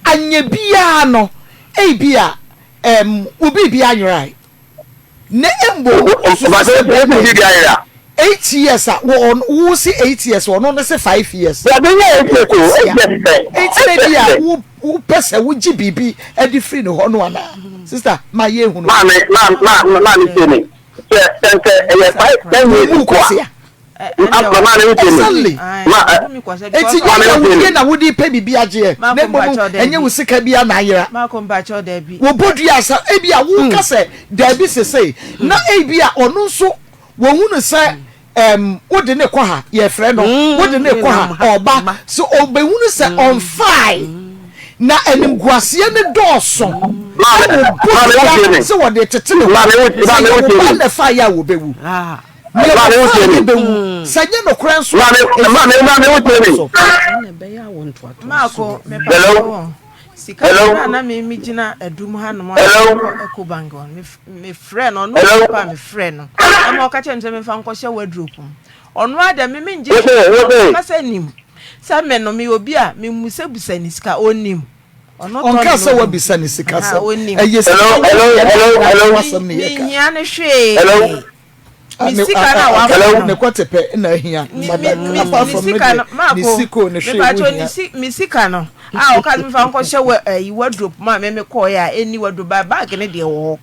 anyɛ biara no ebi a ɛm wo biribi anyerae na mmom wosusu sɛ bɛrima yi 8 years a wɔ ɔno wo se 8 years ɔno no se 5 years.
Dabi nyɛ 8 years o 8 years pɛ.
Eti na ebi a wo Wopɛ sɛ wogye biribi de firi ne hɔ no anaa? Sista, ma yɛnhunu.
Maame, ma, ma, maame tie me. Sɛ, sɛ nka ɛyɛ 5, 10 years mpo a, ma, maame wo tie me.
Exactly.
Ma,
Eti nyɛ
maame wo tie me.
awudie na wode pɛ biribi agyeɛ, na mmom ɛnyɛ wo sika biara na ayera. Wɔbɔ dua sa, ebi a woka sɛ daabi sesei, na ebi a ɔno nso wɔhunu sɛ ɛm wode ne kɔ ha yɛfrɛ no wode ne kɔ ha ɔba so ɔbɛhunu sɛ ɔmfae na animguaseɛ ne dɔɔso ɛna ɔbɔ dua sɛ wɔde tete ne ho sɛ yɛ wo ba na ɛfa yɛ a wɔbɛwu nea wɔfa yɛ bɛwu sɛ nyɛ nokorɛ nso a ɛfiri so.
Maako, mepɛ sika no na me me gyina adum ha nom a mekɔ Ecobank hɔ no me frɛ no ɔno nipa a me frɛ no ɛma ɔka kyerɛ me sɛ memfa nkɔhyɛ wardrobe mu ɔno ara dɛ me me ngye ɔka sɛ nim sɛ me no meyɛ obi a memusabusa ne sika ɔnim ɔno tɔ
ɔnka sɛ wabisa ne sika sɛ ɛyɛ sika ho asɛm ne yɛka
mehia ne hwee Me sika na wafa no.
Ne kɔte pɛ na ahia. Apart from no deɛ, ne sika o, ne hwee ho hia.
Me sika no a ɔka sɛ mefa nkɔhyɛ wɔ ɛyi wardrobe mu a me me kɔɔɛ a ɛnni wardrobe ba bag ne deɛ wɔ hɔ.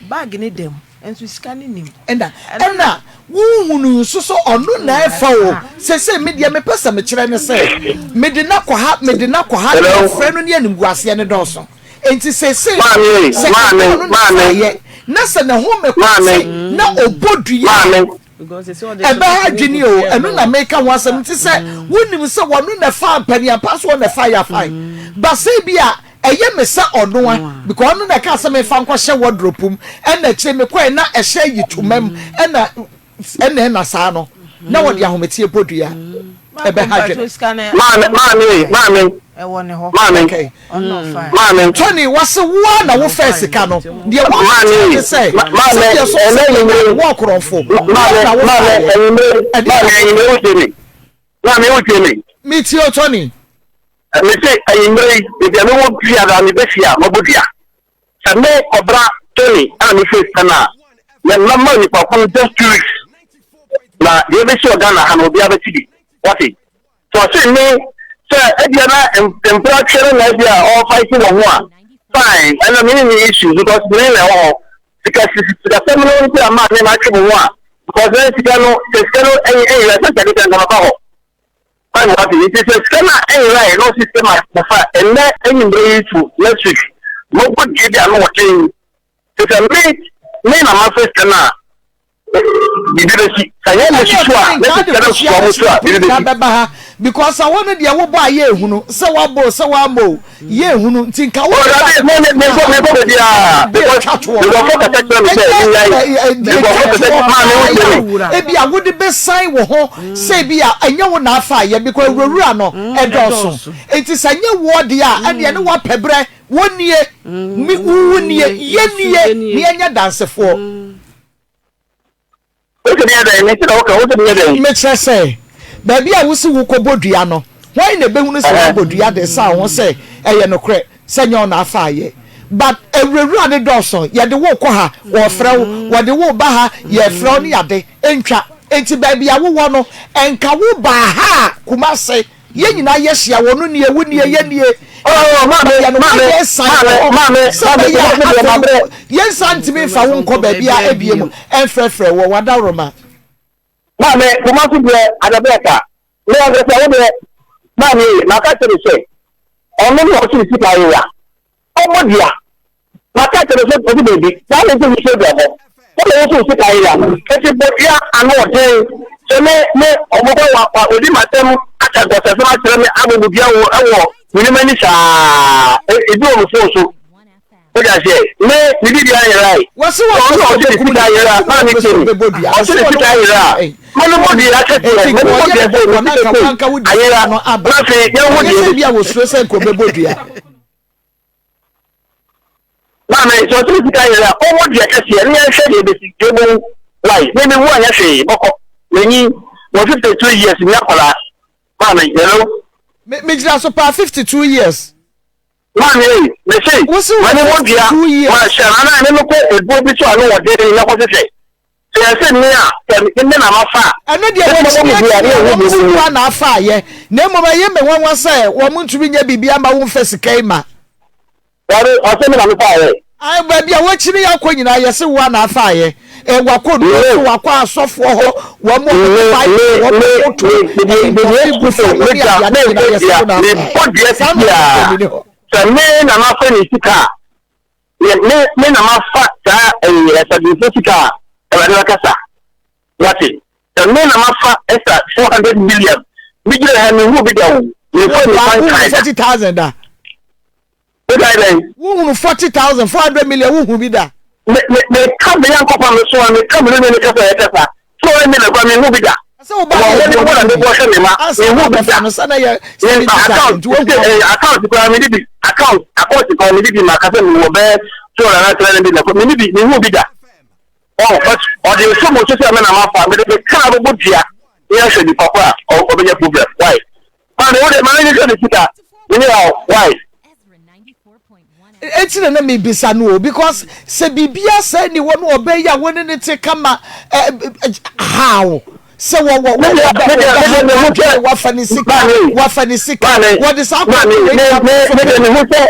Bag ne da mu nso sika ne nim.
Ɛna ɛna wohunu nso sɛ ɔno na ɛfa o. Sese me deɛ mepɛ sɛ mekyerɛ ne sɛ mede no akɔ ha mede no akɔ ha deɛ ɔfrɛ no ne animguaseɛ no dɔɔso. Enti seesei no, sɛ ɛnyɛ ɔno na ɛfaeɛ, na sɛ ne home kɔ te na ɔbɔ dua a, ɛbɛha adwene o. Ɛno na meka ho asɛm. Nti sɛ wonim sɛ ɔno na ɛfaa mpaniampa so ɔno na ɛfaeɛ a, fine. But sɛ ebia ɛyɛ me sɛ ɔno a, because ɔno na ɛkaa sɛ memfa nkɔhyɛ wardrobe mu, ɛna akyire mekɔeɛ na ɛhyɛ ayitoma mu, ɛna Ɛna ɛna saa no na wɔde ahometeɛ bɔ dua ɛbɛha dwene.
Maame maame maame maame
okay.
Maame.
Tony wɔse woa na wofɛ sika no deɛ wɔn ne sɛ sɛdeɛ so sɛ yɛ wɔ korɔmfo woa na wofa yɛ
ɛde maame enyimire wotie me maame wotie me.
Me tie o Tony.
Me se enyimire yi beebi a mewɔ biara mebɛfie a mabɔ dua. Sɛ me ɔbra Tony a me face sika no a, me mɛma nipa ko no just 2 weeks na deɛ ɛbɛsi wɔ Ghana ha no obiara bɛte bi. Wate? So ɔse me sɛ ebia na mpena twɛ no na ebia ɔrefight wɔ ho a, fine, ɛno me ne ne issues because me ne na ɛwɔ hɔ. Sika sikasɛm no nti ama me matwe me ho a. Because na sika no, sɛ sika no ɛyɛ ɛyera sɛ sɛ sika nkama ba hɔ. Kwan wɔ ase nti sɛ sika no a ɛyera yɛ na ɔsi sɛ ma kɔfa ɛnɛ enyimire yi to next week. Mo bɔ dua bi a na ɔden. Sɛ sɛ me me na ma fɛ sika no a biribi bɛsi. Sɛ yɛn mo susu a na sɛ sika no soa mo so a biribi bɛsi.
Bɛba ha because ɛhɔ no deɛ wobɔ a yɛ ehunu sɛ wabɔ o sɛ wamɔ o. Yɛ ehunu nti nka wo.
Ɔdabi me me me nkɔ me nkɔ baabi a because nkurɔfoɔ kasa kyerɛ me sɛ menyae nkurɔfoɔ kasa maa me ho kyerɛ me.
Ebi a wode bɛsan wo ho sɛ ebi a ɛnyɛ wo na afa yɛ because awurawura no ɛdɔɔso nti sɛ ɛnyɛ woɔ deɛ a ɛneɛ ne woapɛ berɛ wo nie me wo nie yɛ nie ne yɛnyɛ dansefoɔ.
Wose menyɛ dɛn? Mente deɛ woka, wose menyɛ dɛn?
Mekyerɛ sɛ, baabi a wose wokɔbɔ dua no, hwan na ɛbɛhunu sɛ woabɔ dua de sa wo ho sɛ ɛyɛ nokorɛ sɛ nyɛ wo na afa ayɛ? But awurawura no dɔɔso, yɛde wo rekɔ ha, wɔrefrɛ wo, wɔde wo reba ha, yɛrefrɛ wo ne ade, ɛntwa. Enti baabi a wowɔ no, nka wobaa ha a, Kumase, Yɛn nyinaa yɛhyia, wɔn nie, wo nie, yɛn nie.
Oh, maame,
Yɛn
maame,
yɛn san
maame,
wɔ hɔ.
maame,
Sɛ
maame,
bɛyɛ a
me deɛ
afei
mabrɛ.
yɛn nsa ntumi nfa wo nkɔ baabi a ebie mu ɛnfrɛfrɛ wɔ wadaworoma.
Maame, Kumasi deɛ adabɛɛka. Me ankasa wo deɛ, maame, maka kyerɛ no sɛ, ɔno na ɔse ne sika ayera. Ɔmmɔ dua. Maka akyerɛ no sɛ ɔdu baabi, saa na ɛsɛ sɛ dua bɔ. Sɛdeɛ wo nso wo sika yera. Enti bɔ dua ano ɔden. Sɛ me, me, ɔbɔbɔ wa, wa, ɔdi m'asɛm aka nkwaseasɛm akyerɛ me abɔ dua wɔ, ɛwɔ menim ani saa. E, ebi wɔ me fon so. Wode aseɛ? Me, me biribiara yerae.
Wɔse
Sɛ
wɔn
ɔno na
pɛ
ɔse
sɛ
ne
ɔbɛkum
sika
no,
yera,
wɔse
maa
wɔn
me
pɛ sɛ
tie me.
ɔbɛbɔ dua,
Ɔse
wɔse
ne
wɔn
sika yera a,
wɔn
ma no bɔ dua
Enti
kɛseɛ, ma
nka
no bɔ
wɔyɛ
dua
no
sɛ
bɔkɔɔ
ne
na
sika
nka
sei
wanka wo di
ayera,
sika no aba.
na afei yɛnhu
Ɛnyɛ
deɛ
sɛ
ɛbɛsi.
bi a wɔsuro sɛ nka ɔbɛbɔ dua.
Maame, sɛ ɔsɛ sika yere a, ɔmmɔ dua kɛseɛ ne yɛnhwɛ deɛ ɛbɛsi, deɛ ɔbɛwu. Why? Me mewu anyɛ hwee, mɔkɔ. Manyin, wɔ 52 years, menni akwadaa. Maame, hello?
Me megyina so paa 52 years.
Maame ei, mese,
Wo se wɔ
ma ne mmɔ dua,
52 years.
ma hyɛ no anaa ne mekɔ ebuo bi so a ne wɔde na kɔhwehwɛ. Sɛ yɛse me a, sɛ me na mafa a,
Ɛno deɛ
mɛtumi abɔ
wɔkyini
me dua
akyini
ne
a
ɛho
wɔn
deɛ
se
ɛbɛwu.
woa na afa ayɛ, na mmom ɛyɛ me nwanwa sɛ wɔn ntumi nyɛ biribi ama wo mfa sika yi ma.
Dabi, ɔse me na me faa yɛ.
Ae, baabi a wɔkyini akɔ nyinaa yɛse woa na afa ayɛ. Eh, wakɔ nnuro so, wakɔ asɔfoɔ hɔ, wɔn a wɔde Bible, wɔn a wɔto nkɔfe gu fam ne adeade nyinaa yɛse wo na afa ayɛ. Saa na ɔbɛfo ni hɔ.
Sɛ me na mafa ne sika a, me me me na mafa saa ɛyɛ ɛsadinfo sika a, Awurade bɛkasa. Wate? Sɛ me na mafa ɛsa 400 million, me gyina ha mehu bi da o, memfa nipa nkae da.
40,000 da.
Wokae dɛn?
Wohunu 40,000, 400 million, wohunu bi da.
Me me meka me Nyankopɔn me so a meka me ne ne kasa yɛ kasa. 400 million kora mehu bi da.
Sɛ wo ba yɛ
Wɔn mo na mebɔ hwɛ me ma mehu bi da.
No sɛ na yɛ
Me account
70,000 nti woahu
eh, account koraa me de bi account account koraa me de bi ma kasa me wɔ bɛɛ 200 anaa 300 million me ne bi mehu bi da. Oh, but ɔde nso mo nso sɛ me na mafa mede me kra bɛbɔ dua ne ahwɛ nipa ko a ɔbɛnya problem why maame wo de ma ne hwehwɛ ne sika me ne aw why.
Eti na na mebisa no o because sɛ biribiara saa ni hɔ no ɔbɛ yi a wo ne ne te kama how sɛ wɔ wɔ wɔ wɔ bɛ wɔ bɛ ha wafa ne sika wafa ne sika wɔde saa akɔ
akɔ wei nyinaa so pɛ.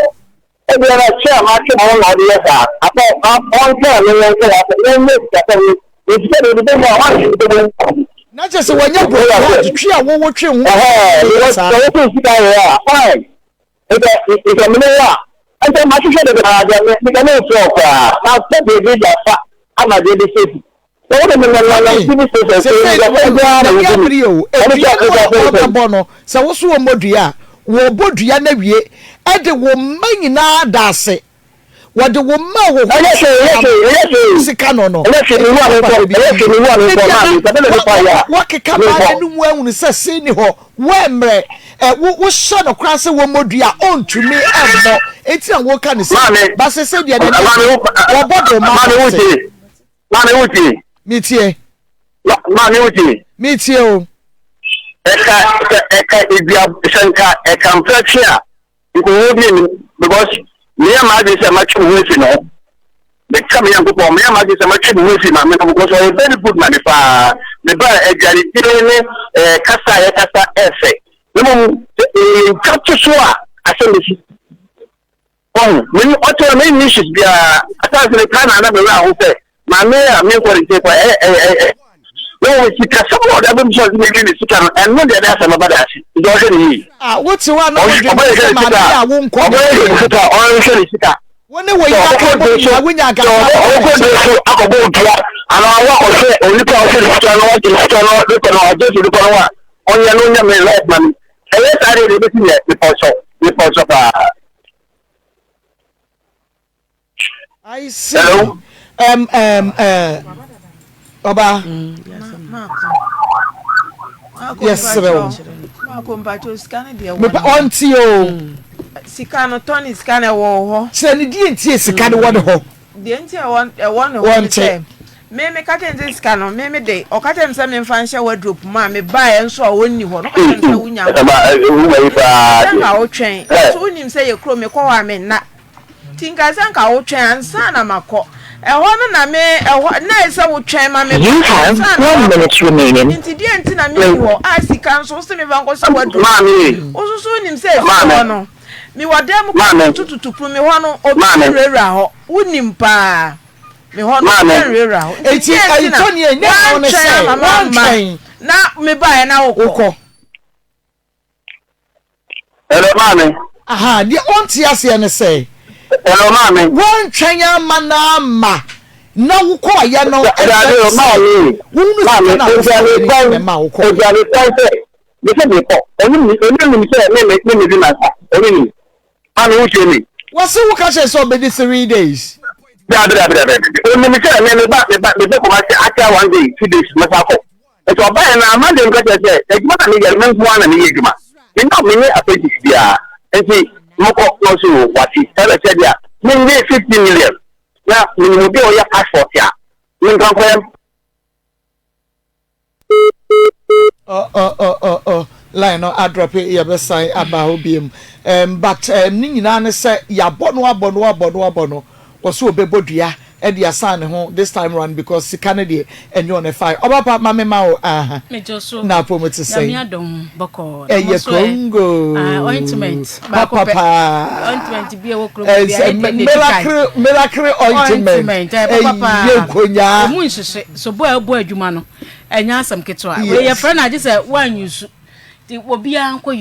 Ebia na twe a matwe me ho na ɔde yɛ saa. Afei ɔntwɛn me yɔnko hɔ sɛ yɛnyɛ sikasɛm yi. Na sika deɛ ɔde bɛnya a, ɔnhwɛ sɛ ɔbɛwu.
Na kyerɛ sɛ wanya broken twe a wowo twe ho
na ɔde yɛ saa. Sɛ wotwe sika yɛ a, fine. Nka nka mene wo a, nka mahwehwɛ dada deɛ me nka memfrɛ wo koraa. Mapɛ baabi de afa ama deɛ de sɛsi.
Sesei no n'ani abere o, dua no a ɔrebɛbɔ no, sɛ wo so wɔmmɔ dua a, wɔrebɔ dua no awie de wo mma nyinaa da ase. Wɔde wo mma a wɔwɔ sika no no, wɔkeka baa no mu ahunu sɛ sei ni hɔ, wɔmmerɛ, wohyɛ no koraa sɛ wɔmmɔ dua a, ɔntumi mmɔ. Enti na woka no sɛ, ba sesei deɛ n'ani abere, wɔbɔ de wo mma da ase.
Maame wo tie.
Mi tie.
Maame wo tie.
Mi tie o.
Ɛka sɛ ɛka edua sɛ nka ɛka mprɛtwe a nkɔwɔ bi anim because meyɛ maa adwene sɛ matwe me ho afi ne ho. Meka me Nyankopɔn meyɛ maa adwene sɛ matwe me ho afi maame no because ɔyɛ very good maame paa. Me ba aduane die ne ɛɛ kasa a yɛkasa ɛfɛ. Na mmom sɛ ɛntwa to so a asɛm bɛsi. Wahu? Me ne ɔte hɔ, menni issues biara. At times mekaa no a na me werɛ ahow sɛ maame a menkɔ ne nkyɛn koraa, ɛyɛ, ɛyɛ, ɛyɛ. Wɔwɔ sikasɛm na ɔde abɛm sɛ ɔde bɛwie ne sika no, ɛno deɛ ɛde asɛm bɛba daakye. Nti ɔnhwɛ no yie.
Ah, wote hɔ a na wodwen ho sɛ maame yi a wonkɔ ne
Ɔbɛhwɛ ne sika, ɔnhwɛ ne sika.
Wo ne wo yere aka abom nyinaa wonya
nka saa
bɛka
Ɔbɛkɔ
n'akyi.
duro so akɔbɔ odua anaa wakɔhwɛ onipa a ɔhwɛ ne sika no, wagye ne sika no, ne pɛ no, wagye afiri nipa no hɔ a, ɔnyɛ no nyɛ me life ma me. Ɛyɛ saa deɛ deɛ ɛbɛsi nyɛ, mepɛ ɔsɔ, mepɛ ɔsɔ paa.
I see.
Hello?
Um, ọba. Yɛsrɛ wo. Mepa ɔnte o.
Sika no tɔ ne sika no ɛwɔ hɔ.
Kyerɛ ne deɛ nti sika no wɔ ne hɔ.
Deɛ nti ɛwɔ ɛwɔ ne hɔ ne sɛ me me ka kyerɛ ne sɛ sika no me me de ɔka kyerɛ me sɛ memfa nhyɛ wardrobe mu a mebaeɛ nso a ɔnni hɔ no ɔka kyerɛ me sɛ wonya hɔ. Sɛ nka wotwɛn nso wonim sɛ yɛ kuro mekɔ hɔ a menna. Nti nka sɛ nka wotwɛn ansa na makɔ. Ɛhɔ no na me, ɛhɔ, na ɛsɛ sɛ wotwɛn ma meba
You have
ansa na
one
woakɔ.
minute remaining.
Nti deɛn nti na menni hɔ a sika nso wose memfa nkɔhyɛ wardrobe mu?
Maame,
Wo nso so wonim sɛ efie
maame,
hɔ no, mewɔ dan mu koraa
maame,
metututu pono, me hɔ no obiara
maame,
nwurawura hɔ. Wonim paa, me hɔ no
maame.
obiara nwurawura hɔ. Nti
Enti
deɛn nti na
ɛtɔ nea ɛnyɛ ma wo ne
woantwɛn
sɛ
ama mamma
woantwɛn
na mebaeɛ na wokɔ?
wokɔ.
Hello, maame.
Aha, deɛ ɔnte aseɛ ne sɛ.
Hello, maame.
Woantwɛn amma no amma na wokɔeɛ no
Dabi o, maame.
Wohunu
Maame,
sika no a wofa
aduane
w'ani
kwan,
na ɛma wokɔeɛ.
aduane kwan sɛ, me sɛ mekɔ. Ɔno nim, ɔno nim sɛ me me me medi nansa. Ɔno nim. Maame, wotie me.
Wɔse woka kyerɛ sɛ ɔbɛdi 3 days.
Dabi, dabi, dabi, dabi. Onim sɛ me me ba me ba me bɛ Kumasi akyɛ one day, 2 days, mɛsa akɔ. Nti ɔbaeɛ no a, Monday no meka kyerɛɛ sɛ, adwuma na meyɛ no, me nko ara na meyɛ adwuma. Me na menni apprentice biara. Nti mokɔ na ɔse o, wate. Sɛ ɛbɛkyɛ deɛ a, mennye 15 million. Na menim obi a ɔyɛ passport a, memfa nkɔyɛ.
Oh oh oh oh oh line no adrɔpe yɛbɛsan aba hɔ biom um, but um, ne nyinaa ne sɛ yɛabɔ no abɔ no abɔ no abɔ no wɔ so ɔbɛbɔ dua de asan ne ho this time round because sika no deɛ ɛnyɛ ɔno ɛfae. Ɔba pa ma me ma wo aha.
Megye so.
Na apɔ mu te sɛn?
Nyame adom bɔkɔɔ. Na mo
Ɛyɛ
nso ɛ?
Congo.
Ah, ointment baako
Papa
pɛ.
paa.
Ointment bi a ɛwɔ kurom bi a
Ɛsɛ
ɛyɛ deɛ na edi kan.
miracle miracle ointment.
Ointment ɛyɛ papa paa.
Ɛyɛ nkonyaa.
Emu nhyehye. So bo a ɛbɔ adwuma no ɛnyɛ asɛm ketewa. Wei
Yes.
yɛfrɛ no agye sɛ woanyusu. Nti obiara nkɔ.